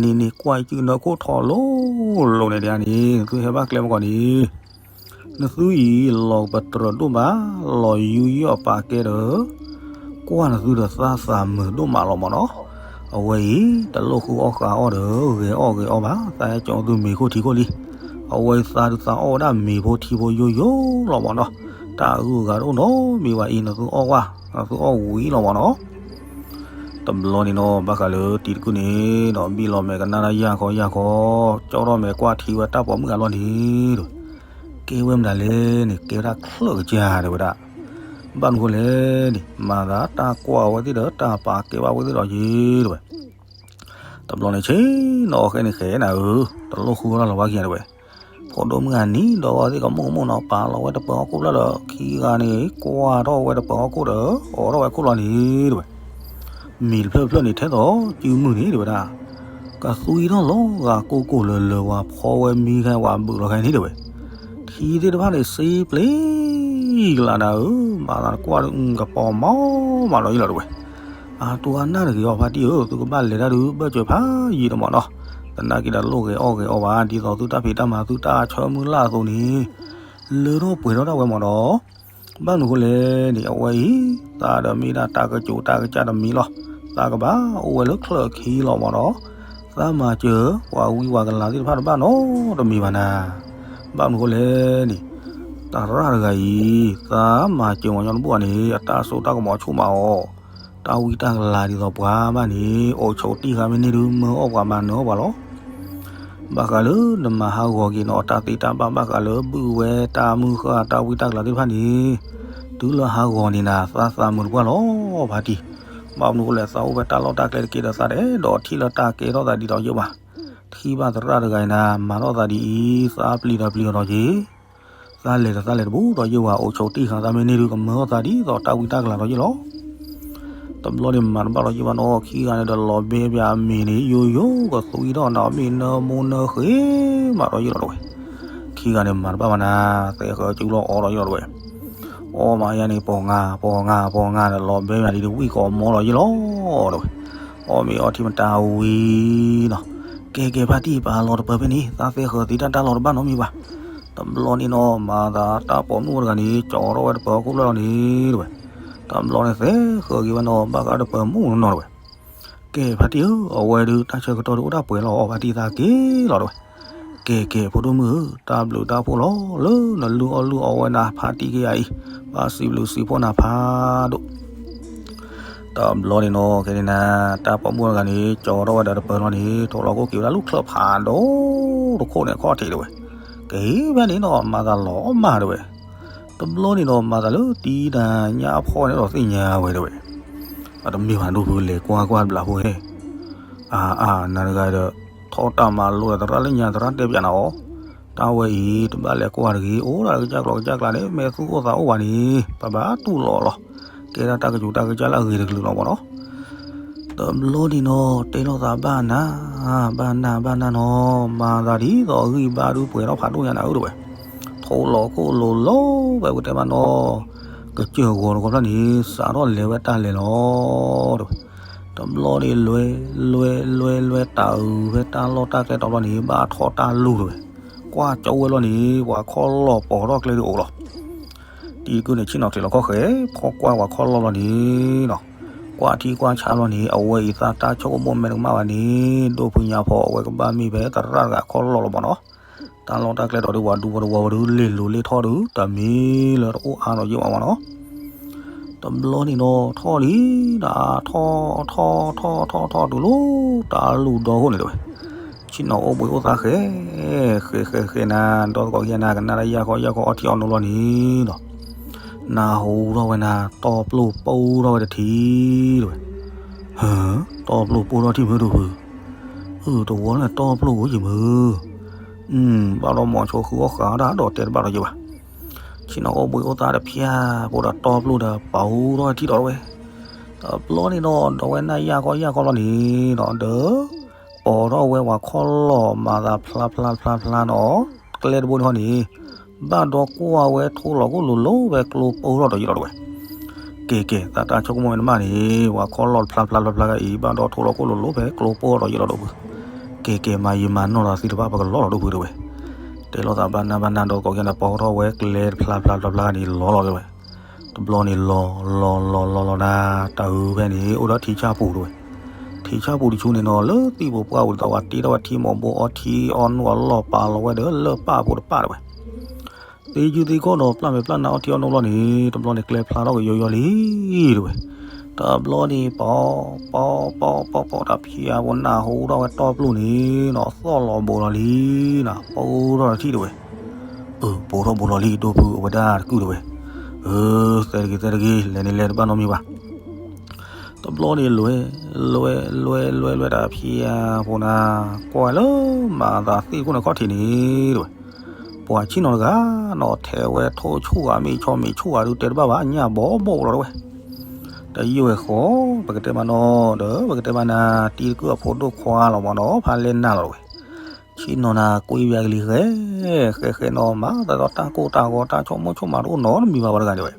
န့ၣ်န့ၣ်ကွၢ်ယကုၢ်နၢခိၣ်ထီလိၤလိၤန့ၣ်ဒ်န့ၣ် နသုဟဲဘၣ်ကျဲမကီၢ်န့ၣ် နသုအံၤလီၤပတြၢၤဒိၣ်ဘၣ် လီၤယူးယီၣ်ပာ်ကဲဒီး ကွၢ်နသုဒီးသးသးမုာ်ဒိၣ်မးလီၤမၢ်နီၤ. အဝဲအံၤ တလိၣ်ဃုအီၣ်ဃုအီၣ်ဒီး ဂဲၤအီၣ်ဂဲၤအီဘၣ် သးဟဲကၠီသုမ့ၤခိၣ်ထံခိၣ်လံ. အဝဲအံၤသးဒုးသးအီၣ်ဝဲဒၣ်မ့ၤဖိထံဖိယိယိလီၤမၢ်နီၤ. တၢ်အဂုၤအဂၤတအိၣ်နီတမံၤဘၣ်အံၤ နသုအီၣ်ဝဲ နသုအီၣ်ဝံၤလီၤမၢ်နီၤ. တဘျီန့ၣ်နီၤ ဘၣ်ဃးလၢတံၤတကုၢ်န့ၣ်ဒီး ဘံၣ်လီၤမဲာ်ကနၣ်တၢ်ယၢ်ခီယၢ်ခီ ကၠီထီၣ်မဲာ်ကွၢ်ထံဝဲတၢ်ပိာ်မုၣ်ဂၤလီၤန့ၣ်ဒီး ကဲဝဲမတၤလဲၣ်န့ၣ် ကဲဝဲဒၣ်ချၢၣ်ကစၢ်တဲဝဲဒၣ်. ဘၣ်မနုၤဃိလဲၣ်န့ၣ် မၤသးတၢ်ကွၢ်အဝဲသ့ၣ်ဒီး တၢ်ပာ်ကဲဘၣ်ဝဲသ့ၣ်ဒီးယ့ၤတဲဝဲ. တဘျီန့ၣ်ဆ့ၣ်နီၤ အီၣ်ဃဲန့ၣ်ဃဲနၤဧၢ, တလိၣ်ဃုဝဲဒၣ်လီၤဘၣ်ခံဂၤတဲဝဲ. ဖိဒိၣ်မုၣ်ဂၤနံၤဒီးဝဲသ့ၣ်ကမိၣ်ကမိၣ်နီၤ ပာ်လီၤဝဲတပၢၤဟီၣ်ခိၣ်ဖျၢၣ်ဒီး ခံဂၤန့ၣ် ကွၢ်ထီၣ်ဝဲတပၢၤဟီၣ်ခိၣ်ဒီး အိးထီၣ်ဝဲခိၣ်လီၤန့ၣ်တဲဝဲ. မ့ၤတဖျၢၣ်တဖျၢၣ်န့ၣ် ထဲသိးစုမုၢ်န့ၣ်တဲဝဲဒၣ် ကသွံထီၣ်လီၤဂာ်ကိၢ်ကိၢ်လၢၤလၢၤ ဝဲဖီဝဲမံခဲဝဲဘုးလီၤခဲန့ၣ်တဲဝဲ. ထံသ့ၣ်တဖၣ်န့ၣ် စ့ပျ့ကလးနၤဧၢ, မၤသးကွၢ်ကပီၤမီမးလီၤယ့ၣ်လီၤတဲဝဲ. အတိၤအနၢ်တဂ့ၤအီၤဖါတံၢ်ဧၢ, သုကဘၣ်လဲၤတၢ်ဒုးဘၢၣ်စၢၤဖးယံာ်တမးနီၤ. သနာ်က့ဒီးလိၣ်ဂဲၤအီၣ်ဂဲၤအီဘၣ် ဒ်သိးသုတၢ်ဖံးတၢ်မၤသုတၢ်ဆၢမုၢ်လၢ်အသိးန့ၣ် လၢထီၣ်ပှဲၤထီၣ်ဒၣ်ဝဲမးနီၤ. ဘၣ်မနုၤဃိလဲၣ်န့ၣ် အဝဲအံၤ သးဒီးမ့ၢ်ဒၣ်တၢ်ကစူၤတၢ်ကစၢ်တမံၤလီၤ. သးကဘၣ်အိၣ်ဝဲလၢချၢၣ်ခံလီၤမးနီၤ. သးမၤစၢၤပှၤဝံပှၤကလၤသ့ၣ်တဖၣ်တဘၣ်နီတမံၤဘၣ်နၤ. ဘၣ်မနုၤဃိလဲၣ်န့ၣ် သရၣ်တဂၤအံၤ သးမၤစၢၤမၤညီနုၢ်ဘူၣ်အီၤန့ၣ် အတၢ်စိတၢ်ကမီၤဆူၣ်မးအီၤ, တၢ်ဝံတၢ်ကလၤဒ်သိးပှၤဘၣ်န့ၣ် အိၣ်ဆိးတံၢ်ဃာ်မ့ၢ်န့ၢ်ဒုး မၢအီၣ်ပှၤမၤနၢၤအီၣ်ပှၤလီၤ. ဘၣ်ဃးလၢနမၤဟးဂီၤက့ၤနီၤ တၢ်သ့တၢ်ဘၣ်ဘၣ်ဃးလၢဘုၣ်ဝဲ တၢ်မုၢ်ဃၢ် တၢ်ဝံတၢ်ကလၤသ့ၣ်တဖၣ်န့ၣ် တုၤလၢဟးဂီၤန့ၣ်နၤ သးသးမုာ်တပှၢ်လီၤ ဖါတံၢ်. ဘၣ်မနုၤဃိလဲၣ် သးအိၣ်ဖဲတၢ်လီၢ်တၢ်ကျဲတက့ၢ်ဒီး သးတအဲၣ်ဒိးထံၣ်လၢတၢ်ကဲထီၣ်သးဒ်သိးယဲၢ်ဘၣ်. ထံၣ်ဘၣ်သရၣ်တဂၤအံၤနၤ မၤထီၣ်သးဒ်အံၤ သးပျံၤဒီးပျံၤအီၤဒီးက့ၤ သးလဲၤဒီးသးလဲၤတဘူးဒီးယဲၢ်ဝဲ အိၣ်ဆိးတံၢ်ဃာ်သးမ့ၢ်န့ၢ်ဒုး ကမၢအီၣ်သးဒ်သိးတၢ်ဝံတၢ်ကလၤဒီးယဲၢ်လီၤ. တဘျီန့ၣ်မၤတဘၣ်ဒီးယဲၢ်ဘၣ်နီၤ ခံဂၤန့ၣ်ဒီးလီၤဘဲပၠးအမ့ၤန့ၣ် ယိယိကသွံထီၣ်နၤ မ့ၢ်နၢမူနၢဃ့မးဒီးယဲၢ်လီၤတဲဝဲ. ခံဂၤန့ၣ်မၤတဘၣ်ဘၣ်နၤ သဲဃၢၤစုလီၤအီၤဒီးယဲၢ်လီၤတဲဝဲ. အီၣ်မးယၤန့ၣ် ပီၤငါ ပီၤငါ ပီၤငါဒီးလီၤဘဲပၠးဒ်တဝံၣ်ကီးမီလီၤယဲၢ်လီၤတဲဝဲ. အီၣ်မ့ၤအီထံမတၤဝံၤနီၤ ကဲကဲဖါတံၢ်ပာ်လီၤတပၢၤဖဲန့ၣ် သးသဲဃၢၤသ့တၢ်တၢ်လီၤတဘၣ်နီတမံၤဘၣ်. တဘျီန့ၣ်နီၤ မၤသးတၢ်ပိာ်မုၣ်တဂၤန့ၣ် ကၠီထီၣ်ဝဲတပၢၤဟီၣ်ခိၣ်ဖျၢၣ်လီၤန့ၣ်တဲဝဲ. တဘျီန့ၣ်သဲဃၢၤက့ၤဝဲနီၤ ဘၣ်ဃးတပၢၤမုၣ်နီၤတဲဝဲ. ကဲဖါတံၢ်ဧၢ အဝဲဒုးတၢ်ဆၢကတီၢ်ဒုးအိၣ်ဒၣ်ပှဲၤလီၤအီၤ ဖါတံၢ်သးက့ၤလီၤတဲဝဲ. ကဲကဲ ဖိဒိၣ်မုၣ်ဧၢ, တၢ်ဘျုးတၢ်ဖှိၣ်လီၤလၢနလုၢ်အီၣ်လုၢ်အီဝဲနၤဖါတံၢ်က့ယၤအံၤ, ဘၣ်စံးဘျုးစံးဖှိၣ်နၤဖးဒိၣ်. တဘျီန့ၣ်နီၤ ခဲန့ၣ်နၤ တၢ်ပိာ်မုၣ်တဂၤန့ၣ် ကၠီထီၣ်ဝဲဒီးတပၢၤလီၤန့ၣ် ထိးလီၤခိၣ်က့ၤဝဲဒၣ်လူၢ်ချၢၣ်ဖးဒိၣ်တခိၣ်န့ၣ် အခီၣ်ထံးတဝဲ. ကဟ့ၣ်ဖဲန့ၣ်နီၤ မၤသးလီၤမၢ်တဝဲ. တဘျီန့ၣ်နီၤ မၤသးလၢတံၤတၢ်ညၣ်အဖီန့ၣ်ဒီးသ့ၣ်ညါဝဲတဝဲ. အတမ့ၢ်ဘၣ်ဒိၣ်ဖုလဲၤကွၢ်ကွၢ်တဘျီဖိဟဲ အါအါ နၤတဂၤဒီး ထီၣ်တၢ်မၤလိဒီး သရၣ်လၢညါသရၣ်တဲပၠးနၤအီၤ, တၢ်ဝဲအံၤ တဘၣ်လဲၤကွၢ်တဂ့ၤ, အိၣ်ဒၣ်ကစၢ်ကျိၤကစၢ်ကျါန့ၣ် မ့ၢ်သူၣ်အိၣ်သးအိၣ်ဘၣ်န့ၣ် ပဘၣ်တူၢ်လိာ်လီၤ. ကဲဒၣ်တၢ်ကစူၤတၢ်ကစၢ်လၢအဂ့ၤတကလုာ်လီၤမၢ်နီၤ. တဘျီန့ၣ်နီၤ တဲလိာ်သးဘၣ်နၤ, ဘၣ်နၤ ဘၣ်နၤနီၤ, မၤသးဒ်သိးအဂံၢ်ဘါဒုးပှဲၤထီၣ်ဖးဒိၣ်ညါနၤဧၢတဝဲ. ထိးလီၤခိၣ်လိၤလီၤဝဲပကတဲမးနီၤ, ကစၢၢ်ဂီၤတဂီၤဖျၢၣ်န့ၣ် စးထီၣ်လဲၤဝဲတၢ်လဲၤလီၤတဝဲ. တဘျီန့ၣ် လွဲလွဲလွဲလွဲတၢ်အုးဖဲတၢ်လီၢ်တၢ်ကျဲတီၤဘျီန့ၣ် ဘၣ်ထီၣ်တၢ်လူၢ်တဝဲ. ကွၢ်ကၠီဝဲလီၤန့ၣ် ပှၤခီၣ်လီၢ်ပိာ်ထီၣ်ကျဲဒုးအိၣ်လီၤ. တံၤတကုၢ်န့ၣ် ဆ့ၣ်နီၤထံးလီၤခီၣ်ဃဲ ဖီၣ်ကွၢ်ပှၤခီၣ်လီၢ်လီၤန့ၣ်နီၤ, ကွၢ်ထံကွၢ်ဆးလီၤန့ၣ် အဝဲအံၤသးတၢ်ဆိကမိၣ်မဲာ်တကမၣ်ဘၣ်န့ၣ် ဒိၣ်ဖုညါဖီအဝဲကဘၣ်မ့ၢ်ဖဲသရၣ်တဂၤခီၣ်လီၢ်လီၤမၢ်နီၤ. တၢ်လီၢ်တၢ်ကျဲတီၤဒုး ပှၤဒူပှၤတဝီဝဲဒုး လ့ၢ်လိၤလ့ၢ်ထီၣ်ဒုး တမ့ၢ်လၢတအိၣ်အါဒီးယံာ်ဘၣ်မၢ်နီၤ. တဘျီန့ၣ်နီၤ ထီၣ်လံနၤ, ထီၣ်ထီၣ်ထီၣ်ထီၣ်ထီၣ်တုၤလၢတၢ်လူၢ်ဒီခိၣ်န့ၣ်တဝဲ. ဆ့ၣ်နီၤအိၣ်ဘှံးအိၣ်သါဃဲ ဃဲဃဲဃဲနၤ, ဒီသကိးခံဂၤနၤ ကနၣ်တၢ်ယၢ်ခီယၢ်ခီအီထံအီနိလီၤန့ၣ်နီၤ, နၢ်ဟူထီၣ်ဝဲနၤ တီၢ်ပျိၢ်ပိၢ်ထီၣ်ဝဲတထံၣ်တဝဲ. ဟၢ, တီၢ်ပျိၢ်ပိၢ်ထီၣ်ထံၣ်မုၢ်ဒိၣ်ဖု, အၢ တဝီလၢတီၢ်ပျိၢ်အိၣ်ယံၤမုၢ်, ဘၣ်ဒီးမီၤဆိဃုအီၣ်ဃးဒီးတဲတဘၣ်ဒီးယံၤဘၣ်. ဆ့ၣ်နီၤအိၣ်ဘှံးအိၣ်သါတဖၣ် ဖိဒီးတီၢ်ပျိၢ်ဒီးပိၢ်ထီၣ်ထံၣ်ဒီးတဝဲ. တဘျီန့ၣ်နီၤ ဒီးဝဲနၢ်ယၢ်ခီယၢ်ခီလီၤန့ၣ်နီၤ ဒီး ပိာ်ထီၣ်ဝဲပှၤခီၣ်လီၢ်မၤသးဖျါဖျါဖျါဖျါနီၤ, ကျဲတဘိန့ၣ်ဟီန့ၣ် ဘၣ်ဒီကွၢ်ဝဲထိၣ်လီၤခိၣ်လိၤလိၤဖဲကျိပိၢ်ထီၣ်ဒီးယံၤလီၤတဝဲ. ကဲကဲ သးတၢ်ဆိကမိၣ်ဝဲန့ၣ်မးန့ၣ် ပှၤခီၣ်လီၢ်ဖျါဖျါဖျါဖျါအံၤ ဘၣ်ဒီထိၣ်လီၤခိၣ်လိၤလိၤဖဲကျိပိၢ်ထီၣ်ဒီးယံၤလီၤဒိၣ်ဖု. ကဲကဲ မၤယံာ်မၤနီၢ်သးသ့ၣ်တဖၣ် ပကလီလီၤဒိၣ်ဖုတဝဲ. တဲလိာ်သးဘၣ်နၤဘၣ်နၤ ဒီးကိးကဲန့ၣ် ပိာ်ထီၣ်ဝဲကျဲတဖျါဖျါဖျါဖျါန့ၣ်လီၤလီၤတဝဲ. တဘျီန့ၣ်လီၤလီၤလီၤလီၤလီၤနၤ တၢ်အုးဖဲန့ၣ် အိၣ်ဒီးထံဆၣ်ပူၤတဝဲ. ထံဆၣ်ပူၤတဆူန့ၣ်နီၤ လၢသံၣ်ပူၤပှၢ်ပူၤတသးဝဲ တ့ထီၣ်ဝဲထံမိၢ်ဘိအီထံအီနိအလီၢ်ပာ်လီၤဝဲဒီးလၢၢ်ပၢ်ဖိတပၢ်တဝဲ. သ့ယုၢ်သ့ခီၣ်ဒီးပျၢ်မဲာ်ပျၢ်နါအီထံအီနိဘျီန့ၣ် တဘျီန့ၣ်ကျဲဖျါထီၣ်ကယီယီလံတဝဲ. တဘျီန့ၣ် ပီၤပီၤပီၤပီၤတၢ်ဖံးအပူၤ နၢ်ဟူထီၣ်ဝဲတီၢ်ပျိၢ်န့ၣ်နီၤ သီၣ်လီၤဘိးလီၤလံနီၤ ပိၢ်ထီၣ်တထံၣ်တဝဲ. အၢ ပိၢ်ထီၣ်ဘိးလီၤလံ ဒိၣ်ဖုအဝဲဒၣ်တကုၢ်တဝဲ. အၢ သဲတဂ့ၤသဲတဂ့ၤ လဲၤန့ၣ်လဲၤတဘၣ်နီတမံၤဘၣ်. တဘျီန့ၣ်လွဲ လွဲ လွဲ လွဲ လွဲတၢ်ဖံးအပူၤနၤ ကွၢ်လၢမၤသးသ့ၣ်တခိၣ်န့ၣ်ခီၣ်ထံးန့ၣ်တဝဲ. ပှၤဆ့ၣ်နီၤတဂၤနီၤ ထဲးဝဲထိၣ်ဆူၣ်ဂၤ မ့ၢ်ဆီမ့ၢ်ဆူၣ်ဂၤဒုးတဲတဘၣ်ဘၣ် ညၣ်ဘီဘီလီၤတဝဲ. တယုၢ်ဝဲဃီ ပကတဲမးနီၤဒီး ပကတဲမးနၤ တံၤတကုၢ်အဖိဒိၣ်ခွါလီၤမးနီၤ ဖးလဲၢ်နၢ်လီၤတဝဲ. ဆ့ၣ်နီၤနၤ ကွံဘၣ်ကလံၤဃဲ ဃဲဃဲနီၤ မၤသးဒီးတၢ်ကိၢ်တၢ်ဂီၤ တၢ်ဆိကမိၣ်ဆိကမးတအိၣ်နီတမံၤဘၣ်ဝဲတဂၤန့ၣ်ဝဲ.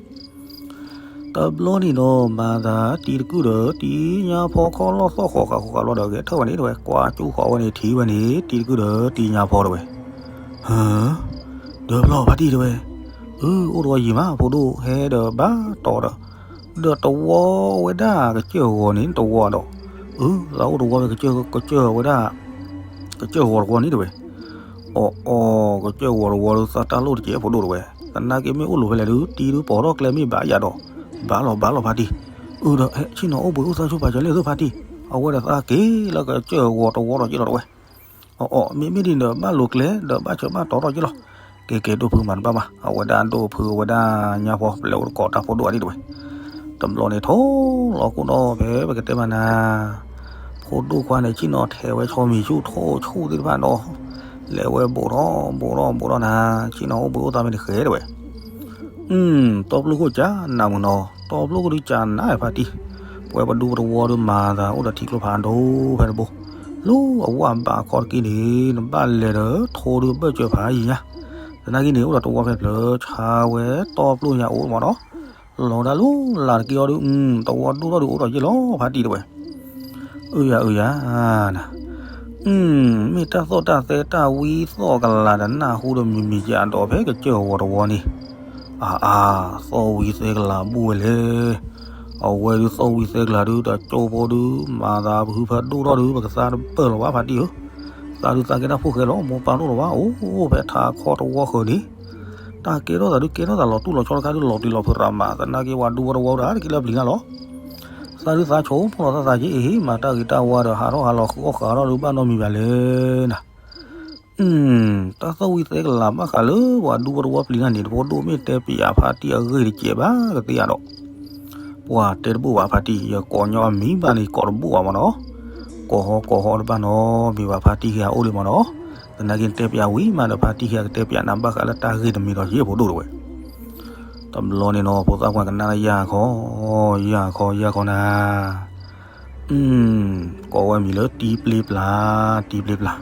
တဘျီန့ၣ်ဒီး မၤသးတံၤတကုၢ်ဒီး တံၤညါဖီခီၣ်လီၢ်သီၣ်ဃီၤဃာ်ဃီၤဃာ်လီၤဒီး ဂဲၤထၢၣ်ဝဲန့ၣ်တဝဲ ကွၢ်ကၠူဃီၤဝဲန့ၣ် ထံၣ်ဝဲန့ၣ် တံၤတကုၢ်ဒီးတံၤညါဖီတဝဲ. ဟၢ ဒီးဖျီဖါတံၢ်တဝဲ. အၢ အိၣ်တဝီယံၤမး ဖိဒိၣ်ဟဲဒီးဘၣ်တီၤဒီး ဒီးတဝီဝဲဒၣ်ကစၢၢ်ဂီၤန့ၣ် တဝီဒီး အၢ သးအိၣ်တဝီဖဲကစၢၢ်ဝဲဒၣ် ကစၢၢ်ဂီၤတဝီန့ၣ်တဝဲ. အီၣ်အီ ကစၢၢ်ဂီၤတဝီဒီး သးတၢ်လိၣ်တကဲးဖိဒိၣ်တဝဲ. သနာ်က့မ့ၢ်အိၣ်လိၤဖဲလဲၣ်ဒုး တံၤဒုးပိာ်ထီၣ်ကျဲမ့ၢ်ဘၣ်ယၤဒီး ဘၣ်လီၤဘၣ်လီၤဖါတံၢ်. အၢ ဒီးဟဲဆ့ၣ်နီၤအိၣ်ဘှံးအိၣ်သါဆိပာ်စၢၤလဲၣ်သ့ၣ်ဖါတံၢ်. အဝဲဒီးသးက့ၤလၢကစၢၢ်ဂီၤတဝီဒီးက့ၤလီၤတဝဲ. အီၣ်အီ မ့မ့ၢ်ဒ်န့ၣ်ဒီး ဘၣ်လိၤကျဲဒီးဘၣ်ဆၢဘၣ်တီၤထီၣ်က့ၤလီၤ. ကဲကဲ ဒိၣ်ဖုမၤတဘၣ်ဘၣ် အဝဲဒၣ်ဒိၣ်ဖုအဝဲဒၣ်ညါဖီ ပလဲၤအိၣ်တကိးတၢ်ဖိဒိၣ်အဒံၣ်တဝဲ. တဘျီန့ၣ်ထိၣ်လီၤခိၣ်ဒီးဖဲပကတဲမးနၤ ဖိဒိၣ်ခွါန့ၣ် ဆ့ၣ်နီၤထဲးဝဲဆီမံၤဆူၣ်ထိၣ်ဆူၣ်သ့ၣ်တဖၣ်ဒီး လဲၤဝဲဘိးထီၣ်ဘိးထီၣ်ဘိးထီၣ်နၤ ဆ့ၣ်နီၤအိၣ်ဘှံးအိၣ်သါဖဲန့ၣ်ဃဲတဝဲ. တီၢ်ပျိၢ်ခိၣ်ကၢ်နးမုၢ်နီၤ တီၢ်ပျိၢ်ခိၣ်ဒုးကၢ်နးဖါတံၢ်. ပဝဲပဒူပတဝီဒုးမၤသးအိၣ်ဒီးထံကျိဖးဒိၣ်ဖဲတဘိ. လၢအဝဲဘၣ်ခီတက့ၢ်န့ၣ် နဘၣ်လဲၤဒီးထိၣ်ဒုးဘၢၣ်စၢၤဖးယံၤညါ. သနာ်က့န့ၣ် အိၣ်ဒီးတဝီဖဲဖျၢၣ်ဆါဝဲတီၢ်ပျိၢ်ညါအိၣ်မးနီၤ. လီၤဒၣ်လၢလာ်တက့ၢ်အီၤဒုး တဝီဒိၣ်ထီၣ်ဒုးအိၣ်ဒီးယ့ၢ်လီၤဖါတံၢ်တဝဲ. အုယၤအုယၤနၤ မ့ၢ်တၢ်သီၣ်တၢ်သဲတၢ်ဝံသီၣ်ကလာ်ဒီးနၢ်ဟူဒီးမံၤမံၤယၤဒီးဖဲကစၢၢ်ဂီၤတဝီန့ၣ်. အါအါ သီၣ်ဝံသဲကလာ်ဘူၣ်ဝဲလဲၣ်. အဝဲဒုးသီၣ်ဝံသဲကလာ်ဒုး တၢ်ကၠိဖိဒုး မၤသးပဟုဖၢဒိၣ်ထီၣ်ဒုး ပကသါတပၢၢ်လီၤဘၣ်ဖါတံၢ်ဧၢ. သးဒုးသးကဲတၢ်ဖိၣ်ဃဲလီၤ မိၢ်ပၢ်ဒိၣ်လီၤဘၣ် အိၣ်ဖဲထးခီတဝီဃၢၤန့ၣ်, တၢ်ကဲထီၣ်သးဒုးကဲထီၣ်သးလီၤတူၢ်လီၤဆီတခါဒုးလီၤတံၢ်လီၤဖုးရၤမး သနာ်က့ပှၤဒူဝီတဝီဒၣ်တက့ၢ်လၢပျံၤနၢ်လီၤ. သးဒုးသးဆိကမိၣ်လီၤသးသးက့ အ့ဟ့ၣ်မၤတၢ်ဂ့ၤတၢ်ဝါဒီးဟးထီၣ်ဟးလီၤဃုအီၣ်ဃုအီဒိၣ်ဒုးဘၣ်နီတမံၤဘၣ်လဲၣ်နၤ. တၢ်သီၣ်ဝံၤသဲကလၤဘၣ်ဃးလၢပှၤဒူဝီတဝီပျံၤနၢ်န့ၣ် တဖိဒိၣ်မ့ၢ်တဲပၠးဖါတံၢ်အဂ့ၢ်တကဲးဘၣ်ကသ့ဧါဒီး ပှၤတဲတဘူၣ်ဘၣ်ဖါတံၢ် ယကိးညီအမံၤဘၣ်န့ၣ် ကိးတဘူၣ်ဘၣ်မနီၤ, ကိးဟီကိးဟီတဘၣ်နီတမံၤဘၣ် ဖါတံၢ်ဟ့ၣ်အအိၣ်လံမနီၤ, သနာ်က့တဲပၠးဝံၤမးဒီး ဖါတံၢ်ဟ့ၣ်အကတဲပၠးနၤဘၣ်ဃးလၢတၢ်ဂ့ၢ်တမံၤဒီးယဲၢ်ဖိဒိၣ်တဝဲ တဘျီန့ၣ်နီၤ ဖိသၣ်ခွါကနၣ်လၢယၢ်ခီ, ယၢ်ခီ ယၢ်ခီနၤ, ကိးဝဲမံၤလၢတံပျ့ပျၢ်, တံပျ့ပျၢ်,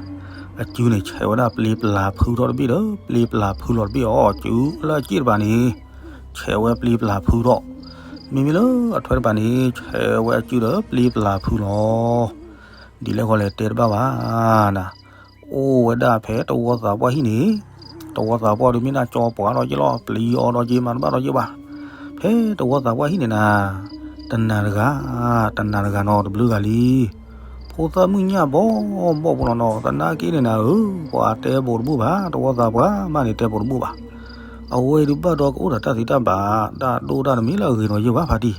အစုန့ၣ် ဆဲးဝဲဒၣ်ပျ့ပျၢ်ဖုထီၣ်တဘ့ၣ်ဒီး ပျ့ပျၢ်ဖုလီၤတဘ့ၣ်အီၤ စုလၢအစ့ၣ်တပၤန့ၣ် ဆဲးဝဲပျ့ပျၢ်ဖုထီၣ်, မ့မ့ၢ်လၢအထွဲတပၤန့ၣ် ဆဲးဝဲအစုဒီးပျ့ပျၢ်ဖုလီၤ. ဒ်လဲၣ်ဃီလဲၣ်တဲတဘၣ်ဘၣ် နၤ, အိၣ်ဝဲဒၣ်ဖဲတဝီသးပှၢ်ဟံၣ်န့ၣ်, တဝီသးပှၢ်ဒုးမ့ၢ်ဒၣ်ကၠီပှၤဒီးက့လီၤ ပျံၤအီၤဒီးက့မၤတဘၣ်ဒီးက့ဘၣ်, ဖဲတဝီသးပှၢ်ဟံၣ်န့ၣ်နၤ, တနၤတဂၤ, တနၤတဂၤနီၤတဘျုးဂၤလံ, ဖိသၣ်မုၣ်ညၣ်ဘီဘီဖိလီၤနီၤ သနာ်က့န့ၣ်နၤဧၢ, ပှၤတဲဘိးတဘူၣ်ဘၣ် တဝီသးပှၢ်မးန့ၣ်တဲဘိးတဘူၣ်ဘၣ်, အဝဲအံၤဒုးဘၣ်ဒီးကအိၣ်ဒီးတၢ်သ့တၢ်ဘၣ်, တၢ်ဒိၣ်တၢ်တမံၤလၢအဂ့ၤနီၤယဲၢ်ဘၣ်ဖါတံၢ်,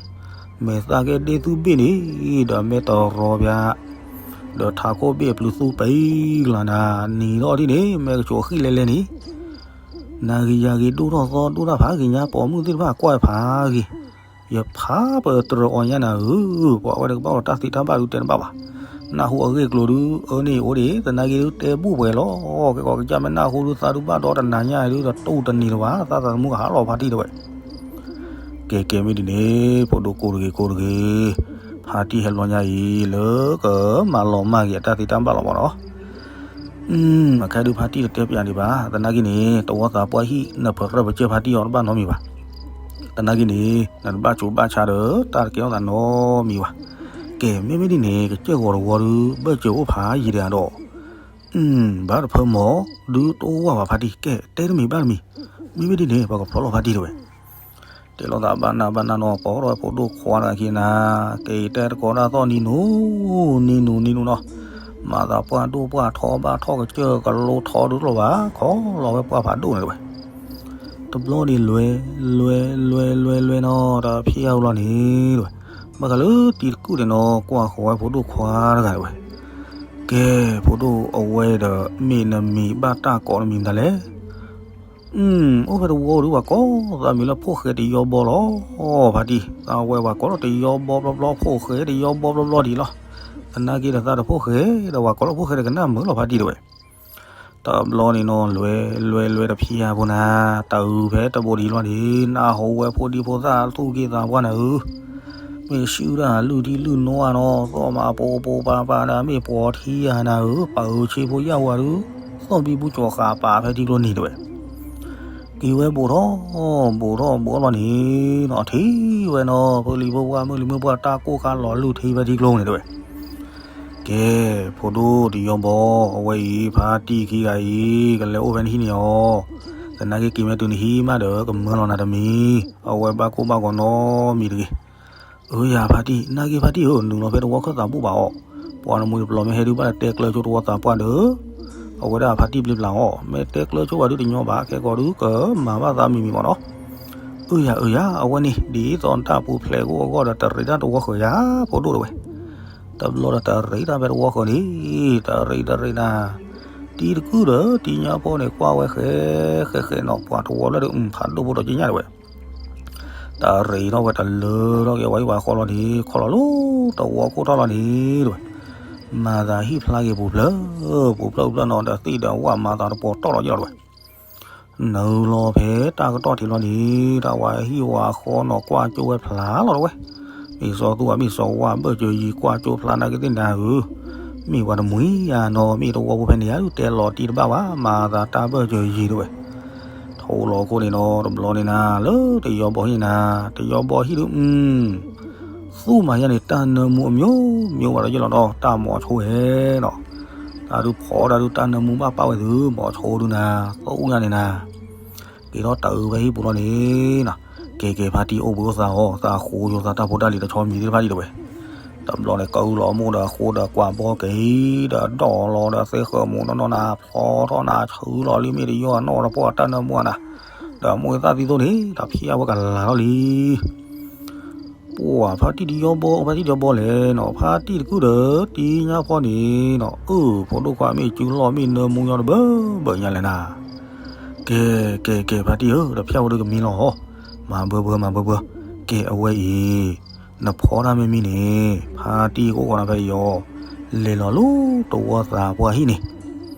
မဲာ်သၣ်ကဲဒ့သူၣ်ဘ့ၣ်န့ၣ်, ဒီးမဲာ်တရီပၠး ဒီးထးခိၣ်ဘ့ၣ်အပျုၤသူပံၤကလၤနၤ, နံၤထီၣ်ဒ်န့ၣ် မ့ၢ်ကဆိးအဃံလဲၤလဲၤန့ၣ်, နၤဂ့ၤယၤဂ့ၤဒိၣ်ထီၣ်သီဒိၣ်တၢ်ဖးဂ့ၤညါ ပိာ်မုၣ်သ့ၣ်တဖၣ်ကွၢ်ဖးဂ့ၤ, ယဖးပတြၢၤအီၤညါနၤဧၢ, ပှၤဝဲတကဘၣ်ဒီးတၢ်သ့တၢ်ဘၣ်ဒုးတဲတဘၣ်ဘၣ်, နၢ်ဟူအဂ့ၢ်အကျိၤဒုး အၢန့ၣ်အိၣ်ဒံး သနာ်က့ဒုးတဲဘူၣ်ပှဲၤလီၤ, ကဲကီးကစၢ်မ့ၢ်နၢ်ဟူဒုးသးဒုးဘၣ်ဒီးတနၤညါဒုးဒီးတူၢ်တနံၤလၢၤဘၣ် သးသးသမူကဟးလီၤဖါတံၢ်တဝဲ ကဲကဲမ့ၢ်ဒ်န့ၣ် ဖိဒိၣ်ကိးတဂ့ၤကိးတဂ့ၤ, ဖါတံၢ်ဟဲဘျီညါအံၤ လၢကမၤလီၤမၢ်က့ၤအတၢ်သ့တၢ်ဘၣ်လီၤမနီၤ, အခဲဒုးဖါတံၢ်တတဲပၠးဒံးဘၣ်, သနာ်က့န့ၣ် တဝီသးပှၢ်ဟံၣ် နပရၢပကၢၢ်ဖါတံၢ်အီၤတဘၣ်နီတမံၤဘၣ်, သနာ်က့န့ၣ် နတဘၣ်ကၠိဘၣ်ဆါဒီးတၢ်တကဲထီၣ်သးနီတမံၤဘၣ်, ကဲမ့မ့ၢ်ဒ်န့ၣ် ကစၢၢ်ဂီၤတဝီဒုး ဘၢၣ်စၢၤအိၣ်ဖးယံာ်တဂၤဒီး ဘၣ်တဖၢမီၤ ဒုးတအိၣ်ဝဲဘၣ်ဖါတံၢ် ကဲတဲတမံၤဘၣ်တမံၤ, မ့မ့ၢ်ဒ်န့ၣ် ပကဖီၣ်လီၤဖါတံၢ်တဝဲ တဲလိာ်သးဘၣ်နၢ်ဘၣ်နၢ်နီၤ ပိာ်ထီၣ်ဝဲဖိဒိၣ်ခွါတဂၤခံနၤ, ကဲအံၤတဲတကိးဒၣ်သီၣ်နံၤနူၤ, နံၤနူၤနံၤနူၤနီၤ, မၤသးပှၢ်ဒိၣ်ပှၢ်ထီဘၣ်ထီၣ်ကစၢၢ်ကလိထီဒုးတလိၣ်ဘၣ် ခီလီၤဝဲပှၢ်ဖးဒိၣ်န့ၣ်တဝဲ တဘျီန့ၣ်လွဲၤ, လွဲၤ လွဲၤ လွဲၤ လွဲၤနီၤ တဖျဲၣ်အူလီၤန့ၣ်တဝဲ, ဘၣ်ဃးလၢတံၤတကုၢ်န့ၣ်နီၤ ကွၢ်ဃီၤဝဲဖိဒိၣ်ခွါတဂၤတဝဲ, ကဲ, ဖိဒိၣ်အဝဲဒီး မ့ၢ်နမံၤဘၣ်တၢ်ကိးနမံၤမတၤလဲၣ် အိၣ်ဖဲတဝီဒုး ပှၤကိးသးမံၤလၢဖိၣ်ဃဲတယီဘီလီၤ. ဖါတံၢ်, သးဝဲပှၤကိးလီၤတယီဘီဘျီဘျီ ဖိၣ်ဃဲတယီဘီဘျီဘျီဒံးလီၤ. သနာ်က့ဒီးသးတဖိၣ်ဃဲဒီး ပှၤကိးလီၤဖိၣ်ဃဲဒီးကနၣ်မုာ်လီၤဖါတံၢ်တဝဲ. တဘျီန့ၣ်နီၤ လွဲၤလွဲၤလွဲၤတဖျဲၣ်ဖိနၤ, တၢ်အုးဖဲတဘိဒံးလီၤန့ၣ် နၢ်ဟူဝဲဖိဒံဖိသၣ်သူၣ်က့သးပှၢ်နၤဧၢ မ့ၢ်ဆူၣ်တၢ်လုၢ်ထံလုၢ်နိဧါနီၤ, သီၣ်မးပိပိပၤပၤဒီး မ့ၢ်ပှီၤထံယၤနၤဧၢ, ပာ်အုးဆ့ဖိယၢ်ဝၤဒုး, သီၣ်ဘံဘူကၠီၤဃာ်ပာ်ဖဲထံကျိနံၤတဝဲ. က့ၤဝဲဘူးထီၣ်, ဘူးထီၣ်ဘူးထီၣ်လီၤန့ၣ်နီၤ, ထံၣ်ဝဲနီၤ ဖိလံၤဖိပှၢ်မုၢ်လံၤမုၢ်ပှၢ် တၢ်ကိၢ်ခါလီၤလုၢ်ထံဖဲထံကျိန့ၣ်တဝဲ. ကဲ, ဖိဒိၣ်တယီဘီ, အဝဲအံၤ ဖါတံၢ်ခံဂၤအံၤ ကလဲၤအိၣ်ဖဲနဟံၣ်န့ၣ်အီၤ, သနာ်က့က့ၤမ့ၢ်တုၤနဟံၣ်မးဒီး ကမၢလီၤနၤတမံၤ, အဝဲဘၣ်ကိၢ်ဘၣ်ဂီၤနီတမံၤတဂ့ၤ. အၢယၤ ဖါတံၢ်, နာ်က့ဖါတံၢ်ဧၢ, နုာ်လီၤဖဲတဝီခၢၣ်သးဘူၣ်ဘၣ်အီၤ, ပှၤနမူတပျီၤမ့ၢ်ဟဲဒုးဘၣ်တဲကျၢဆိတဝီသးပှၢ်ဒီး, အဝဲဒၣ်ဖါတံၢ်ပျ့ၤပျၢ်အီၤ, မ့ၢ်တဲကျၢဆိဘၣ်ဒုးတညီဘၣ်, ခဲကိာ်ဒုးကမၤဘၣ်သးမံၤမံၤမ့ၢ်နီၤ. အၢယၤ အၢယၤ, အဝဲန့ၣ် ဒ်သိးတၢ်ပူၤဖျဲးကအိၣ်အဂီၢ်ဒီး တရံးတၢ်တဝီဃၢၤယၤ ဖိဒိၣ်တဝဲ. တဘျီဒီးတရံးတၢ်ဖဲတဝီဃၢၤန့ၣ်, တရံးတရံးနၤ, တံၤတကုၢ်ဒီးတံၤညါဖိန့ၣ် ကွၢ်ဝဲဃဲဃဲဃဲနီၤ, ပှၤတဝီလၢဒုး ဖးဒိၣ်ဖိဒီးက့ညါတဝဲ တရံးထီၣ်ဝဲတလၢထီၣ်က့ၤဝဲအံၤဝဲဃီလီၤန့ၣ်, ခီလီၤလၢတဝီခိၣ်ထီၣ်လီၤန့ၣ်တဝဲ. မၤသးဟံၣ်ဖျါက့ၤပူၤဖျၢၣ်, ပူၤဖျၢၣ်ပူၤဖျၢၣ်နီၤ, ဒီးသ့ၣ်ဒီးဝၣ်မၤသးတပီၤတီၢ်လီၤယ့ၢ်လီၤတဝဲ. နုာ်လီၤဖဲတၢ်ကတီၢ်ထံးလီၤန့ၣ်, တၢ်ဝဲဟံၣ်ဝဲဃီနီၤ ကွၢ်ကၠိဝဲဖျါလီၤတဝဲ. မ့ၢ်စီၤသူၣ်ဧါ မ့ၢ်စီၤဝၣ် ဘၢၣ်စၢၤယံၤ ကွၢ်ကၠိဖျါနာ်က့သ့ၣ်နၤဧၢ, မ့ၢ်ပှၤတမှံၤယၤနီၤ, မ့ၢ်တဝီဖိဖဲန့ၣ်ဧါ, တဲလီၤတံၢ်တဘၣ်ဘၣ်, မၤသးတၢ်ဘၢၣ်စၢၤယံၤတဝဲ. ထိၣ်လီၤခိၣ်န့ၣ်နီၤ, တဘျီန့ၣ်နၤ, လၢတယီဘီဟံၣ်နၤ, တယီဘီဟံၣ်ဒုး သူၣ်မၤယါန့ၣ် တၢ်နၢမူအမျိုးမျိုးဘၣ်ဒီးယ့ၢ်လီၤဒီး တၢ်မိၤဆိဟဲနီၤ, တၢ်ဒုးဖီတၢ်ဒုးတၢ်နၢမူဘၣ်ပာ်ဝဲသု, မိၤဆိဒုးနၤ, သီၣ်အူညါန့ၣ်နၤ, က့ၤထီၣ်တၢ်အုးဖဲဟံၣ်ပူၤလီၤန့ၣ်နီၤ, ကဲကဲဖါတံၢ်အိၣ်ဘှံးအိၣ်သါအီၤ, သးဃိယိၤသးတၢ်ဖိတၢ်လံၤတဆီမံၤသ့ၣ်တဖၣ်ဒံးတဝဲ. တဘျီန့ၣ် ကအုလီၤမိၢ်ဒီးအဃိဒီးကွၢ်ဘီက့ၤ ဒီးဒီၣ်လီၤဒီးသ့ဃၢမူနီၢ်နီၢ်နၤ ဖျီထီၣ်နၤဆူလီၤလံမ့ၢ်တယီၢ်အနီၢ်ဒီးပှၤတၢ်နၢမူနၤ ဒီးမိၢ်သၣ်သံသိန့ၣ် ဒီးဖံးအဝဲကလၤထီၣ်လံ ပှၤဖါတံၢ်တယီဘီ ဖါတံၢ်တယီဘီလဲၣ်နီၤ ဖါတံၢ်တကုၢ်ဒီး တံၤညါဖီန့ၣ်နီၤ အၢ ဖိဒိၣ်ခွါမ့ၢ်စုလီၢ်မ့ၢ်နၢမူညီတဘၢဘၢညါလဲၣ်နၤ ကဲ ကဲ ကဲ ဖါတံၢ်ဧၢ ဒီးဖၠၣ်ဝဲဒုကမံလီၤ မၤဘၢဘၢ မၤဘၢဘၢ ကဲ အဝဲအံၤ နဖီတၢ်မ့ၢ်မံန့ၣ် ဖါတံၢ်ကအိၣ်ဃီနၤဖဲအံၤအီၤ လဲၤလီၤလၢတဝီသးပှၢ်ဟံၣ်န့ၣ်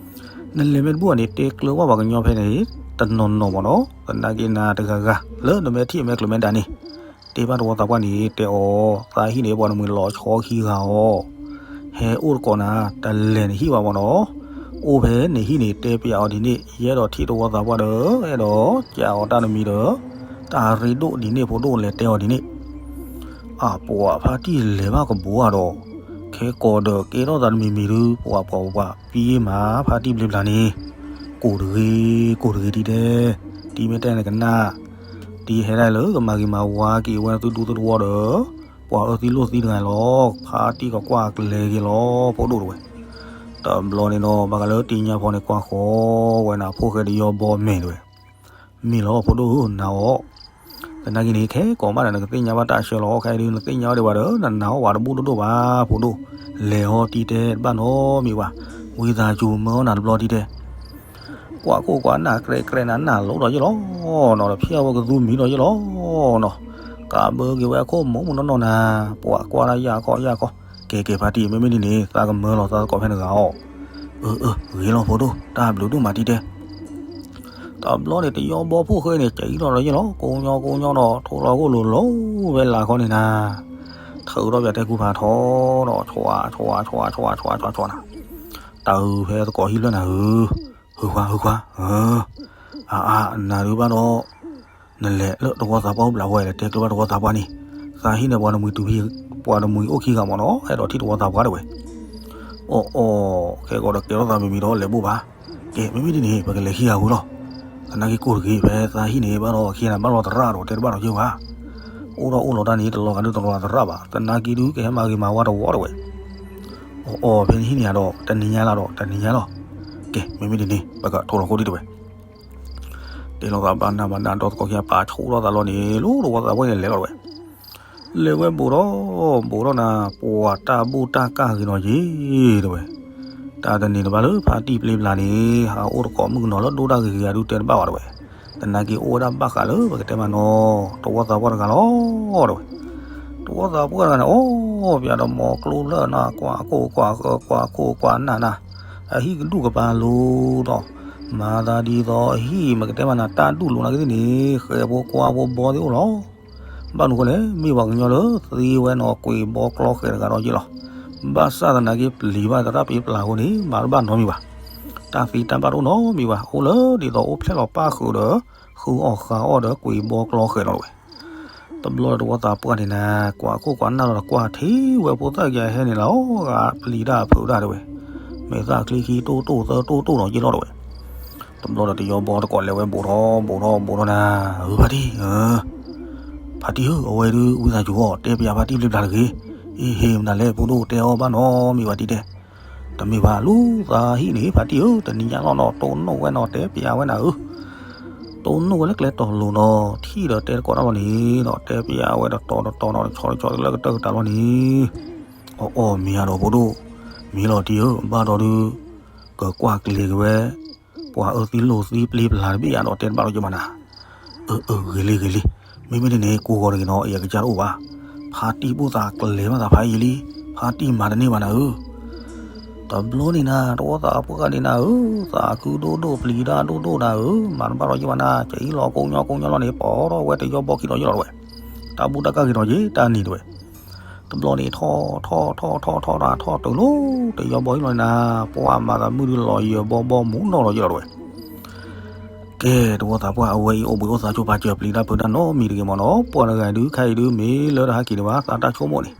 နလဲၤမ့ၢ်တဘူၣ်ဘၣ်န့ၣ် တဲကျၢၤဘၣ်ပှၤကညီဖဲန့ၣ် တနီၤနီၤမ့ၢ်နီၤ သနာ်က့နၤတဂၤဂၤ လၢနမ့ၢ်ထံၣ်အမဲာ်ကျိၤမဲာ်ဒၣ်န့ၣ် တဲဘၣ်တဝီသးပှၢ်န့ၣ် တဲအီၤ သးဟံၣ်န့ၣ် ပှၤတမှံၤလီၤဆီခံဂၤအီၤ ဟဲအိၣ်တကိးနၤ တလဲၤနဟံၣ်ဘၣ်မ့ၢ်နီၤ အိၣ်ဖဲနဟံၣ်န့ၣ် တဲပျးအီၤဒ်န့ၣ် ယအဲၣ်ဒိးထံၣ်တဝီသးပှၢ်ဒီး အဲၣ်ဒိးကးအီၤတၢ်တမံၤဒီး တၢ်ရ့ဒိၣ်ဒ်န့ၣ် ဖိဒိၣ်လဲၤတဲအီၤဒ်န့ၣ် အပှၤဖါတံၢ်လဲၤဘၣ်ကဘိအါဒီး ခဲကိးဒီးကဲထီၣ်သးတမံၤမံၤဒု ပှၤပှၤပှၤပှၤ ပံမၤဖါတံၢ်ဘျ့ဘျါန့ၣ် ကိၢ်တဂ့ၤ ကိၢ်တဂ့ၤတံၢ်တဲ တံၢ်မ့ၢ်တဲနကနၣ် တံၢ်ဟဲဒၣ်လၢကမၤဂ့ၤမၤဝါက့ၤဝဲသုဒူသုသဝီဒီး ပှၤအၢသံလိာ်သံတဂၤလီၤ ဖါတံၢ်ကကွၢ်ကလဲၤက့ၤလီၤ ဖိဒိၣ်တဝဲ တဘျီန့ၣ်ဒီး ဘၣ်ဃးလၢတံၢ်ညါဖီန့ၣ်ကွၢ်ဃီဝဲနၤ ဖိၣ်ဃဲတယီဘီမဲာ်တဝဲ မ့ၢ်လီၤ ဖိဒိၣ်ဧၢ နၤအီၤ သနာ်က့န့ၣ် ခဲကိးမးဒီး နကသ့ၣ်ညါဘၣ်တၢ်ဆၢလီၤ ခဲအံၤဒု နသ့ၣ်ညါဝဲဒံးဘၣ်ဒီး နနာ်အီၣ်ဘၣ်တဘူၣ်ဒိၣ်ဒိၣ်ဘၣ် ဖိဒိၣ် လဲၤအီၤတံၢ်တဲတဘၣ်နီတမံၤဘၣ် ဝံသးစူၤမၢအီၣ်နၤတဘျီတံၢ်တဲ ကွၢ်ခိၣ်ကွၢ်နၢ် ကြဲးကြဲးနၤနၢ်လိၤဒီးယ့ၢ်လီၤနီၤ ဒီးဖျၢၣ်ဝဲကသူမံၤဒီးယ့ၢ်လီၤနီၤ ကးဘၢက့ၤဝဲအခိၣ်မူမူနီၢ်နီၢ်နၤ ပှၤကွၢ်ဒၣ်ယၢ်ခီယၢ်ခီ ကဲကဲဖါတံၢ် မ့မ့ၢ်ဒ်န့ၣ် သးကမၢလီၤသးသကိးဖဲနဂၤအီၤ အၢ အၢ ဂ့ၤလီၤဖိဒိၣ် တၢ်ဘျုးဒိၣ်မးတံၢ်တဲ တဘျီန့ၣ် တယီဘီဖိၣ်ဃဲန့ၣ် ကၠံထီၣ်ဒီးယ့ၢ်လီၤ ကိးညီကိးညီဒီး ထိၣ်လီၤဂိၢ်လိၤလိၤဝဲလၢခီန့ၣ်နၤ ထုးထီၣ်ပၠးတဲကူဖးထီဒီး ဆွး ဆွး ဆွး ဆွး ဆွး ဆွး ဆွး နၤ တၢ်အုးဖဲသကိးဟံၣ်ဖျၢၣ်နၤဧၢ ဟုၣ်ခွါ ဟုၣ်ခွါ အၢ အါ အါ နၤဒုးဘၣ်ဒီး နလဲၤလၢတဝီသးပှၢ်အိၣ်ဘျးဝဲ လဲၤတဲကျၢၤဘၣ်တဝီသးပှၢ်န့ၣ် သးဟံၣ်န့ၣ် ပှၤတမှံၤတုၤ ပှၤတမှံၤအိၣ်ခံဂၤမ့ၢ်နီၤ အဲၣ်ဒိးထံၣ်တဝီသးပှၢ်တဝဲ အီၣ်အီၣ် ခဲကိးဒီးကဲထီၣ်သးမံၤမံၤဒီး လဲၤဘိၣ်ဘၣ် ကဲ မ့မ့ၢ်ဒ်န့ၣ် ပကလဲၤခံဂၤဝံၤလီၤ သနာ်က့ကိၢ်တဂ့ၤ ဖဲသးဟံၣ်န့ၣ် ဘၣ်ဒီးခံဂၤန့ၣ် ဘၣ်လီၤသရၣ်ဒီး တဲတဘၣ်ဒီးယ့ၢ်ဘၣ် အိၣ်ဒီးအိၣ်လီၤတၢ်န့ၣ် တလီၤဂာ်ဒုတလီၤသရၣ်ဘၣ် သနာ်က့ဒု ကဟဲမၤဂ့ၤမၤဝါတဝီတဝဲ အီၣ်အီၣ် ဖဲနဟံၣ်န့ၣ်ဒီး တနံၤညါလီၤဒီး တနံၤညါလီၤ ကဲ မ့မ့ၢ်ဒ်န့ၣ် ပကထိၣ်လီၤခိၣ်ဒံးတဝဲ တဲလိာ်သးဘၣ်နၢ်ဘၣ်နၢ်ဒီသကိးခံ ပာ်ဆူၣ်ထီၣ်သးလီၤန့ၣ် လီၤတဝီသးပှၢ်န့ၣ် လဲၤလီၤတဝဲ လဲၤဝဲဘူးထီၣ် ဘူးထီၣ်နၤ ပှၤတၢ်ဘူၣ်တၢ်ကၢ်ဂ့ၤနီၤယ့ၢ်တဝဲ တၢ်တနံၤတဘၣ်လၢဖါတံၢ်ပျ့ပျါန့ၣ် ဟးအိၣ်တကိးမုၣ်ကနီၤလၢဒိၣ်တၢ်ဂ့ၤဂ့ၤအဒုတဲတဘၣ်ဘၣ်တဝဲ သနာ်က့အိၣ်ဝဲဒၣ်ဘၣ်ဃးလၢပကတဲမးနီၤ တဝီသးပှၢ်တဂၤလီၤတဝဲ တဝီသးပှၢ်တဂၤန့ၣ် အီၣ်ပၠးဒီးမီၤကျိဖျၢၣ်နၤ ကွၢ်ခိၣ်ကွၢ်ဃၢၤ ကွၢ်ခိၣ်ကွၢ်နၢ်နၤ အဟံၣ်ကဒူၣ်ကပၤလိၤဒီး မၤသးဒ်သိးအဟံၣ် မ့ၢ်ကတဲမးနၤ တၢ်ဒူၣ်လိၤနၤကသ့ၣ်န့ၣ် ဃဲးဖိကွၢ်ဖိဘီသ့ၣ်အိၣ်လီၤ ဘၣ်မနုၤဃိလဲၣ် မ့ၢ်ပှၤကညီလၢသ့ဝဲနီၤ ကွံာ်ဘီကျီဃဲးတဂၤဒီးယ့ၢ်လီၤ ဘၣ်ဆၣ်သနာ်က့ပျံၤဘၣ်သရၣ်ပ့ၤပျၢ်အဃိန့ၣ် မၤတဘၣ်နီတမံၤဘၣ် တၢ်သံတၢ်ဘၣ်တအိၣ်နီတမံၤဘၣ် အိၣ်လၢဒ်သိးအိၣ်ဖျဲၣ်လီၤပၣ်ဃုာ်ဒီး ဃုအီၣ်ဃုအီၣ်ဒီးကွံာ်ဘီကျီဃဲးလီၤတဝဲ တဘျီဒီးတဝီသးပှၢ်န့ၣ်နၤ ကွၢ်ခိၣ်ကွၢ်နၢ်လီၤဒီးကွၢ်ထံၣ်ဝဲ ဖိသၣ်ကဟဲန့ၣ်လီၤ ဂၤပျံၤတၢ်ဖုးတၢ်တဝဲ မဲာ်သၣ်ချံခံတိၢ်တိၢ်သၢတိၢ်တိၢ်နီၤယ့ၢ်လီၤတဝဲ တဘျီဒီးတယီဘီတကိးလဲၤဝဲဘူးထီၣ်ဘူးထီၣ်ဘူးထီၣ်နၤ ဧၢဖါတံၢ် ဧၢ ဖါတံၢ်ဧၢ အဝဲဒုးဝံသးစူၤအီၤ တဲပယၤဖါတံၢ်ဘျ့ဘျါတဂ့ၤ အ့ဟ့ၣ်မနုၤလဲၣ် ဖိဒိၣ်တဲအီၤဘၣ်နီတမံၤဘၣ်တံၢ်တဲ တမ့ၢ်ဘၣ်လူၤသးဟံၣ်န့ၣ် ဖါတံၢ်ဧၢ တနံၤညါလီၤနီၤ တိၢ်နီၣ်ဝဲနီၤ တဲပယၤဝဲနၤဧၢ တိၢ်နီၣ်ဝဲလၢကျဲတီၤလိၤနီၤ ထံၣ်ဒီးတဲတကိးတၢ်လီၤန့ၣ်ဒီး တဲပယၤဝဲတတီၤတတီၤနီၤ တဆီတဆီလၢကတၢၢ်ကတၢၢ်လီၤန့ၣ် အီၣ်အီၣ်မ့ၢ်ဧါဒီးဖိဒိၣ် မ့ၢ်လီၤတံၢ်ဧၢ ဘၣ်ဒီးဒုး ကကွၢ်ကျဲၤက့ၤဝဲ ပှၤအၢသံလိာ်သံပျ့ပျါတဘ့ၣ်ဧါဒီးတဲတဘၣ်ဒီးယမၤနၤ အၢ အၢ ဂ့ၤလံ ဂ့ၤလံ မ့မ့ၢ်ဒ်န့ၣ် ကိးဂီၤတဂ့ၤနီၤ အံၤအကစၢ်တအိၣ်ဘၣ် ဖါတံၢ်ဘူၣ်သးကျဲၤဘၣ်သးဖးယံာ်လံ ဖါတံၢ်မၤတန့ၢ်ဘၣ်နၤဧၢ တဘျီန့ၣ်နၤ တဝီသးပှၢ်န့ၣ်နၤဧၢ သးခုဒိၣ်ဒိၣ်ပျံၤတၢ်ဒိၣ်ဒိၣ်နၤဧၢ မၤတဘၣ်ဒီးယမၤနၤ ကအံၤလီၤကိးညီကိးညီလီၤန့ၣ် ပီၤထီၣ်ဝဲတယီဘီခံဒီးယလီၤတဝဲ တၢ်ဘူၣ်တၢ်ကၢ်ဂ့ၤနီၤယ့ၢ် တၢ်နံၤတဝဲ တဘျီန့ၣ် ထီၣ်ထီၣ်ထီၣ်ထီၣ်ထီၣ်တၢ်ထီၣ်တုၤလီၤ တယီဘီယလီၤနၤ ပှၤမၤသးမုၢ်ဒုးလီၤယၢၤဘီဘီမူနီၢ်လီၤယလီၤတဝဲ ကဲ တဝီသးပှၢ်အဝဲအံၤ အိၣ်ဘှံးအိၣ်သါဆိပာ်စၢၤပျံၤတၢ်ဖုးတၢ်နီတမံၤတဂ့ၤမ့ၢ်နီၤ ပှၤတဂၤဒုးခဲအံၤဒုး မ့ၢ်လၢတဟဲက့ၤဒံးဘၣ် သးတၢ်ဆိကမိၣ်န့ၣ်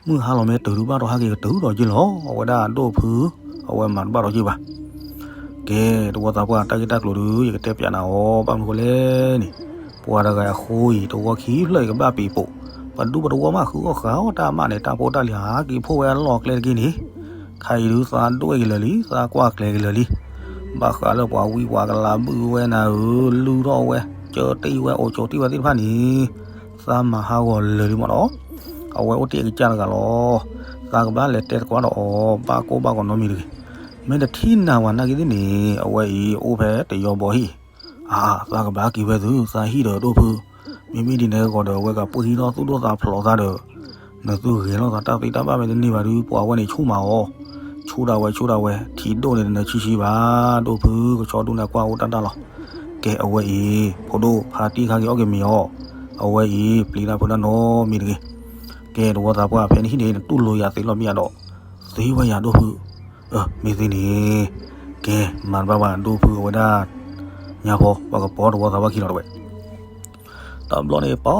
မုၢ်ဟါလီၤမ့ၢ်တုၤဒုးဘၣ်ဒီးဟဲက့ၤကတုၤဒီးယ့ၢ်လီၤ အဝဲဒၣ်အဒိၣ်ဖု အဝဲမၤတဘၣ်ဒီးယ့ၢ်ဘၣ် ကဲ တဝီသးပှၢ်တၢ်ဂ့ၢ်တၢ်ကျိၤဒုး ယကတဲပျးနၤအီၤ ဘၣ်မနုၤဃိလဲၣ်န့ၣ် ပှၤတဂၤအဃိအံၤ တဝီခံဖျၢၣ်အံၤကဘၣ်ပံၤပိာ် ပှၤဒူပှၤတဝီမးဃုအီၣ်ဃာ်အီၣ်တၢ်မးန့ၣ် တၢ်ဖိတၢ်လံၤဟးက့ၤဖှိၣ်ဝဲအလီၢ်အကျဲတက့ၢ်န့ၣ်, ခါအံၤဒုးသးဒွဲၣ်က့ၤလၢာ်လံ သးကွၢ်ကျဲၤက့ၤလၢာ်လံ. ဘၣ်ဃးလၢပှၤဝံပှၤကလးဘုၣ်ဝဲနၤဧၢ, လုၢ်ထီၣ်ဝဲ, ကၢတ့ၢ်ဝဲ, အိၣ်ကၠိတ့ၢ်ဝဲသ့ၣ်တဖၣ်န့ၣ်, သးမၤဟးဂီၤလၢာ်လံမ့ၢ်နီၤ. အဝဲအိၣ်တ့ၢ်အကစၢ်တဂၤလီၤ. သးကဘၣ်လဲၤတဲသကိးဒီးအီၤ ဘၣ်ကိၢ်ဘၣ်ဂီၤနီတမံၤတဂ့ၤ. မ့ၢ်တထံၣ်နၤဝဲနာ်က့သ့ၣ်န့ၣ် အဝဲအံၤအိၣ်ဖဲတယီဘီဟံၣ်, အါ, သးကဘၣ်က့ၤဝဲသု သးဟံၣ်ဒီးဒိၣ်ဖု, မ့မ့ၢ်ဒ်န့ၣ်အဂီၢ်ဒီး အဝဲကပှ့ၤဟံၣ်ထီၣ်သူၣ်ဒိၣ်သးဖျိးသးဒီး နသုဂဲၤလိာ်သးတၢ်သ့တၢ်ဘၣ်မ့ၢ်တန့ၢ်ဘၣ်ဒုး ပှၤဝဲန့ၣ်ဆိၣ်မးအီၤ, ဆိၣ်ဒၣ်ဝဲ ဆိၣ်ဒၣ်ဝဲ, ထံဒိၣ်န့ၣ်တနၢၤဆံဆံဘၣ်, ဒိၣ်ဖုကဆီဒူၣ်န့ၣ်ကွၢ်အိၣ်တၢ်တၢ်လီၤ. ကဲအဝဲအံၤ ဖိဒိၣ်ဖါတံၢ်ခါက့ၤအီၣ်က့ၤမ့ၤအီၤ, အဝဲအံၤ ပျံၤတၢ်ဖုးတၢ်နီတမံၤတဂ့ၤ. ကဲတဝီသးပှၢ် ဖဲနဟံၣ်န့ၣ် နတူၢ်လိာ်ယၤသ့လီၤမ့ၢ်ယၤဒီး, သ့ဝဲယၤဒိၣ်ဖု, မ့ၢ်သ့န့ၣ်, ကဲမၤတဘၣ်ဘၣ် ဒိၣ်ဖုအဝဲဒၣ်, ညါဖီ ပှၤကပီၤတဝီသးပှၢ်ခံလီၤတဝဲ တဘျီန့ၣ် ပီ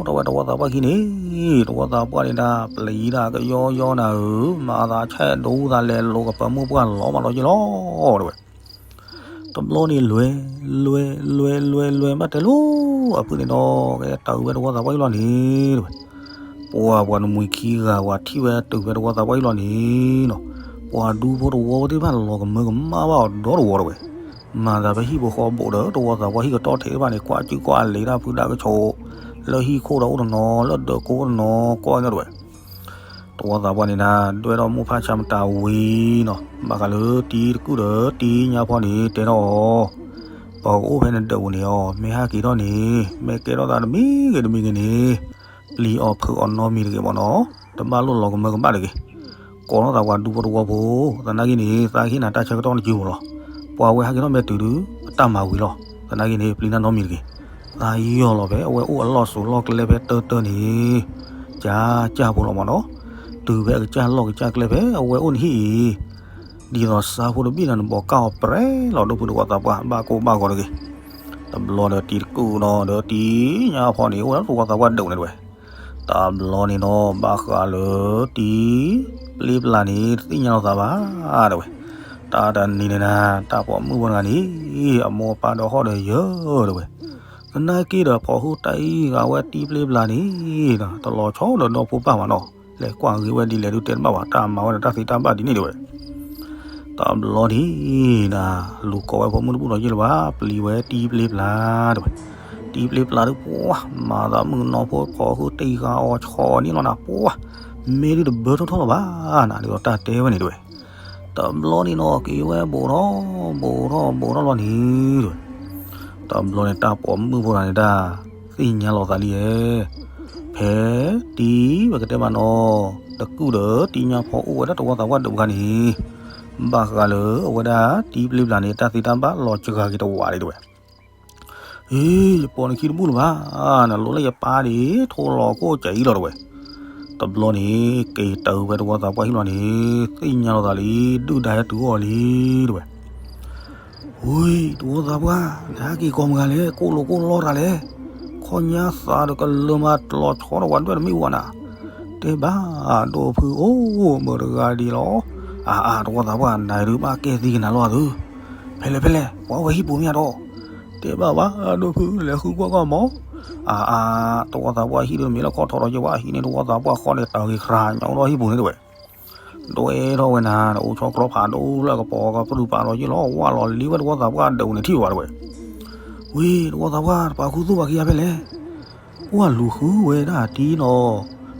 ၤထီၣ်ဝဲတဝီသးပှၢ်ခံန့ၣ်, တဝီသးပှၢ်န့ၣ်ဒၣ် ပျံၤဒၣ်ကယီယီနၤဧၢ, မၤသးဆဲးဒိသးလဲၤလိၤကပၢမုၣ်ပှၢ်လီၤမးလီၤက့လီၤတဝဲ. တဘျီန့ၣ် လွဲ, လွဲ, လွဲ, လွဲ, လွဲ ဘၣ်တဲလိၤအဖုန့ၣ်ဒီး ကဲတၢ်အုးဝဲတဝီသးပှၢ်ဟံၣ်လီၤန့ၣ်တဝဲ. ပှၤ ပှၤနမှံခံဂၤ ပှၤထံၣ်ဝဲတုၤဖဲတဝီသးပှၢ်ဟံၣ်လီၤန့ၣ်နီၤ, ပှၤဒူဖိတဝီသ့ၣ်တဖၣ်လီၤကမၢကမၣ်ဘၣ်အီၤဒီတဝီတဝဲ. မၤသးဖဲဟံၣ်ဖိဃီဖိဒီး တဝီသးပှၢ်ဟံၣ်ကတီၢ်ထဲတဖၣ်န့ၣ် ကွၢ်စုကွၢ်လ့ၤတၢ်ဖုတၢ်ကဆိး, လၢဟံၣ်ခိၣ်ဒီးအိၣ်တနီၤ, လၢဒၢးကိအိၣ်တနီၤ ကွၢ်ဝဲန့ၣ်တဝဲ. တဝီသးပှၢ်န့ၣ်ဒၣ် ဒွဲၣ်ထီၣ်မိၢ်ဖးဆါမတၤဝံၤနီၤ, ဘၣ်ဃးလၢတံၤတကုၢ်ဒီးတံၤညါဖီန့ၣ် တဲထီၣ်အီၤ, ပကအိၣ်ဖဲနဒၢးပူၤန့ၣ်အီၤ မ့ၢ်ဟဲက့ၤထီၣ်န့ၣ် မ့ၢ်ကဲထီၣ်သးတမံၤဂ့ၤတမံၤဂ့ၤန့ၣ်, ပျံၤအီၤဖုးအီၤနီတမံၤတဂ့ၤမ့ၢ်နီၤ, တဘၣ်လိၣ်လီၤကမၢကမၣ်တဂ့ၤ. ကိးထီၣ်သးပှၤဒူဖိတဝီဖိ, သနာ်က့န့ၣ် သးဟ့ၣ်နၤတၢ်ဆၢကတီၢ်တယုၢ်မ့ၢ်လီၤ. ပှၤဝဲဟဲက့ၤထီၣ်မ့ၢ်တုၤဒုး အတၢ်မၤဝံၤလီၤ. သနာ်က့န့ၣ် ပျံၤနၤနီတမံၤတဂ့ၤ. သးယီၢ်လီၤဖဲအဝဲအိၣ်အလီၢ်စိၤလီၢ်ကျဲဖဲတၢတၢန့ၣ်, ကၢ်ကၢ်ဖိလီၤမ့ၢ်နီၤ, တုၤဖဲအကစၢ်လီၢ်ကစၢ်ကျဲဖဲအဝဲအိၣ်နဟံၣ်အံၤ, ဒ်သိးဆါဖိတဘ့ၣ်နၤ နဘီးကၢ်အီၤပြဲလီၤ ဒိၣ်ဖုတဝီသးပှၢ် ဘၣ်ကိၢ်ဘၣ်ဂီၤတဂ့ၤ. တဘျီဒီးတံၤတကုၢ်နီၤ ဒီးတံၤညါဖီန့ၣ် အိၣ်လၢတဝီသးပှၢ်ဒၢးပူၤန့ၣ်တဝဲ. တဘျီန့ၣ်နီၤ ဘၣ်ဃးလၢတံၤပျ့ပျါန့ၣ် တသ့ၣ်ညါလီၤသးဘၣ်တဝဲ. တၢ်တနံၤန့ၣ်နၤ တၢ်ပိာ်မုၣ်ဖိတဂၤန့ၣ် အမိၢ်အပၢ်ဒီးဟီၣ်ဒီးယၢၤတဝဲ. သနာ်က့ဒီး ဖီၣ်ဟုၣ်တၢ်အံၤဂၤဝဲတံၤပျ့ပျါန့ၣ် တလီၤဆီဒီးဒီဖိပၢ်ဘၣ်နီၤ, လဲၤကွၢ်ဂ့ၤဝဲဒ်လဲၣ်ဒုးတဲတဘၣ်ဘၣ် တၢ်မၤဝဲဒီးတၢ်သ့တၢ်ဘၣ်ဒ်န့ၣ်တဝဲ. တဘျီန့ၣ်နၤ လူၤကိးဝဲဖိမုၣ်တဘူၣ်နီၤယ့ၢ်လၢၤဘၣ် ပျံၤဝဲတံၤပျ့ပျါတဝဲ. တံၤပျ့ပျါဒုးပှၢ် မၤသးမုၣ်ကနီၤဖိဖီၣ်ဟုၣ်တံၢ်ဃာ်အီၤဆီန့ၣ်လီၤနၤ ပှၢ် မ့ၢ်ဒုးတဘၢထီၣ်ထီၣ်လၢၤဘၣ်နၤ ဒ်သိးတၢ်တဲဝဲန့ၣ်တဝဲ. တဘျီန့ၣ်နီၤ က့ၤဝဲဘူးထီၣ် ဘူးထီၣ် ဘူးထီၣ်လီၤန့ၣ်တဝဲ. တဘျီန့ၣ် တၢ်ပိာ်မုၣ်ဖိတဂၤန့ၣ်ဒၣ် သ့ၣ်ညါလီၤသးလံဧါ ဖဲတံၤပကတဲမးနီၤ တကုၢ်ဒီးတံၤညါဖီအိၣ်ဝဲဒၣ်တဝီသးပှၢ်ဒၢးပူၤခါန့ၣ် ဘၣ်ဃးလၢအဝဲဒၣ်တံၤပျ့ပျါန့ၣ် တၢ်သ့တၢ်ဘၣ်လီၤစှၤက့ၤတဝးဒံးတဝဲ. အ့ ယပိာ်နခံတဘူၣ်လၢၤဘၣ် နလိၣ်လၢယပၢ်ဒံး ထိၣ်လီၤကိၣ်ကၢအံၤလီၤတဝဲ. တဘျီန့ၣ် က့ၤတၢ်ဝဲတဝီသးပှၢ်ဟံၣ်လီၤန့ၣ် သ့ၣ်ညါလီၤသးလံ ဒုၣ်ဒါဟဲတုၤအီၤလံတဝဲ. ဝံၤ တဝီသးပှၢ် နဟဲက့ၤကိးမုၢ်ဂၤလဲၣ် ကိၣ်လိာ်ကိၣ်လီတၢ်လဲၣ်. ခီညါသးဒီးကလၢမၤတလီၤဆီဒီးပှၤဒွဲၣ်တမ့ၢ်ဝဲနၤ. တဲဘၣ် ဒိၣ်ဖုအိၣ် မုၢ်တဂၤဒံးလီၤ. အါအါ တဝီသးပှၢ် နၤဒုးဘၣ်ကဲသံကနၤလီၤအသု. ဖဲလဲၣ်ဖဲလဲၣ် ပှၤအိၣ်ဝဲဟံၣ်ပူၤမ့ၢ်ဧါဒီး. တဲဘၣ်ဘၣ် ဒိၣ်ဖု လဲၤဃုကွၢ်ကွၢ်မး. အါအါ တဝီသးပှၢ်ဟံၣ်ဒုးမ့ၢ်လၢခီၣ်ထီၣ်ဒီးယဝဲဟံၣ်န့ၣ် တဝီသးပှၢ်ဃီန့ၣ် တၢ်ဂ့ၤကြၢးညါအိၣ်ဒီးဟံၣ်ပူၤန့ၣ်တဝဲ. ဒွဲၣ်ထီၣ်ဝဲနၤ နအိၣ်ဆီကြီဖးဒိၣ်လၢအကပီၤကပြုၢ်ပာ်လီၤယ့ၢ်လီၤ ဝၢ်လီၤလံဝဲတဝီသးပှၢ်ဒၢးပူၤန့ၣ်ထံၣ်ဝဲတဝဲ. ဝံၤ တဝီသးပှၢ် တပာ်ခူသူၣ်ပာ်ခံဂၤဖဲလဲၣ်. ပှၢ်လူၤဃုဝဲဒၣ်တံၤနီၤ,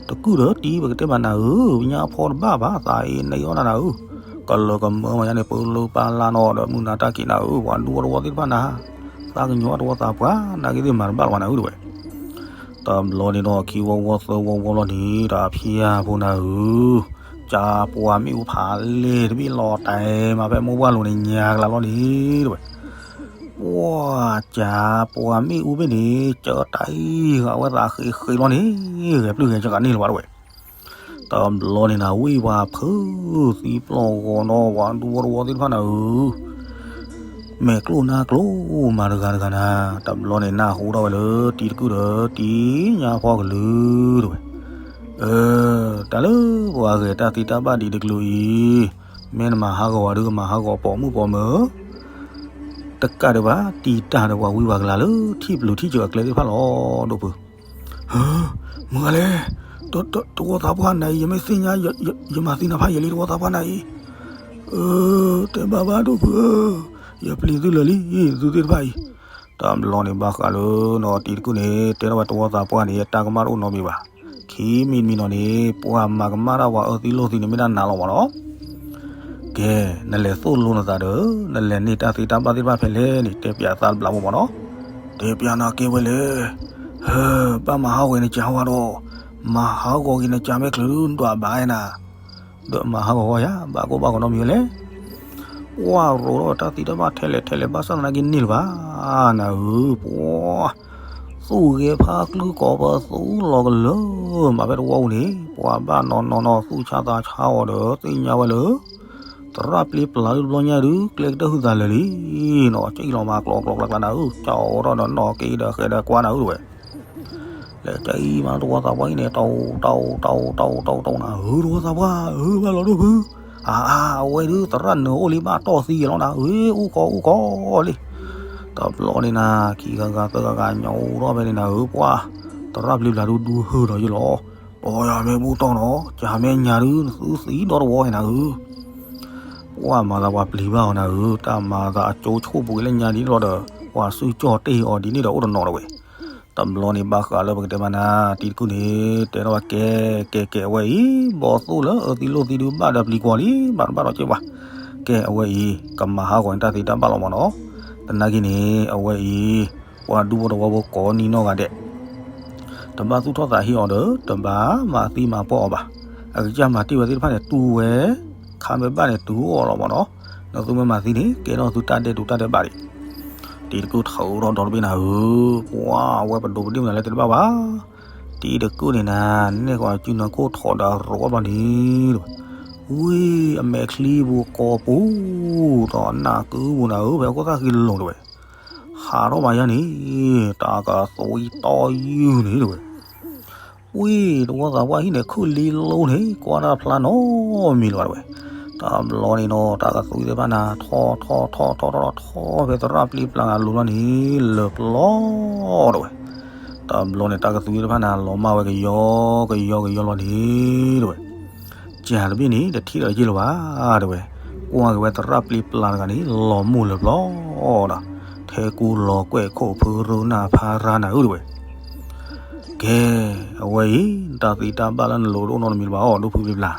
တကုၢ်ဒီးတံၤပကတဲမးနၤဧၢ, ညါဖီတဘၣ်ဘၣ်သးအံၤနအီၣ်နၤနၤဧၢ, ကလၢကမၢမးယါန့ၣ် ပလုၢ်ပာ်လၢနီၤဒီးမုၢ်နၤတၢ်က့ၤနၤဧၢ, ပှၤဒူဖိတဝီသ့ၣ်တဖၣ်နၤ, သးကညီၤတဝီသးပှၢ် နာ်က့သ့ၣ်မၤတဘၣ်လီၤနၤဧၢတဝဲ. တဘျီန့ၣ်ဒီး ခံဝီဝီသၢဝီဝီလီၤန့ၣ် တၢ်ဖၠၣ်ဖိနၤဧၢ, ကၠါပှၤမ့ၣ်အူဖးလဲၢ်တဘ့ၣ်လီၤတဲာ်မးဖဲမိၢ်ပှၢ်လိၤန့ၣ်ညါကလါလီၤန့ၣ်တဝဲ. ပှၢ်ကၠါပှၤမ့ၣ်အူဘ့ၣ်န့ၣ် ကၢတၢ်အံၤဂာ်ဝဲသးဃ့ဃ့လီၤန့ၣ်, ဂဲၤပျုၢ်ဂဲၤစှၤန့ၣ်လၢၤဘၣ်တဝဲ. တဘျီန့ၣ်နၤ ဝံၢ်ပှၤဖုးသံပျီၢ်ဂီၤနီၤ ပှၤဒူဖိတဝီသ့ၣ်တဖၣ်နၤဧၢ, မဲာ်ကျိၣ်နါကျိၣ်မးတဂၤတဂၤနၤ, တဘျီန့ၣ်နၢ်ဟူထီၣ်ဝဲလၢတံၤတကုၢ်ဒီးတံၤညါဖီကလုာ်တဝဲ. တၢ်လၢပှၤဂဲၤတၢ်သံတၢ်ဘၣ်ဒံးတကလုာ်အံၤ, မ့ၢ်နမၤဟးဂီၤဝဲဒုးကမၤဟးဂီၤပိာ်မုၣ်ပိာ်မၢၤ, တကးဒံးဘၣ် တံၤတၢ်ဒီးပှၤဝံပှၤကလၤလၢထံၣ်ပျုၤထံၣ်စၢၤအကျဲသ့ၣ်တဖၣ်လီၤ. ဒိၣ်ဖု, ဟၢ, မုၢ်ဂၤလဲၣ်, တဝီသးပှၢ်နၤအံၤ ယမ့ၢ်သ့ၣ်ညါ ယမၤသံနၤဖးယံာ်လံ တဝီသးပှၢ်နၤအံၤ, တဲဘၣ်ဘၣ်ဒိၣ်ဖုဧၢ, ယပျံၤသုလၢာ်လံ, သုသ့ၣ်တဖၣ်အံၤ, တဘျီန့ၣ်ဘၣ်ဃးလၢနီၤ တံၤတကုၢ်န့ၣ် တဲထီၣ်ဝဲတဝီသးပှၢ်န့ၣ် တၢ်ကမၣ်တအိၣ်နီတမံၤဘၣ်, ခံမံၤတမံၤနီၤန့ၣ် ပှၤမၤကမၣ်တၢ်ပှၤအၢသံလိၢ်သံန့ၣ် မ့ၢ်ဒၣ်နၤလီၤမးနီၤ ကဲ, နလဲၤသိၣ်လိနသးဒီး နလဲၤန့ၢ်တၢ်သ့တၢ်ဘၣ်သ့ၣ်တဖၣ်ဖဲလဲၣ်န့ၣ် တဲပၠးသးတဘျီမးနီၤ, တဲပၠးနၤကဲဝဲလဲၣ်, ဟၢ, ဘၣ်မၤဟးဂီၤနကၠါဝဲဒီး, မၤဟးဂီၤက့ၤနကၠါမ့ၢ်ချုးဒုးဒွးဘၣ်နၤ, ဒီးမၤဟးဂီၤဝဲယၤ ဘၣ်ကိၢ်ဘၣ်ဂီၤနီတမံၤဝဲလဲၣ်, ပှၤရိးထီၣ်တၢ်သံတၢ်ဘၣ်ထဲလဲၣ်ထဲလဲၣ်ဘၣ်ဆၣ်သနာ်က့န့ၢ်လၢၤဘၣ်, နၤဧၢ, ပှၤ သူၣ်ဂဲၤဖးကျုကီၤပသူလီၤကလၢာ်မးဖဲတဝီပူၤန့ၣ် ပှၤဘၣ်နီၢ်နီၢ်နီၢ် သူၣ်ဆါသးဆါအီၤဒီး သ့ၣ်ညါဝဲလၢ သရၣ်ပျ့ပျၢ်ဒုတဘျီညါဒု ကျဲကတၢၢ်ဟုသးလၢာ်လံနီၤ, ကၠံၣ်လီၤမၤကျီကျီကျါကျါနၤဧၢ, ကၠီထီၣ်ဒီးနီၣ်က့ဒီးဃဲဒီးကွၢ်နၤဧၢတဝဲ, လဲၤကၠံၣ်မးတဝီသးပှၢ်အံၤန့ၣ် တီတီတီတီတီတီနၤဧၢ, တဝီသးပှၢ်ဧၢ, ဘၣ်လီၤဒိၣ်ဖု, အါအါ အဝဲဒု သရၣ်နၢၤအိၣ်လံဘၣ်တီၢ်သံလီၤနၤဧၢ, အူကီၢ်အူကီၢ်လံ တဘျီန့ၣ်နၤ ခံဂၤဂၤသၢဂၤဂၤညါအိၣ်ထီၣ်ဖဲန့ၣ်နၤဧၢ, ပှၤ သရၣ်ပျ့ပျၢ်ဒုဒုဟၢဒီးယလီၤ, တီယၤမ့ၢ်ဘူၣ်တီၢ်နီၤ, ကၠၤမ့ၢ်ညါဒု နသုသံဒီတဝီနၤဧၢ, ပှၤမၤသးပှၤပျံၤဘၣ်အီၤနၤဧၢ, တၢ်မၤသးအကၠိဆိၣ်ပူၤက့ၤလၢညါဒ်လီၤဒီး ပှၤစုကၠီၣ်တ့ၢ်အီၤဒ်န့ၣ်ဒီးအိၣ်တနီၤတဝဲ, တဘျီန့ၣ်ဘၣ်ဃးလၢပကတဲမးနၤ တံၤတကုၢ်န့ၣ် တဲထီၣ်ဝဲကဲ ကဲကဲအဝဲအံၤ ဘီသိၣ်လၢအၢသံလိၣ်သံဒုဘၣ်ဒီးပျံၤကွီၤလံ ဘၣ်တဘၣ်ဒီးက့ၢ်ပှၤ, ကဲအဝဲအံၤ ကမၤဟးဂီၤန့ၢ်တၢ်သ့တၢ်ဘၣ်လီၤမးနီၤ, သနာ်က့န့ၣ် အဝဲအံၤ ပှၤဒူဖိတဝီဖိကိးနံၤနီၢ်ဂၤဒဲး တဘၣ်သူၣ်ထီၣ်သးဟ့အီၤဒီး တဘၣ်မၤသံမၤပှီၢ်အီၤဘၣ်, အကစၢ်မၤတ့ၢ်ဝဲသ့ၣ်တဖၣ်န့ၣ် တူၢ်ဝဲ ခါမ့ၢ်ဘၣ်န့ၣ် တူၢ်အီၤလီၤမးနီၤ, နသုမ့ၢ်မၤသံန့ၣ် ကဲထီၣ်သုတၢ်ဒဲးတူၢ်တၢ်ဒဲးဘးဒံး, တံၤတကုၢ်ထုးထီၣ်ဒီတဘ့ၣ်နၤဧၢ, ပှၤဝဲပဒိးပဒ့ၣ်မနုၤလဲၣ်တဘၣ်ဘၣ်, တံၤတကုၢ်န့ၣ်နၤ နဲၣ်ဃီၤစုနၢခိၣ်ထီၣ်ဒီးရိးအီၣ်ဘျီန့ၣ်တဝဲ, ဝံၤအမဲာ်ချံပူၤကိးပူၤ ဒီးနၢ်ကုပူၤနၤဧၢ ဖဲအခိၣ်သၣ်ဃံလိၤတဝဲ ဟးထီၣ်မးယါန့ၣ် တၢ်ကသွံတီယုၢ်န့ၣ်တဝဲ, ဝံၤတဝီသးပှၢ်ဟံၣ်န့ၣ် ခုၣ်လံလိန့ၣ် ကွၢ်တၢ်ဖျါနီတမံၤလၢၤဘၣ်တဝဲ, တဘျီန့ၣ်နီၤ တၢ်ကသွံသ့ၣ်တဖၣ်နၤ ထီၣ်ထီၣ်ထီၣ်ထီၣ်ထီၣ်ထီၣ်ထီၣ်ဖဲသရၣ်ပျ့ပျၢ်အလိၤဘျီန့ၣ် လၢာ်ပျီတဝဲ, တဘျီန့ၣ် တၢ်ကသွံသ့ၣ်တဖၣ်နၤ လီၤမၢ်ဝဲကယီကယီကယီလီၤန့ၣ်တဝဲ ကၢ်တဘ့ၣ်န့ၣ် တထံၣ်ဒီးယ့ၢ်လၢၤဘၣ်တဝဲ, ကွၢ်က့ၤဝဲသရၣ်ပျ့ပျၢ်တဂၤန့ၣ် လီၤမိၢ်လၢာ်ပျီဒီး ထဲကူလီၤကွဲာ်ခိၣ်ဖုရူနၢ်ဖးရါနၤဧၢတဝဲ, ကဲ, အဝဲအံၤ တၢ်သ့တၢ်ဘၣ်လၢနလိၤတအိၣ်နီတမံၤလၢၤဘၣ်အီၤ ဒိၣ်ဖုပျ့ပျၢ်,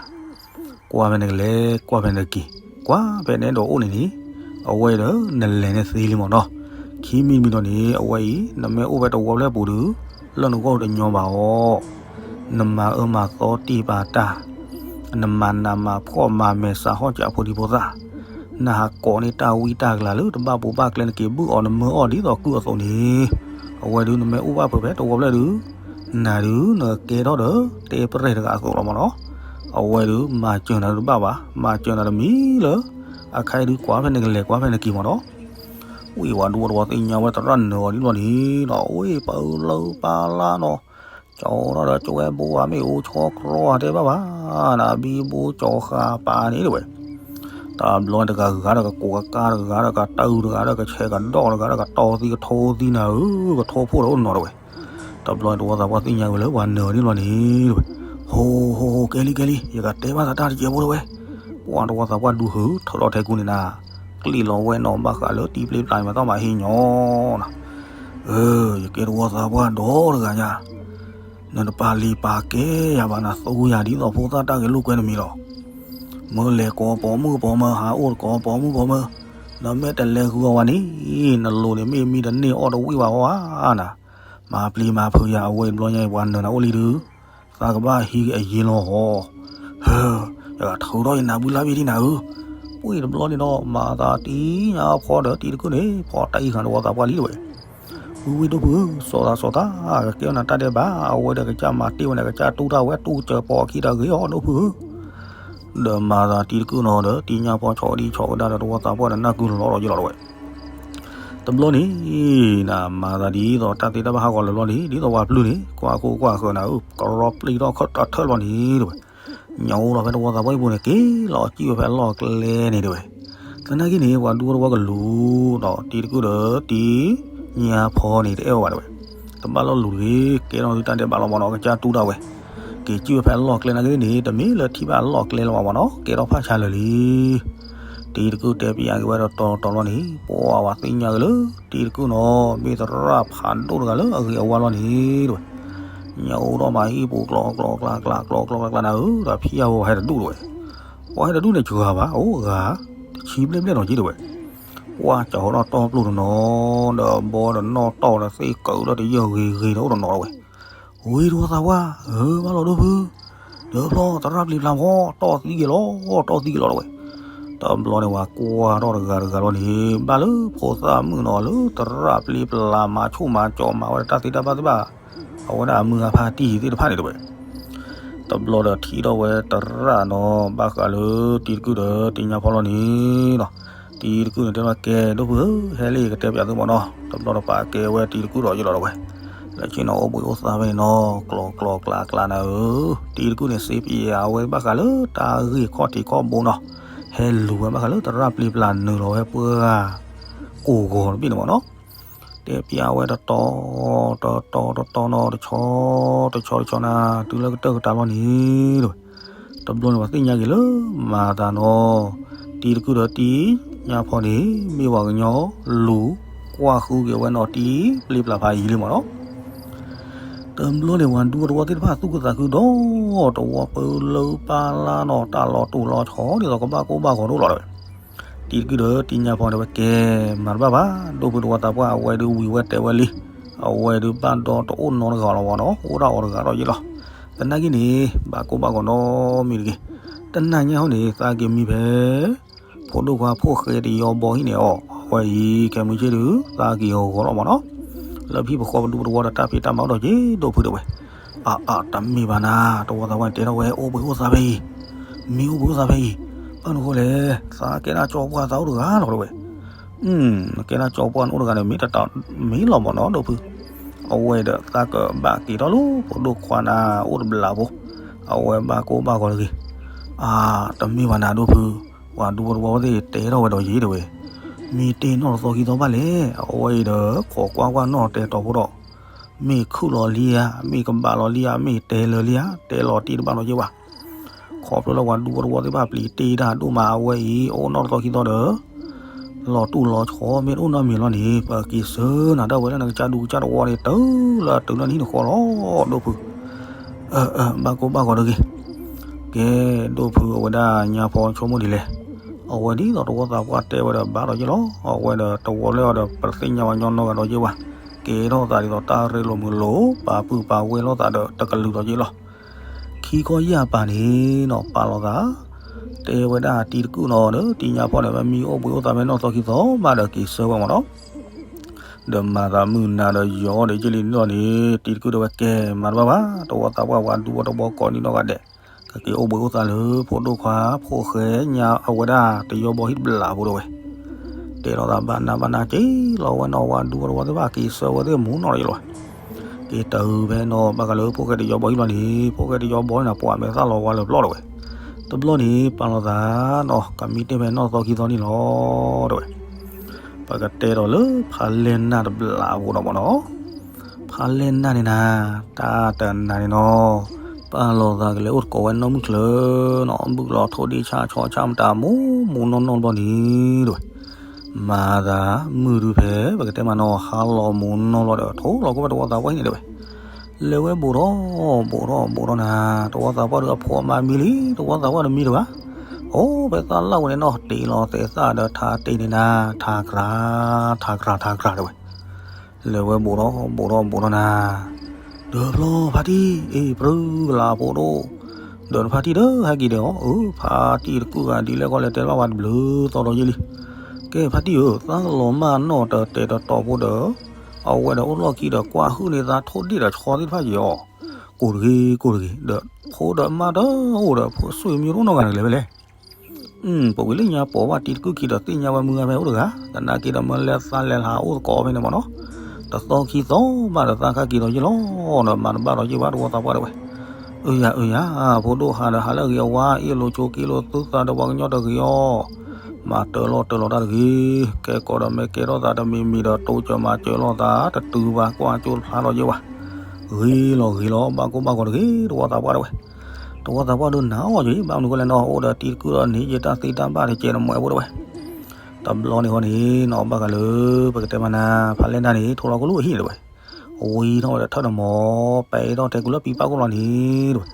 ကွၢ်ဖဲနကလဲၤ ကွၢ်ဖဲနက့ၤ, ကွၢ်ဖဲနအဲၣ်ဒိးအိၣ်န့ၣ်န့ၣ်, အဝဲဒီးနလဲၤန့ၣ်သ့လံမးနီၤ, ခံမံၤတမံၤဒီးန့ၣ် အဝဲအံၤ နမ့ၢ်အိၣ်ဖဲတဝီဖျၢၣ်ပူၤဒီး လၢနဂီၢ်တညီဘၣ်အီၤ, နမၤအၢမၤသီတ့ၢ်ပာ်တၢ်, နမၤနးမၤဖှီၣ်မၤမဲာ်ဆှးဟီၣ်ကၠးဖိဒံဖိသၣ်, နဟးကိးန့ၢ်တၢ်ဝံတၢ်ကလၤလၢတဘၣ်ပူၤဘၣ်ကျဲ နက့ၤဘုၣ်အီၤနမၢအီၤဒ်သိးကုၢ်အသိးန့ၣ်, အဝဲဒုးနမ့ၢ်အိၣ်ဘၣ်ဖုးဖဲတဝီဖျၢၣ်ဒုး, နၤဒုးနကဲထီၣ်ဒီးတဲပရဲၢ်တဂၤအသိးလီၤမးနီၤ, အဝဲဒုးမၤစၢၤနၤတဘၣ်ဘၣ်, မၤစၢၤနၤတမံၤလၢ အခါအံၤဒုးကွၢ်ဖဲနကလဲၤကွၢ်ဖဲနက့ၤမးနီၤ ဝံၤဝဲဒူဖိတဝီသ့ၣ်ညါဝဲသရၣ်နၢၤအီၤဒ်လီၤန့ၣ်ဒီး ဝံၤပၢလၢပၢလၢနီၤ, ကၠီထီၣ်ဒီးကၠီဝဲဘိဧါ မ့ၢ်အိၣ်ဆီကြီဧါ တဲဘၣ်ဘၣ်, နဘံဘူကၠီဃာ်ပာ်န့ၣ်တဝဲ, တဘျီန့ၣ်တဂၤဂၤဒီးကကိးကကါ တဂၤဒီးကတၢၢ်တဂၤဒီး ကဆဲးကဒီးတဂၤဒီး ကတီသံကထိသံနၤဧၢ, ကထိဖိဒီးအိၣ်နီၤတဝဲ တဘျီန့ၣ်တဝီသးပှၢ်သ့ၣ်ညါဝဲလၢပှၤနၢၤန့ၣ်လီၤန့ၣ်တဝဲ, ဟိဟိဟိ ကဲလံကဲလံ ယကတဲဘၣ်သးတၢ်တစဲးဖိတဝဲ, ပှၤတဝီသးပှၢ်ဒူဟုးထၢၣ်လီၤထဲကူန့ၣ်နၤ, ကျ့ၣ်လီၤဝဲနီၤဘၣ်ဃးလၢတံၤပျ့ပျၢ်န့ၣ် မၤသီၣ်မၤဟ့ၣ်ညီနၤ, အၢ ယကဲတဝီသးပှၢ်ဒီတဂၤညါ, နတပာ်လံၤပာ်ကဲယၤဘၣ် နသူယၤဒ်သိးဖိသၣ်တၢ်ဂဲၤလိာ်ကွဲနမံၤလီၤ, မ့ၢ်လဲၤကိးပိာ်မုၣ်ပိာ်မၢၤ ဟးအိၣ်တကိးပိာ်မုၣ်ပိာ်မၢၤ, နမ့ၢ်တလဲၤဃုာ်အီၤဝဲန့ၣ်, နလိၤန့ၣ်မ့ၢ်မံတန့ၢ်အီၣ်တဝံၣ်ဘၣ်ဝဲနၤ, မၤပျံၤမၤဖုးယၤ အဝဲတဘျီညါအံၤ ပှၤနၢၤနၤအိၣ်လံဒုး, သးကဘၣ်ဟံးအယံၤလီၤဟီ, ဟၢ, ယကထုးထီၣ်ယနၢ်ဘုလၢ်ဘ့ၣ်ဒ်နၤဧၢ, ပှ့ၤတဘျီန့ၣ်ဒီး မၤသးတံၢ်ညါဖီဒီးတံၤတကုၢ်န့ၣ် ဖီတၢ်အံၤဃာ်တဝီသးပှၢ်လံတဝဲ ဝံဝံဒိၣ်ဖုဧၢ, စီၤသးစီၤသး, ကကဲထီၣ်နၤတၢ်ဒဲးဘး, အဝဲဒီးကစၢ်မၤတ့ၢ်ဝဲန့ၣ် ကစၢ်တူၢ်တၢ်ဝဲတူၢ်စၢၤပိာ်အခံတၢ်ဂ့ၤအီၤဒိၣ်ဖုဧၢ, ဒီးမၤသးတံၤတကုၢ်နီၤဒီး တံၢ်ညါဖီဆီးဒံးဆီးဝဲဒၣ်ဒီးတဝီသးပှၢ်ဒီးနၢ်ကုလီၤဒီးယလီၤတဝဲ, တဘျီန့ၣ်, နမၤသးဒ်သိးတၢ်သ့တၢ်ဘၣ်ဟးဂီၤလၢာ်ဘျီန့ၣ် ဒ်သိးပှၤပျုၢ်န့ၣ် ကွၢ်ခိၣ်ကွၢ်ဃၢၤနၤဧၢ, ကရီပျံၤထီၣ်ခၢၣ်တၢ်ထၢၣ်ဘျီန့ၣ်တဝဲ ညိလီၤဖဲတဝီသးပှၢ်အံၤပူၤန့ၣ် က့ၤလီၤစံၣ်ဝဲဖဲလီၢ်ကျဲန့ၣ်တဝဲ, သနာ်က့န့ၣ် ပှၤဒူဖိတဝီကလူၤဒီးတံၤတကုၢ်ဒီးတံၢ်ညါဖီန့ၣ် တအဲၣ်ဝဲဘၣ်တဝဲ, တဘၣ်လီၢ်လူၤတဂ့ၤ, ကဲထီၣ်သုတၢ်ဒဲးဘးလီၤမ့ၢ်နီၤ, ကစၢ်တူၢ်ဒၣ်ဝဲ, က့ၤစံၣ်ဝဲဖဲအလီၢ်ကျဲနာ်က့န့ၣ် တမ့ၢ်လၢထံၣ်ဘၣ်အလီၢ်ကျဲလၢၤဘၣ်မ့ၢ်နီၤ, ကဲထီၣ်ဖးဆါလၢာ်လံ. တံၤတကုၢ်တဲပၠးက့ၤဝဲဒီးတီတီလီၤန့ၣ် ပှၤဝဲသ့ၣ်ညါက့ၤလၢ တံၤတကုၢ်နီၤ မ့ၢ်သရၣ်ဖးဒိၣ်တဂၤလၢအဂ့ၤအဝါလီၤန့ၣ် တဝဲ ညၣ်အိၣ်ထီၣ်မၤဟံၣ်ပူၤကျီကျီကျါကျါ ကျီကျီကျါကျါနၤဧၢ, ဒီးဖံးအဝဲဟဲတဒူၣ်တဝဲ, ပှၤဟဲတဒူၣ်န့ၣ်စှၤဘၣ်, အိၣ်ဂၤ တဆံဘျဲၣ်ဘျဲၣ်နီၤက့တဝဲ, ပှၤကၠီၤထီၣ်တီၢ်ပျိၢ်တနီၤ ဒီးဘီဒီးနီၣ်တီၢ်ဒီးသ့ၣ်ကၢးဒီးတယၢၢ်ဂ့ၤဂ့ၤဒီးအိၣ်တနီၤတဝဲ, ဝံၤတဝီသးပှၢ်ဧၢ, ဘၣ်လီၤဒိၣ်ဖု, ဒီးဖျီသရၣ်ပျံၤပျါမ့ၢ် တီၢ်သံက့ၤလီၤ တီၢ်သံက့ၤလီၤတဝဲ. တဘျီန့ၣ်ဝဲကွၢ်ထီၣ်တဂၤတဂၤလီၤန့ၣ် ဘၣ်လၢဖိသၣ်မုၣ်နီၤ လၢသရၣ်ပျံၤပျါမၤဆူၣ်မၤကၠီမၤဝဲဒၣ်တၢ်သ့တၢ်ဘၣ်သ့ၣ်တဖၣ်, အဝဲဒၣ်အမုၢ်ဂၤဖါတံၢ်သ့ၣ်တဖၣ်န့ၣ်တဝဲ တဘျီဒီးထံၣ်ထီၣ်ဝဲသရၣ်နီၤ ဘၣ်ဃးလၢတံၤတကုၢ်ဒီးတံၤညါဖီလီၤန့ၣ်နီၤ, တံၤတကုၢ်န့ၣ်တဲဝဲ ကဲဒိၣ်ဖုဧၢ, ဟဲလံ ကတဲပၠးသုမ့ၢ်နီၤ, တဘျီဒီးပာ်ကဲဝဲတံၤတကုၢ်ဒီးယလီၤတဝဲ, လၢခံနီၤအိၣ်ဘှံးအိၣ်သါဖဲန့ၣ်နီၤ ကျီကျီကျါကျါနၤဧၢ, တံၤတကုၢ်န့ၣ်စ့ပယဲၤအဝဲဘၣ်ဃးလၢတၢ်ဂ့ၢ်ခီၣ်ထံးခီၣ်ဘိနီၤ, ဟဲလူၤဝဲဘၣ်ဃးလၢသရၣ်ပျံၤပျါနုာ်လီၤဝဲပှၤ ကိၢ်ဂီၤတဘ့ၣ်န့ၣ်မ့ၢ်နီၤ တဲပၠးဝဲတတီၤ တတီၤ တတီၤနီၤ တဆီ တဆီ တဆီနၤ တုၤလၢကတၢၢ်ကတၢၢ်လီၤန့ၣ် တဝဲ, တဘျီန့ၣ်ပှၤသ့ၣ်ညါက့ၤလၢ မၤသးနီၤ တံၤတကုၢ်ဒီးတံၤညါဖီန့ၣ် မ့ၢ်ပှၤကညီလူၤ ကွၢ်ဃုက့ၤဝဲနီၤတံၤပျံၤပျါဖးယံၤလံမ့ၢ်နီၤ တဘျီန့ၣ်ပှၤဒူဖိတဝီသ့ၣ်တဖၣ်သူၣ်ခုသးခုဒီး တဝီပၢလၢပၢ်လၢ်နီၤ တၢ်လီၤတူာ်လီၤဆီဒ်သိးကဘၣ်ကိၢ်ဘၣ်ဂီၤတအိၣ်လီၤတဝဲ, တံၤတကုၢ်ဒီးတံၤညါဖီန့ၣ်ဝဲကဲ မၤတဘၣ်ဘၣ် ဒိၣ်ဖုတဝီသးပှၢ် အဝဲဒုးဝံၤဝဲတဲဝဲလံ, အဝဲဒုးဘၣ်ဒီတအိၣ်နီတဂၤလီၤဝဲနီၤ အိၣ်ဒၣ်အီၤတဂၤဒီးယ့ၢ်လီၤ, သနာ်က့န့ၣ် ဘၣ်ကိၢ်ဘၣ်ဂီၤနီတမံၤတဂ့ၤ, တနၤညါဟီန့ၣ် သးက့ၤမံဖဲ ဖိဒိၣ်ခွါဖိၣ်ဃဲတယီဘီဟံၣ်န့ၣ်အီၤ အဝဲအံၤ ခဲမုၢ်ဆ့ၣ်ဒုး သးက့ၤဂီၤလီၤမ့ၢ်နီၤ, လၢဖံပဃီပဒူပတဝီဒီးတၢ်ဖံးတၢ်မၤအိၣ်ဒီးက့ၤဒိၣ်ဖုတဝဲ, အအ တမ့ၢ်ဘၣ်နၤ တဝီသးပှၢ်န့ၣ်တဲထီၣ်ဝဲ အိၣ်ဘှံးအိၣ်သါဖဲအံၤ, မံအိၣ်ဘှံးအိၣ်သါဖဲအံၤ, ဘၣ်မနုၤဃိလဲၣ် သးကဲဒၣ်ကၠီပှၢ်သးအိၣ်တဂၤလီၤတဝဲ, ကဲဒၣ်ကၠီပှၢ်န့ၣ်အိၣ်တဂၤန့ၣ် မ့ၢ်တမ့ၢ်လီၤမ့ၢ်နီၤ ဒိၣ်ဖု, အဝဲဒီးသးကဘၣ်က့ၤထီၣ်လၢဖိဒိၣ်ခွါနၤအိၣ်တဘျီဖိ, အဝဲဘၣ်ကိၢ်ဘၣ်ဂီၤတဂ့ၤ, အ တမ့ၢ်ဘၣ်နၤဒိၣ်ဖု, ပှၤဒူဖိတဝီသ့ၣ်တဲထီၣ်ဝဲဒီးယ့ၢ်တဝဲ, မ့ၢ်တ့ၢ်နီၣ်တသီခံသီဘၣ်လဲၣ် အဝဲအံၤဒီး ခိးကွၢ်ကွၢ်နီၣ်တဲတီၤဖိဒီး မ့ၢ်ခုၣ်လီၤလံဧါ, မ့ၢ်ကဘၣ်လီၤလံဧါ, မ့ၢ်တဲလၢာ်လံဧါ, တဲလီၤတံၢ်တဘၣ်နီၤက့ဘၣ်, ခီဖျိလၢပှၤဒူဖိတဝီသ့ၣ်တဖၣ်ပျံၤတ့ၢ်တၢ်ဒိၣ်မး အဝဲအံၤ အိၣ်နီၣ်တသီခံသီဒီး လီၤတူာ်လီၤဆီမ့ၢ်တအိၣ်နီတမံၤလီၤန့ၣ် ပက့ၤဆှၢနၤဒၣ်ဝဲလၢနကစၢ်ဒူကစၢ်တဝီန့ၣ် တုၤလၢတုၤလၢနဟံၣ်နဃီလီၤ ဒိၣ်ဖု, အၢ အၢ ဘၣ်ကိၢ်ဘၣ်ဂီၤတဂ့ၤ, ကဲ ဒိၣ်ဖုအဝဲဒၣ်ညါဖီဆိကမိၣ်ဒ်လဲၣ်, အဝဲဒ်သိးတဝီသးပှၢ်တဲဝဲဒီးဘၣ်ဒီးယ့ၢ်လီၤ, အဝဲဒီးတဝီလၢအီၤဒီး ပသ့ၣ်ညါဝဲညီနီတဂၤဒီးယ့ၢ်ဘၣ်, ကဲထီၣ်သးဒ်သိးတၢ်ရ့လိာ်မုာ်လိာ် ပာ်ပုၢ်ပာ်ဝဲလိာ်သးဒီးတကလုာ်ဒီးယ့ၢ်လီၤ ခံခီယၢ်ပၤန့ၣ်နီၤ ပာ်လီၤသး, တဲဝဲဒၣ်တံၤတကုၢ်နီၤဒီး တံၤညါဖီန့ၣ် မ့ၢ်အိၣ်ဘှံးအိၣ်သါဖဲနီၢ်သီခံသီဘၣ်ဒီးက့ၤဆှၢဝဲမ့ၢ်နီၤ, ဒီးမၤသးမုာ်နၤဒီးယီၤဒီးယ့ၢ်လံနီၤန့ၣ် တံၤတကုၢ်ဒီးဝဲကဲ မၤတဘၣ်ဘၣ် တဝီသးပှၢ်ပှၤဒူဖိတဝီကိးနံၤနီၢ်ဂၤဒဲး, ကက့ၤအိၣ်ဘှံးအိၣ်သါလၢ ဖိဒိၣ်ခွါ ဖိၣ်ဃဲညါအဝဲဒၣ်တယီဘီဟံၣ်တဘျီဖိတဝဲ တဲထီၣ်သးဘၣ်နးဘၣ်နးက့ၤလီၤဝဲနီၤ ဝၤဒူဖိတဝီသ့ၣ်တဖၣ်က့ၤဆှၢဝဲသ့ၣ်မူနီၤလီၤ က့ၤတုၤဖဲနီၤ ဘၣ်ဃးလၢဖိၣ်ဃဲတယီဘီဟံၣ်ဘျီန့ၣ် ဖိၣ်ဃဲတယီဘီန့ၣ် ပှၤမဲာ်သၣ်လီၤဝါလၢပျီၢ်တဝဲ, တဘျီန့ၣ် ပာ်လီၤသးနီၤ ကမံတ့ၢ်ဖဲနီၢ်သီခံသီန့ၣ်လီၤ တဝဲ, ပကတဲဒီးလၢဖးလဲၢ်နၢ်တဘျီဖိဒီးမ့ၢ်နီၤ ဖးလဲၢ်နၢ်န့ၣ်နၤ တၢ်တနၤန့ၣ်နီၤ ပာ်လီၤသးကလဲၤအိၣ်သကိးဝဲနီၢ်မုၣ်ချၢနီၤ ဘုၣ်လီၤထိၣ်ဒ့ၣ်ဆၣ်ဆီဆၣ်မတၤမူမူနီၢ်နီၢ်ဘျီန့ၣ် တဝဲ, မၤသးမုာ်ဒုးဖဲ ပကတဲမးနီၤ ဟါလီၤမူနီၢ်လီၤဒီး ထိၣ်လီၤကွံာ်ဝဲတဝီသးပှၢ်ဟံၣ်န့ၣ်တဝဲ, လဲၤဝဲဘူးထီၣ်ဘူးထီၣ်ဘူးထီၣ်နၤ တဝီသးပှၢ်ဒီးအဖိအမါမံလံ တဝီသးပှၢ်ဒီးမံတဂၤ, အိၣ်ဖဲသးလၢ်ဝဲန့ၣ်နီၤ တ့ၢ်လီၤသဲးသၣ်ဒီးထးတ့ၢ်န့ၣ်နၤ ထးကြၤ ထးကြၤ ထးကြၤ တဝဲ လဲၤဝဲဘူးထီၣ်ဘူးထီၣ်ဘူးထီၣ်နၤ, ဒီးဖျီဖါတံၢ် အ့ၣ် ပြၢကလးဖိဒိၣ်, ဒီးဖါတံၢ်ဒီးဟဲက့ၤဒီးအီၤ အၢ ဖါတံၢ်တကုၢ်ဂၤဒ်လဲၣ်ကီလဲၣ်တဲဘၣ်ဝဲတဘျုးသီဒီးယ့ၢ်လံ, ကဲဖါတံၢ်ဧၢ သးလီၤမၢ်နီၢ်တတဲာ်တတီၤဖိဒီး အဝဲဒီးအိၣ်လီၢ်ခံဒီးကွၢ်ဟုၣ်န့ၢ်သးထိၣ်ဒ့ၣ်ဒီးဆီသ့ၣ်တဖၣ်က့ၤအီၤ, ကိၢ်တဂ့ၤကိၢ်တဂ့ၤ ဒီးဖိဒီးမါတအိၣ်ဒီးဖိဆွေမျိုးတအိၣ်နီတဂၤန့ၣ်လဲၣ်ဝဲလဲၣ် ပဝံၤလၢညါပိာ်ဘၣ်တံၤတကုၢ်ခံဒီးသ့ၣ်ညါဝဲမုၢ်ဂၤဖဲအိၣ်တဂၤ, သနာ်က့ဒီးမၢလဲၤသးလဲၤဟးအိၣ်သကိးဖဲန့ၣ်မ့ၢ်နီၤ, တသီခံသီဘၣ်ဒီးသးခါက့ၤဒီးယ့ၢ်လီၤ, ဒီးမၤတဘၣ်ဒီးယ့ၢ်ဘၣ်တဝီသးပှၢ်တဝဲ, အၢယၤအၢယၤ, ဖိဒိၣ်ဟးဒီးဟးလၢအဂ့ၤအဝါ အ့ၣ်လိာ်ဆိးက့လိာ်သုသးဒီးပှၤကညီတဂ့ၤအီၤ, မၤတၢလီၤတၢလီၤတၢ်တဂ့ၤ, ကဲကီးဒီးမ့ၢ်ကဲထီၣ်သးတမံၤမံၤဒီး တိစၢၤမၤစၢၤလိာ်သး တတုၤဘၣ်ကွၢ်ကၠိတဖျါထီၣ်ယဲၢ်ဝဲ, ဂ့ၤလီၤဂ့ၤလီၤ ဘၣ်ကိၢ်ဘၣ်ဂီၤတဂ့ၤ တဝီသးပှၢ်တဝဲ, တဝီသးပှၢ်ဒုးနၤအီၤက့ၤ ဘၣ်မနုၤဃိလဲၣ်နီၤ အိၣ်ဒီးတံၤသကိးဒီးန့ၣ် ယတၢ်သ့တၢ်ဘၣ်တကဲးနမဲာ်ဖိတဝဲ, တဘျီန့ၣ်ဃီန့ၣ်နီၤ ဘၣ်ဃးလၢ ပကတဲမနၤ ဖးလဲၢ်နၢ်န့ၣ် ထိၣ်လီၤကလိအဟံၣ်န့ၣ်တဝဲ ဝံၤထီၣ်ဝဲဒီးထၢၣ်တမီၤ ပဲထီၣ်တဲကူလၢပံပၣ်ခိၣ်လီၤန့ၣ်တဝဲ,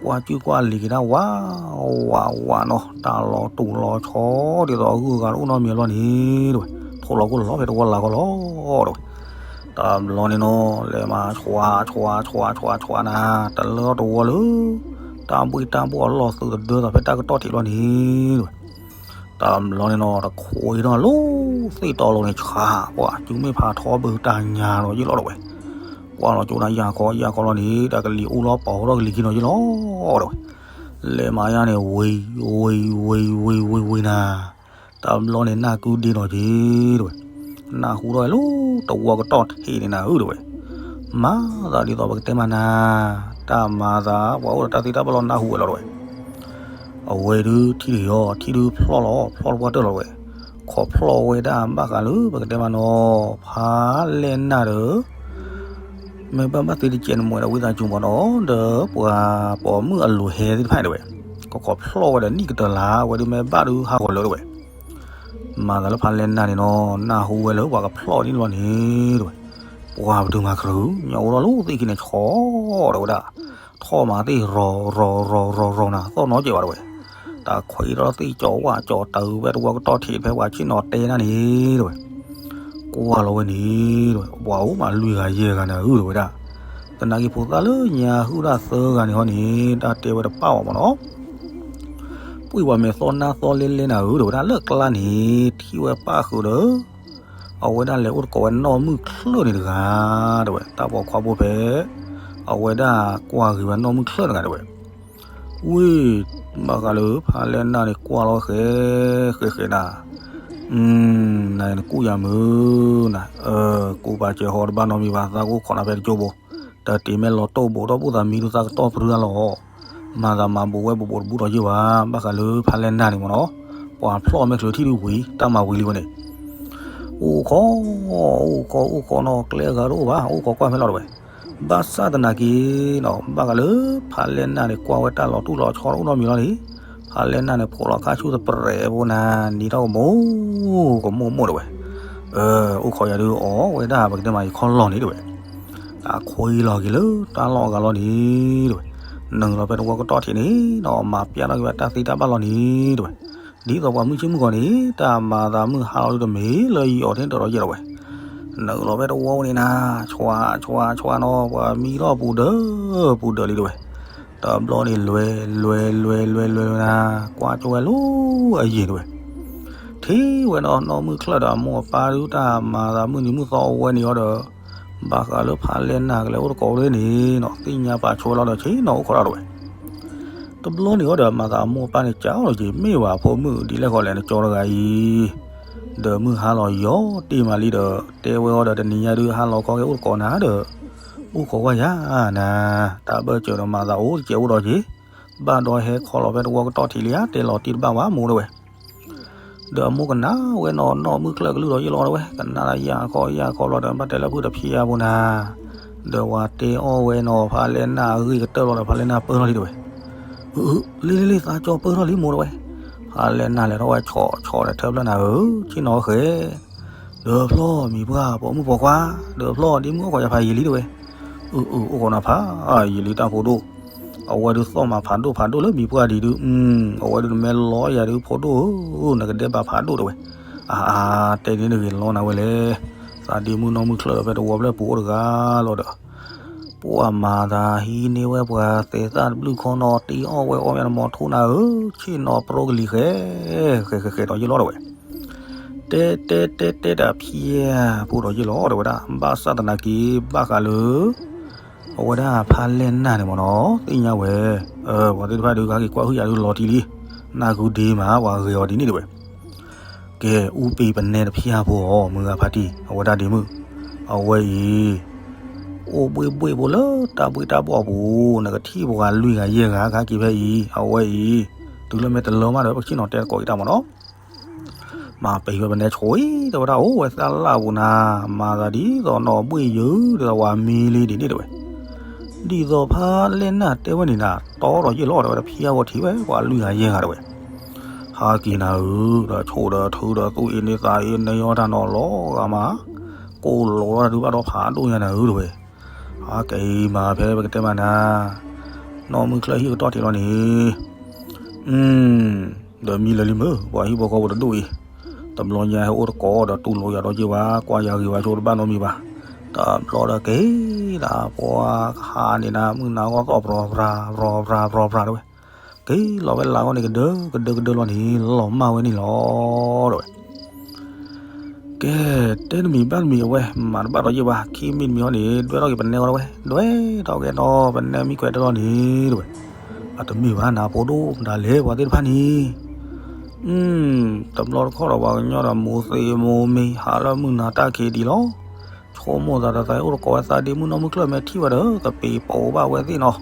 ကွၢ်ကူကွၢ်လံၤက့ၤဒၣ်ဝး ဝးဝးနီၤ တၢ်လီၤတူာ်လီၤဆီ ဒ်သိးအဂုၤအဂၤတအိၣ်နီတမံၤအလီၢ်န့ၣ်တဝဲ, ထိၣ်လီၤကလိလီၤဖဲတဝီလၢ်ကီၢ်လီၤတဝဲ, တဘျီန့ၣ်နီၤ လဲၤမၤဆှးဆှးဆှးဆှးဆှးနၤ တလၢတဝီလၢ တၢ်ဘှ့ၣ်တၢ်ဘှီၣ်အလီၢ်သုးတဒၢသးဖဲတၢ်ကတီၢ်ထံးလီၤန့ၣ်တဝဲ တဘျီန့ၣ်နီၤ တခွံထီၣ်လၢ သ့ၣ်တီလိၤန့ၣ် ဆှးပှၤ စုမ့ၢ်ဖးထီဘုတၢ်ညါဒီးယ့ၢ်လီၤတဝဲ, ကွၢ်လီၤကၠိဒၣ်ယၢ်ခီယၢ်ခီလီၤန့ၣ် တၢ်ကလံၤအိၣ်လီၤပီၤထီၣ်ကလံၤခံနီၤယ့ၢ်လီၤတဝဲ, လဲၤမၤယါန့ၣ် ဝံၤ ဝံၤ ဝံၤ ဝံၤ ဝံၤ ဝံၤနၤ, တဘျီန့ၣ် နၢ်ကုဒ့နီၤက့ၤတဝဲ, နၢ်ဟူထီၣ်ဝဲလၢ တဝီကတီၢ်ထံးန့ၣ်နၤဧၢတဝဲ, မၤသးဒ်သိးပကတဲမနၤ, တၢ်မၤသး ပှၤအိၣ်ဒီးတၢ်သ့တၢ်ဘၣ်လီၤနၢ်ဟူဝဲလီၤတဝဲ အဝဲဒုးထံၣ်တဂ့ၤအီၤ ထံၣ်ဒုးဖျီၣ်လီၤ ဖျီၣ်တပှၢ်တၢၢ်လီၤတဝဲ, ခိးဖျီၣ်ဝဲဒၣ်ဘၣ်ဃးလၢပကတဲမနီၤ ဖးလဲၢ်နၢ်ဒီး မ့ၢ်ဘၣ်ဘၣ်သ့တကဲးနမဲာ်ဒီးဝံသးစူၤမနီၤ ဒီးပှၤပိာ်မုၣ်အလိၤဟဲသ့ၣ်တဖၣ်န့ၣ်တဝဲ, ကခိးဖျီၣ်ဝဲဒီးနံၣ်ကတၢၢ်လၢ အဝဲဒုးမ့ၢ်ဘၣ်ဒုးဟးဂီၤလၢတဝဲ မၤသးလၢဖးလဲၢ်နၢ်န့ၣ်နီၤ နၢ်ဟူဝဲလၢပှၤကဖျီၣ်န့ၣ်လီၤန့ၣ်တဝဲ, ပှၤပတုၤမၤခရူ ညီအိၣ်ထီၣ်လၢသ့ၣ်ခံန့ၣ် ဆီဒီးဝဲဒၣ်, ထီၣ်မၤသ့ၣ်ရီၤရီၤရီၤရီၤရီၤနၤ သီၣ်နီၤကဲးဘၣ်တဝဲ, တၢ်ခွံထီၣ်သ့ၣ်ကၠီဝၣ်ကၠီတၢ်ဝဲတဝီကတီၢ်ထံးဖဲပှၤဆ့ၣ်နီၤတဲနၢ်န့ၣ်တဝဲ, ကွၢ်လီၤဝဲန့ၣ်တဝဲ, ပှၤအိၣ်မးလွံၢ်ဂၤယဲၢ်ဂၤနၤဧၢတဝဲဒၣ်, သနာ်က့ဖိသၣ်လၢညါဟုၣ်တၢ်သၢဂၤန့ၣ်ဟီန့ၣ် တၢ်တဲဝဲတပၣ်အီၤမနီၤ ပှ့ၤဝဲမ့ၢ်သီနၢ်သီလဲလဲနၤဧၢတဝဲဒၣ် လၢကျါန့ၣ် ထံၣ်ဝဲပၣ်ဃုာ်ဒီး အဝဲဒၣ်လဲၤအိၣ်သကိးဝဲနီၢ်မုၢ်ချၢၣ်န့ၣ်တဂၤတဝဲ, တၢ်ပိာ်ခွါဖိဖဲ အဝဲဒၣ်ကွၢ်ဂ့ၤဝဲနီၢ်မုၢ်ချၢၣ်တဂၤတဝဲ, ဝ့ၢ် ဘၣ်ဃးလၢဖးလဲၢ်နၢ်န့ၣ်ကွၢ်လီၤဃဲ ဃဲဃဲနၤ နၤနကူၣ်ယၤမုာ်နၤ ကူၣ်ပာ်စၢၤဟီတဘၣ်နီတမံၤဘၣ် သးကအိၣ်ခိးနၤဖဲတကၠိဘိ, တၢ်တ့ၢ်မဲာ်လီၤတိၢ်ဘိးထီၣ်ဘိၣ်သးမံဒုးသးကတီၢ်ပြၢအလီၢ်, မၤသးမၤဘိးဝဲဘိးဘိးတဘူးဒီးယ့ၢ်ဘၣ် ဘၣ်ဃးလၢဖးလဲၢ်နၢ်န့ၣ်မ့ၢ်နီၤ, ပှၤဖျီၣ်မဲာ်ချၢထံၣ်ဒုးဝံၤ တၢ်မၤဝံၤလံဝဲန့ၣ်, အိၣ်ခိး အိၣ်ခိး အိၣ်ခိးနီၤ ကျဲဂၤတအိၣ်ဘၣ် အိၣ်ခိးကွၢ်ဖဲလီၤတဝဲ, ဘၣ်ဆၣ်သနာ်က့နီၤ ဘၣ်ဃးလၢဖးလဲၢ်နၢ်န့ၣ် ကွၢ်ဝဲတၢ်လီၤတူၢ်လီၤဆီတအိၣ်နီတမံၤလီၤလံ, ဖးလဲၢ်နၢ်န့ၣ် ဖိးလီၤခါဆူၣ်သပရဲးဖိနၤ နံၤထီၣ်ကမိၢ် ကမိၢ်မိၢ်တဝဲ, အိၣ်ခိးယၤဒုးအီၣ်ဝဲဒၣ် ပကတဲမးယခီၣ်လီၢ်န့ၣ်တဝဲ, အခွံလီၤက့ၤလၢတၢ်လီၢ်အဂၤလီၤန့ၣ်တဝဲ, နုာ်လီၤဖဲတဝီကတီၢ်ထံးန့ၣ်နီၤ မၤပျၢ်ထီၣ်က့ၤဝဲတၢ်သ့တၢ်ဘၣ်လီၤန့ၣ်တဝဲ, ဒ်သိးပှၤမုၢ်ဆ့ၣ်မုၢ်ဂီၤန့ၣ် တၢ်မၤသးမုၢ်ဟါလီၤဒုးတမ့ၢ်လၢယအီၤန့ၣ်ဒီးယဲၢ်လီၤဝဲ, နုာ်လီၤဖဲတဝီန့ၣ်နၤ ဆွးဆွးဆွးနီၤ ပှၤမံထီၣ်ပူၤဒၢး ပူၤဒၢးလံတဝဲ, တဘျီန့ၣ်လွဲ လွဲ လွဲ လွဲ လွဲ လွဲနၤ ကွၢ်ကၠိဝဲလၢအယံၤတဝဲ ထံၣ်ဝဲနီၤ နီၢ်မုၢ်ချၢၣ်ဒီးအမိၢ်အပၢ်ဒုး တၢ်မၤသးမုၢ်နံၤမုၢ်သီအိၣ်ဝဲန့ၣ်အီၤဒီး ဘၣ်ဃးလၢဖးလဲၢ်နၢ်ကလဲၤအိၣ်သကိးဝဲန့ၣ်နီၤ သ့ၣ်ညါပာ်ဆိဝဲလီၤဒီး ဆ့ၣ်နီၤအိၣ်ခိးတၢ်တဝဲ တဘျီန့ၣ်အီၤဒီး မၤသးအမိၢ်အပၢ်န့ၣ် ကးအီၤလီၤက့ၤ မ့ၢ်ဘၣ်ဖိမုၣ်ဒ်လဲၣ်ဃီလဲၣ် နကၠီတဂၤအံၤ ဒီးမုၢ်ဟါလီၤယီၤတ့ၢ်မးလံဒီး တဲဝဲအီၤဒီး တနံၤညါဒုး ဟါလီၤခီက့ၤအိၣ်သကိးနၤဒီး အိၣ်ခိးကွၢ်ယၤနၤ တၢ်ဘၢၣ်စၢၤဒီးမၤသးအိၣ်တကဲးအိၣ်ဒီးက့ၤ ဘၣ်ဒီးဟဲခီလီၤဖဲတဝီကတီၢ်ထံးလံဧါ တဲလီၤတံၢ်တဘၣ်ဝဲမိၢ်တဝဲ ဒီးအမိၢ်ကနၣ်ဝဲနီၤ နီၢ်မုၢ်ချၢၣ်ကလုၢ်ဒီးယ့ၢ်လီၤတဝဲ ကနၣ်ဒၣ်ယၢ်ခီယၢ်ခီဘျီဒီး ဘၣ်တဲလၢဖုတဖျံဧါဖိနၤ ဒီးဝၤတဲအီၣ်ဝဲနီၤ ဖးလဲၢ်နၢ်အဂ့ၢ်ကတၢၢ်လီၤဒီး ဖးလဲၢ်နၢ်ပၢၢ်ထီၣ်လံတဝဲ အၢ လံလံလံ သးကၠီပၢၢ်ထီၣ်လံမိၢ်တဝဲ ဖးလဲၢ်နၢ်လဲၤထီၣ်ဝဲဆီဆီဒီးထၢဖျၢၣ်နၤဧၢ ဆ့ၣ်နီၤဃဲ ဒီးဖျီၣ်မံၤပှၢ်ပိာ်မုၣ်ပိာ်ခွါ ဒီးဖျီၣ်ဒ်မုၢ်အိၣ်ခိးယၤဖးယံာ်လံတဝဲ အၢ အၢ အိၣ်ခိးနၤဖးယံာ်လံတၢ်ဖိဒိၣ် အဝဲဒုးသီၣ်မၤဖးဒိၣ်ဖးဒိၣ်လၢမံၤပှၢ်ဒံးဒုး အဝဲဒုးနမဲလီယၤဒုးဖိဒိၣ်ဧၢ နကဒဲးဘးဖးဒိၣ်တဝဲ အါ အါ တဲဒ်န့ၣ်တဂ့ၤလီနၤဝဲလဲၣ် သးဒ့မုၣ်နီၢ်မုၢ်ချၢၣ်ဒီးဖဲတဝီဖျၢၣ်ပူၤအိၣ်တဂၤလီၤဒီး ပှၤမၤသးဟံးန့ၢ်ဝဲပှၤသဲးသၣ်တဘျုးခီနီၤ တ့အီၣ်ဝဲအီၣ်မးနမီၤထူၣ်နၤဧၢ ဆ့ၣ်နီၤပရိကလံၤဃဲ ဃဲဃဲဃဲဒီးယ့ၢ်လီၤတဝဲ တဲတဲတဲတဲတၢ်ဖျါ ဖိဒီးယ့ၢ်လီၤတဝဲဒၣ် ဘၣ်ဆၣ်သနာ်က့ ဘၣ်ဃးလၢ အဝဲဒၣ်ဖးလဲၢ်နၢ်န့ၣ်မ့ၢ်နီၤ သ့ၣ်ညါဝဲ ပှၤသ့ၣ်တဖၣ်ဒုးကဟဲက့ၤကွၢ်ဟုၣ်ယၤဒုးလီၤတံၢ်လံ နၢ်ကူဒ့မး ပှၤဂဲၤအီၤဒ်န့ၣ်တဝဲ ကဲ အူပ့ၤပနဲတဖျါဖိအီၤ မုၢ်ဂၤဖါတံၢ် အဝဲဒၣ်ဒ့မုၣ် အဝဲအံၤ အိၣ်ဘှ့ၣ်ဘှ့ၣ်ဖိလၢတၢ်ဘှ့ၣ်တၢ်ဘှီၣ်အပူၤ နကထံၣ်ပှၤလွံၢ်ဂၤယဲၢ်ဂၤ ကဟဲက့ၤဖဲအံၤ အဝဲအံၤ တုၤလၢမ့ၢ်တလၢမးဒီး ပကဆ့ၣ်နီၤတဲသကိးအံၤတၢ်မ့ၢ်နီၤ ပာ်ပဟံၣ်ဝဲပနဲဆိအံၤ တဲဝဲဒၣ် အိၣ်ဝဲသၣ်လၣ်ပူၤနၤ, မၤသးဒ်သိးနီၢ်ဘှ့ၣ်ယုာ် ဒ်သိးဝၤမံလံဒ်န့ၣ်တဲဝဲ. ဒ်သိးဖါလဲၢ်နၢ်တဲဝဲန့ၣ်နၤ တီထီၣ်ယ့ၢ်လီၤ တဲဝဲ တဖံးအဂီၢ်ထံၣ်ဝဲ ပှၤလွံၢ်ဂၤယဲၢ်ဂၤတဲဝဲ. ဟးက့ၤနၤဧၢ, ဒီးဆိၣ်ဒီးထုဒီးသူၣ်အ့န့သးအ့န့အီၣ်တၢ်နီၤလီၤဂာ်မး, ကိၣ်လီၤတၢ်ဒုးဘၣ်ဒီးဖးဒိၣ်ညါနၤဧၢ တဲဝဲ. ဟးက့ၤမး ဖဲပကတဲမးနၤ, နီၢ်မုၢ်ချၢၣ်ဟံၣ်ကတီၢ်ထံးလီၤန့ၣ် ဒီးမံလၢာ်လံမုၢ် ပှၤဟံၣ်ဖိဃီဖိတဒူၣ်အံၤ, တဘျီညါဟဲအိၣ်တကိးဒီးတူၢ်လိာ်ယၤဒီးက့ၤဝဲ ကွၢ်ယၤဂ့ၤဝဲဆိတဘၣ်နီတမံၤဘၣ်. တဘျီဒီးက့ၤဒၣ် ပှၤကဟးန့ၣ်နၤ မုၢ်နၤဂီၢ်သီၣ် ပြီၤပြၤပြီၤပြၤပြီၤပြၤတဲဝဲ. က့ၤလီၤဝဲလၢဂီၢ်န့ၣ် ကဒၢကဒၢကဒၢလီၤန့ၣ် လီၤမၢ်ဝဲန့ၣ်လီၤ တဲဝဲ. ကဲ, တဲတမံၤဘၣ်တမံၤအဝဲ မၤတဘၣ်ဒီးယ့ၢ်ဘၣ် ခံမံးတမံၤဟီန့ၣ် ဒွဲၣ်ထီၣ်က့ၤပနဲဝဲ ဒွဲၣ်ထီၣ်က့ၤဒီး ပနဲမံကွဲးတၢ်လီၤန့ၣ် တဲဝဲ. အတမ့ၢ်ဘၣ်နၤ ဖိဒိၣ်ဒၣ်လဲာ် ပှၤသ့ၣ်တဖၣ်န့ၣ် တဘျီတခီၣ်ဒီး ပှၤကညီဒီးမိၢ်သ့မိၢ်မ့ၢ်ဟးလၢမုၢ်နၤတၢ်ခံးဒံးလီၤ. ဆိကမိၣ်သးဒီးသးအိၣ်တကိးဝဲသးဒ့မုၣ် နီၢ်မုၢ်ချၢၣ်မဲာ်ထံၣ်ဝဲဒီး ကပ့ၤပိာ်ဘၣ်ဝဲသ့ၣ်နီၤ,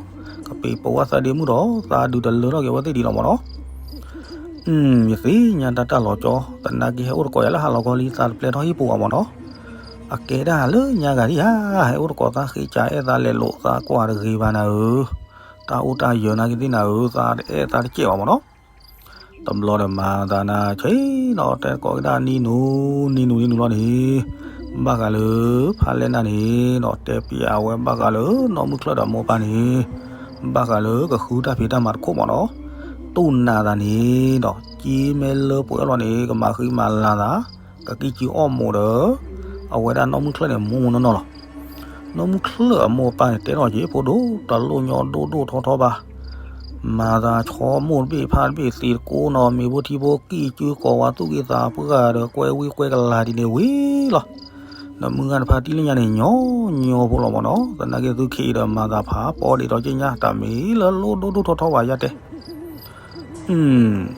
ကပ့ၤပိာ်ဘၣ်သးဒ့မုၣ်ဒီး သးဒုးတလၢထီၣ်က့ၤဝဲသ့ၣ်ဒံးလီၤမၢ်နီၤ. ယသ့ၣ်ညါတၢ်တၢ်လီၤကၠီ, သနာ်က့ဟဲအိၣ်တကိးယၤလၢဟးလီၤကီလံ သးတပျဲထီၣ်ဟံၣ်ပူၤအီၤမၢ်နီၤ. အကဲဒၣ်လၢညါဂၤဒံးဧါ, ဟဲအိၣ်တကိးသးဃ့ကးအဲၣ်သးလဲၤလိာ်သးကွၢ်တဂ့ၤဘၣ်နၤဧၢ, တၢ်အိၣ်တၢ်ယၢၤနာ်က့သ့ၣ်နၤဧၢ, သးတအဲၣ်သးတကဲးဘၣ်မၢ်နီၤ. တဘျီဒီးမၤသးနၤ ဆ့ၣ်နီၤတဲကိးကဒါနံၤနူၤ နံၤနူၤနံၤနူၤလီၤန့ၣ်, ဘၣ်ဃးလၢ ဖါလဲၢ်နၢ်န့ၣ်ဒီး တဲပျးဝဲဘၣ်ဃးလၢ နီၢ်မုၢ်ချၢၣ်ဒီးမိၢ်ပၢ်န့ၣ် ဘၣ်ဃးလၢကဃုတၢ်ဖံးတၢ်မၤတခိၣ်မၢ်နီၤ. တူၢ်နးသးန့ၣ်ဒီး က့မဲလၢပှဲၤအလီၢ်န့ၣ် ကမၤဃံမၤလၤသး, ကကံၢ်ကၠုအီၣ်မိာ်ဒီး အဝဲဒၣ်နီၢ်မုၢ်ချၢၣ်န့ၣ် မိၢ်မိၢ်နီၢ်နီၢ်လီၤ. နီၢ်မုၢ်ချၢၣ်အမိၢ်အပၢ်န့ၣ် တဲထီၣ်က့ၤ ဖိဒိၣ် တလိၣ်ညီဒိၣ်ဒိၣ်ထီထီဘၣ်, မၤသးဆိကမိၣ်တဘ့ၣ်ဖးတဘ့ၣ်သ့တကိးနီၤ, မ့ၢ်ဖိထံဖိကံၢ်ကၠုကိးဝဲ သူၣ်ဂ့ၤသးပှၢ်ဒီး ကွဲဝံကွဲကလၤဒ်န့ၣ်ဝံၤလီၤ. နမုၢ်ဂၤတဖါတံၢ်လၢညါန့ၣ် ညီညီဖိလီၤမၢ်နီၤ. သနာ်က့သုခံဒီး မၤသးဖးပီဒံးထီၣ်က့ညါ တၢ်မ့ၢ်လၢလိၣ်ဒိၣ်ဒိၣ်ထီထီဘၣ်ယါတဲ သး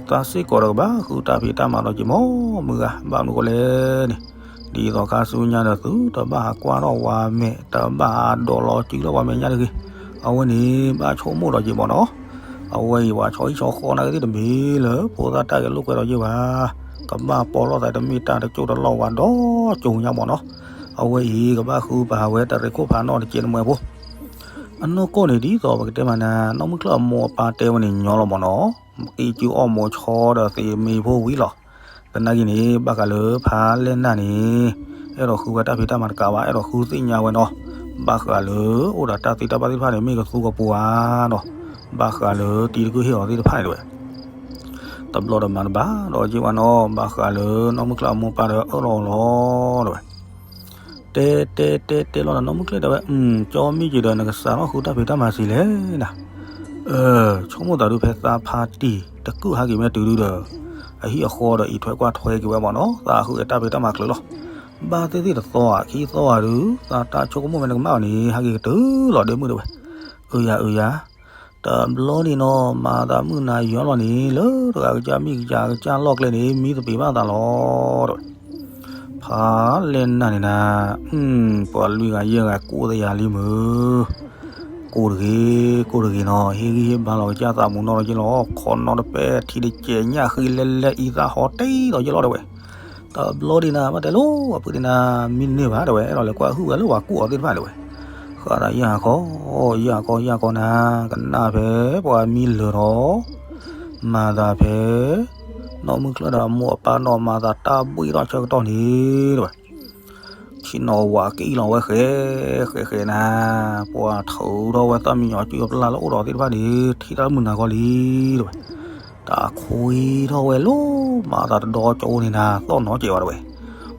စ့ၢ်ကီးဒီးကဘၣ်ဃုတၢ်ဖံးတၢ်မၤဒီးက့ၤမၢ် မုၢ်ဂၤ, ဘၣ်မနုၤဃိလဲၣ်န့ၣ်, ဒ်သိးခါဆူညါဒီး သုတဘၣ်ဟးကွၢ်ထီၣ်ဝၤမဲာ် တဘၣ်ဒိးလီၤစုလၢပှၤမဲာ်ညါတဂ့ၤ. အဝဲန့ၣ် ဘၣ်ဆိကမိၣ်ဒီးက့ၤမၢ်နီၤ. အဝဲအံၤ ပှၤဆီဟံၣ်ဆီဃီနာ်က့သ့ၣ်တမ့ၢ်လၢ ဖိသၣ်တၢ်ဂဲၤလိာ်ကွဲဒီးက့ၤဘၣ်, ကဘၣ်ပီလီၢ်သးတမ့ၢ်တၢ်တကၠိၢ်တလီၢ်ဝၤဒီးကၠိၢ်ညါမၢ်နီၤ. အဝဲအံၤ ကဘၣ်ဃုပာ်ဝဲတရံးခိၣ်ဖးနီၣ်တကဲးတမှဲၤဖိ အနီၢ်ကီၢ်န့ၣ် ဒ်သိးပကတဲမးနၤ နီၢ်မုၢ်ချၢၣ်အမိၢ်အပၢ်တဲဝဲန့ၣ် ညီလီၤမၢ်နီၤ, ကံၢ်ကၠုအီၣ်မိာ်ဆီဒီးသ့မ့ၢ်ဖိဝံၤလီၤ. သနာ်က့န့ၣ် ဘၣ်ဃးလၢဖါလဲၢ်နၢ်န့ၣ် အဲၣ်ဒိးဃုဝဲတၢ်ဖံးတၢ်မၤတကးဘၣ်, အဲၣ်ဒိးဃုသ့ၣ်ညါဝဲနီၤ, ဘၣ်ဃးလၢအိၣ်ဒီးတၢ်သ့တၢ်ဘၣ်သ့ၣ်တဖၣ်န့ၣ် မ့ၢ်ကသူကပှၤနီၤ, ဘၣ်ဃးလၢတံၤတကုၢ်ဟ့ၣ်အီၤသ့ၣ်တဖၣ်န့ၣ်တဲဝဲ တဘျီဒီးမၤတဘၣ်ဒီးက့ၤဝဲနီၤ, ဘၣ်ဃးလၢနီၢ်မုၢ်ချၢၣ်အမိၢ်အပၢ်ဒီးအၢၣ်လီၤအီၤလီၤတဲဝဲ တဲတဲတဲတဲလီၤဒီးနီၢ်မုၢ်ချၢၣ်တဲဝဲ, ကၠီမ့ၢ်က့ၤဒီး နကစးထီၣ်ဃုတၢ်ဖံးတၢ်မၤစံးလဲၣ်နၤ, ဆိကမိၣ်သးဒုးဖဲသးဖါတံၤ တကုၢ်ဟးက့ၤမ့ၢ်တုၤဒုဒီး အဟံၣ်အဃီဒီးအံးထွဲကွၢ်ထွဲက့ၤဝဲမၢ်နီၤ, သးဃုအတၢ်ဖံးတၢ်မၤချုးလီၤ. ဘၣ်သ့ၣ်သ့ၣ်တသီဧါ ခံသီဧါဒုး သးတၢ်ဆိကမိၣ်မ့ၢ်နကမၣ်အီၤန့ၣ် ဟးက့ၤကတုၤလီၤဒ့မုၣ်တဲဝဲ, အၢယၤအၢယၤ တဘျီန့ၣ်နီၤ မၤသးမုၢ်နၤယွၤလီၤန့ၣ် လၢတဂၤကစၢ်မံၣ်ကစၢ်ကစၢ်လီၢ်ကျဲန့ၣ် မံသပ့ၤဘၣ်သးလီၤတဲဝဲ. ဖါလဲၢ်နၢ်န့ၣ်နၤ, ပှၤလွံၢ်ဂၤယဲၢ်ဂၤကိၢ်သယၤလံမုၢ်, ကိၢ်တဂ့ၤ ကိၢ်တဂ့ၤနီၤ, ဟ့ၣ်ဂံၢ်ဟ့ၣ်ဘါလီၤကစၢ်သးမုၢ်နီၢ်ဒီးက့ၤလီၤ, ခိးနီတပဲာ်ထံတကဲးညၣ်ဃံလဲလဲအံသၣ်ဟီတ့ၢ်ဒီးက့ၤလီၤတဲဝဲ. တဘျီဒံးနၤ ဘၣ်တဲလိာ်အပုၢ်ဒံးနၤ မံတန့ၢ်ဘၣ်တဲဝဲ အဲၣ်ဒိးလဲၤကွၢ်ဟုၣ်ဝဲလၢပှၤကိၢ်အီၤသ့ၣ်တဖၣ်တဲဝဲ. ဃၣ်သးယၢ်ခီ ယၢ်ခီ ယၢ်ခီနၤ, ကနၣ်ဖဲပှၤမံလၢာ်ထီၣ်, မၤသးဖဲ နီၢ်မုၢ်ချၢၣ်ဒီးအမိၢ်အပၢ်နီၤ မၤသးတၢ်ဘှံးထီၣ်ဆၢကတီၢ်န့ၣ်တဲဝဲ ဆ့ၣ်နီၤဝးကံၣ်လီၤဝဲဃဲ ဃဲဃဲနၤ, ပှၤထုးထီၣ်ဝဲသၣ်မံညီၤစုအပျၢ်လၢအိၣ်ဒီးသ့ၣ်တဖၣ်န့ၣ် ထံၣ်တၢ်လၢမုၢ်နၤခီလံတဲဝဲ. တၢ်ခွံထီၣ်ဝဲလီၤ မၤသးတဒီကၠိန့ၣ်နၤ သီၣ်နီၤကဲးဝဲတဲဝဲ.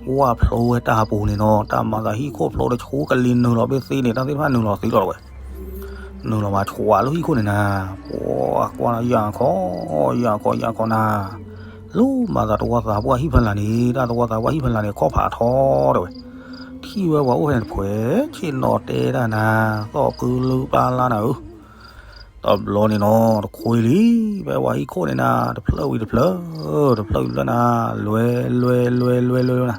ဝၣ်ဖျိဝဲတၢ်ပူၤန့ၣ်နီၤ တၢ်မၤသးဟံၣ်ခိၣ်ဖျိတဆူကလံၤနုာ်လီၤဘ့ၣ်သ့န့ၣ် တၢ်သ့ၣ်တဖၣ်နုာ်လီၤသံလီၤတဲဝဲ. နုာ်လီၤမၤဆှးလၢဟံၣ်ခိၣ်န့ၣ်နၤ, ပှၤကွၢ်လီၤယၢ်ခီ ယၢ်ခီ ယၢ်ခီနၤ, လၢမၤသးတဝီသးပှၢ်ဟံၣ်ဖီလာ်န့ၣ် တၢ်သဝီသးပှၢ်ဟံၣ်ဖီလာ်န့ၣ် ခီၣ်ဖးထီတဲဝဲ. ထံၣ်ဝဲပှၤအိၣ်ဖဲန့ၣ်တဖှဲး ဆ့ၣ်နီၤတဲတၢ်နၤ, သီၣ်ဖုလူပၢ်လၢနၤဧၢ တဘျီန့ၣ်နီၤ တခွံလံ, ဖဲပှၤဟံၣ်ခိၣ်န့ၣ်နၤ တဖျၢၣ်ဝံၤတဖျၢၣ်, တဖျၢၣ်ဝံၤတဖျၢၣ်နၤ, လွဲလွဲလွဲလွဲလွဲနၤ,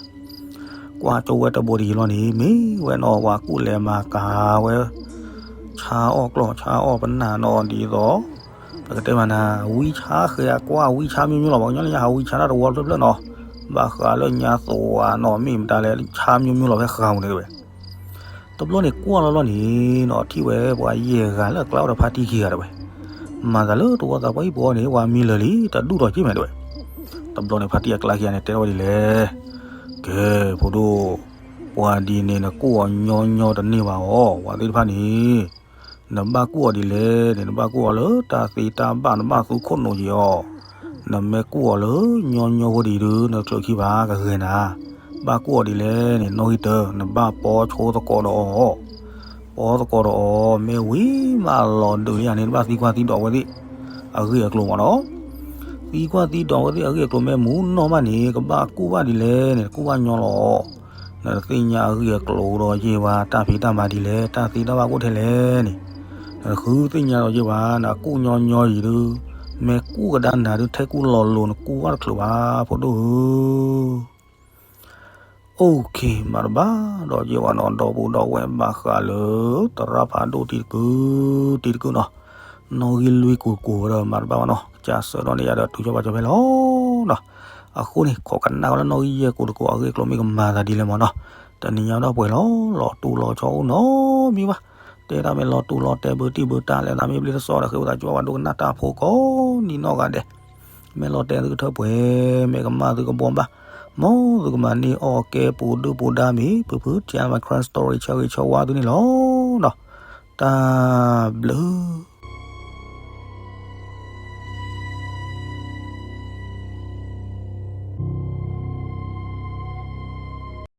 ကွၢ်ကၠိဝဲတဘိဒံးယလီၤန့ၣ် မ့ၢ်ဝဲနီၤ ပှၤကူၣ်လဲၤမၤကၤဝဲ, ဆါအီၣ်ကျီၢ်ဆါအီၣ်ပနၢ်နီၤဒ်သိး, ပကတဲမးနၤ ဝံဆါဃဲၤအကွၢ် ဝံဆါမ့ၢ်မ့ၢ်လီၤ ပှၤကညီလၢညါဟးဝံဆါတၢ်တဝီတဖျၢၣ်ဖျၢၣ်နီၤ, ဘၣ်ဃးလၢညါသိးဝဲနီၤ မ့ၢ်မတၤလဲၣ် ဆါမျိုးမျိုးလီၤဖဲဃာ်မူန့ၣ်တဲဝဲ. တဘျီန့ၣ်ကွၢ်လီၤလီၤန့ၣ်နီၤ ထံၣ်ဝဲပှၤယဲၢ်ဂၤလၢအကျါအိၣ်ဒီးဖါတံၢ်ခံဂၤတဲဝဲ. မၤသးလၢတဝီသးပှၢ်ဟံၣ်ပူၤအီၤန့ၣ် ပှၤမံလၢာ်လံ တဒူၣ်ထီၣ်က့မးတဲဝဲ. တဘျီန့ၣ်ဖါတံၢ်အကျါခံဂၤန့ၣ် တဲထီၣ်ဝဲဒ်လဲၣ်. ကဲ ဖိဒိၣ်, ပှၤဒ်န့ၣ် နကူၣ်အီၤညီညီတန့ၢ်ဘၣ်အီၤ ပှၤသ့ၣ်တဖၣ်န့ၣ် နဘၣ်ကူၣ်အီၤဒ်လဲၣ်န့ၣ် နဘၣ်ကူၣ်အီၤလၢတၢ်သ့တၢ်ဘၣ် နဘၣ်သူခိၣ်နူာ်က့ၤအီၤ. နမ့ၢ်ကူၣ်အီၤလၢညီညီဖိဒ်ဒုး နတချုးခံဘၣ် ကဂဲၤနၤ. ဘၣ်ကူၣ်အီၤဒ်လဲၣ်န့ၣ် နီၣ်ဂံၢ်တၢ နဘၣ်ပီဆိသကိးဒီးအီၤ ပီသကိးဒီးအီၤ မ့ၢ်ဝံၤမးလီၤဒုးလံန့ၣ် နဘၣ်သံကွၢ်သံဒိးဝဲသ့ၣ် အဂ့ၢ်အကျိၤမးနီၤ. သံကွၢ်သံဒိးဝဲသ့ၣ်အဂ့ၢ်အကျိၤ မ့ၢ်မူနီၢ်မးန့ၣ် ကဘၣ်ကူၣ်ဘၣ်ဒ်လဲၣ်န့ၣ် ကူၣ်ဘၣ်ညီလီၤ. နတသ့ၣ်ညါအဂ့ၢ်အကျိၤဒီးယဲၢ်ဝဲတၢ်ဖံးတၢ်မၤဒ်လဲၣ် တၢ်သ့တၢ်ဘၣ်အိၣ်ထဲလဲၣ်န့ၣ် နဃုသ့ၣ်ညါဒီးယဲၢ်ဝဲ နကူၣ်ညီညီအံၤဒုး မ့ၢ်ကူၣ်ကဒါနၤဒုး ထဲကူၣ်လီၤလိၤ နကူၣ်ဘၣ်တချုးဘၣ် ဖိဒိၣ်ဧၢ. OK မၤတဘၣ်ဒီးယဲၢ်ဝဲနီၤ ဒီပုၢ်ဒီဝဲၢ်ဘၣ်ဃးလၢ သရၣ်ဖးဒိၣ်တံၤတကုာ် တံၤတကုာ်နီၤ နီၣ်ဂံၢ်လွံၢ်ကိၢ်တကိးဝဲဒီး မၤတဘၣ်ဘၣ်နီၤ ကစၢ်ဆၢဒီးန့ၢ်ယၤဒီးတုၤကၠီဘၣ်ကၠီဖဲလီၤနီၤ. အဃိန့ၣ် ခိးကနၣ်ဝဲလၢနီၣ်ဂံၢ်ယဲၢ်ကိၢ်တကိးအဂ့ၢ်အကျိၤမ့ၢ်ကမၤသးဒ်လဲၣ်မးနီၤ. တနံၤညါဒီးပှဲၤလီၤ လီၤတူၢ်လီၤဆီအိၣ်နီတမံၤဘၣ်. တဲဒၣ်မ့ၢ်လီၤတူၢ်လီၤတဲဘုတံၢ်ဘုတၢ်လဲၣ် သးမ့ၢ်ဘျ့တစီဒီး ဃ့ဝံသးစူၤဘၣ်ဒိကနၣ်တၢ်ဖိကိးနံၤနီၢ်ဂၤဒဲး မ့ၢ်လီၤတဲသုကထၢပှဲၤ မ့ၢ်ကမၣ်သုကဘှီဘၣ် မ်သုကမၤန့ၢ်အီၣ်ကဲပူၤဒုၣ်ပူၤဒါမ့ၢ် ဖုဖု Jamaican Story ဆၢဂ့ၤဆၢဝါသုန့ၣ်လီၤနီၤ. တၢ်ဘျုး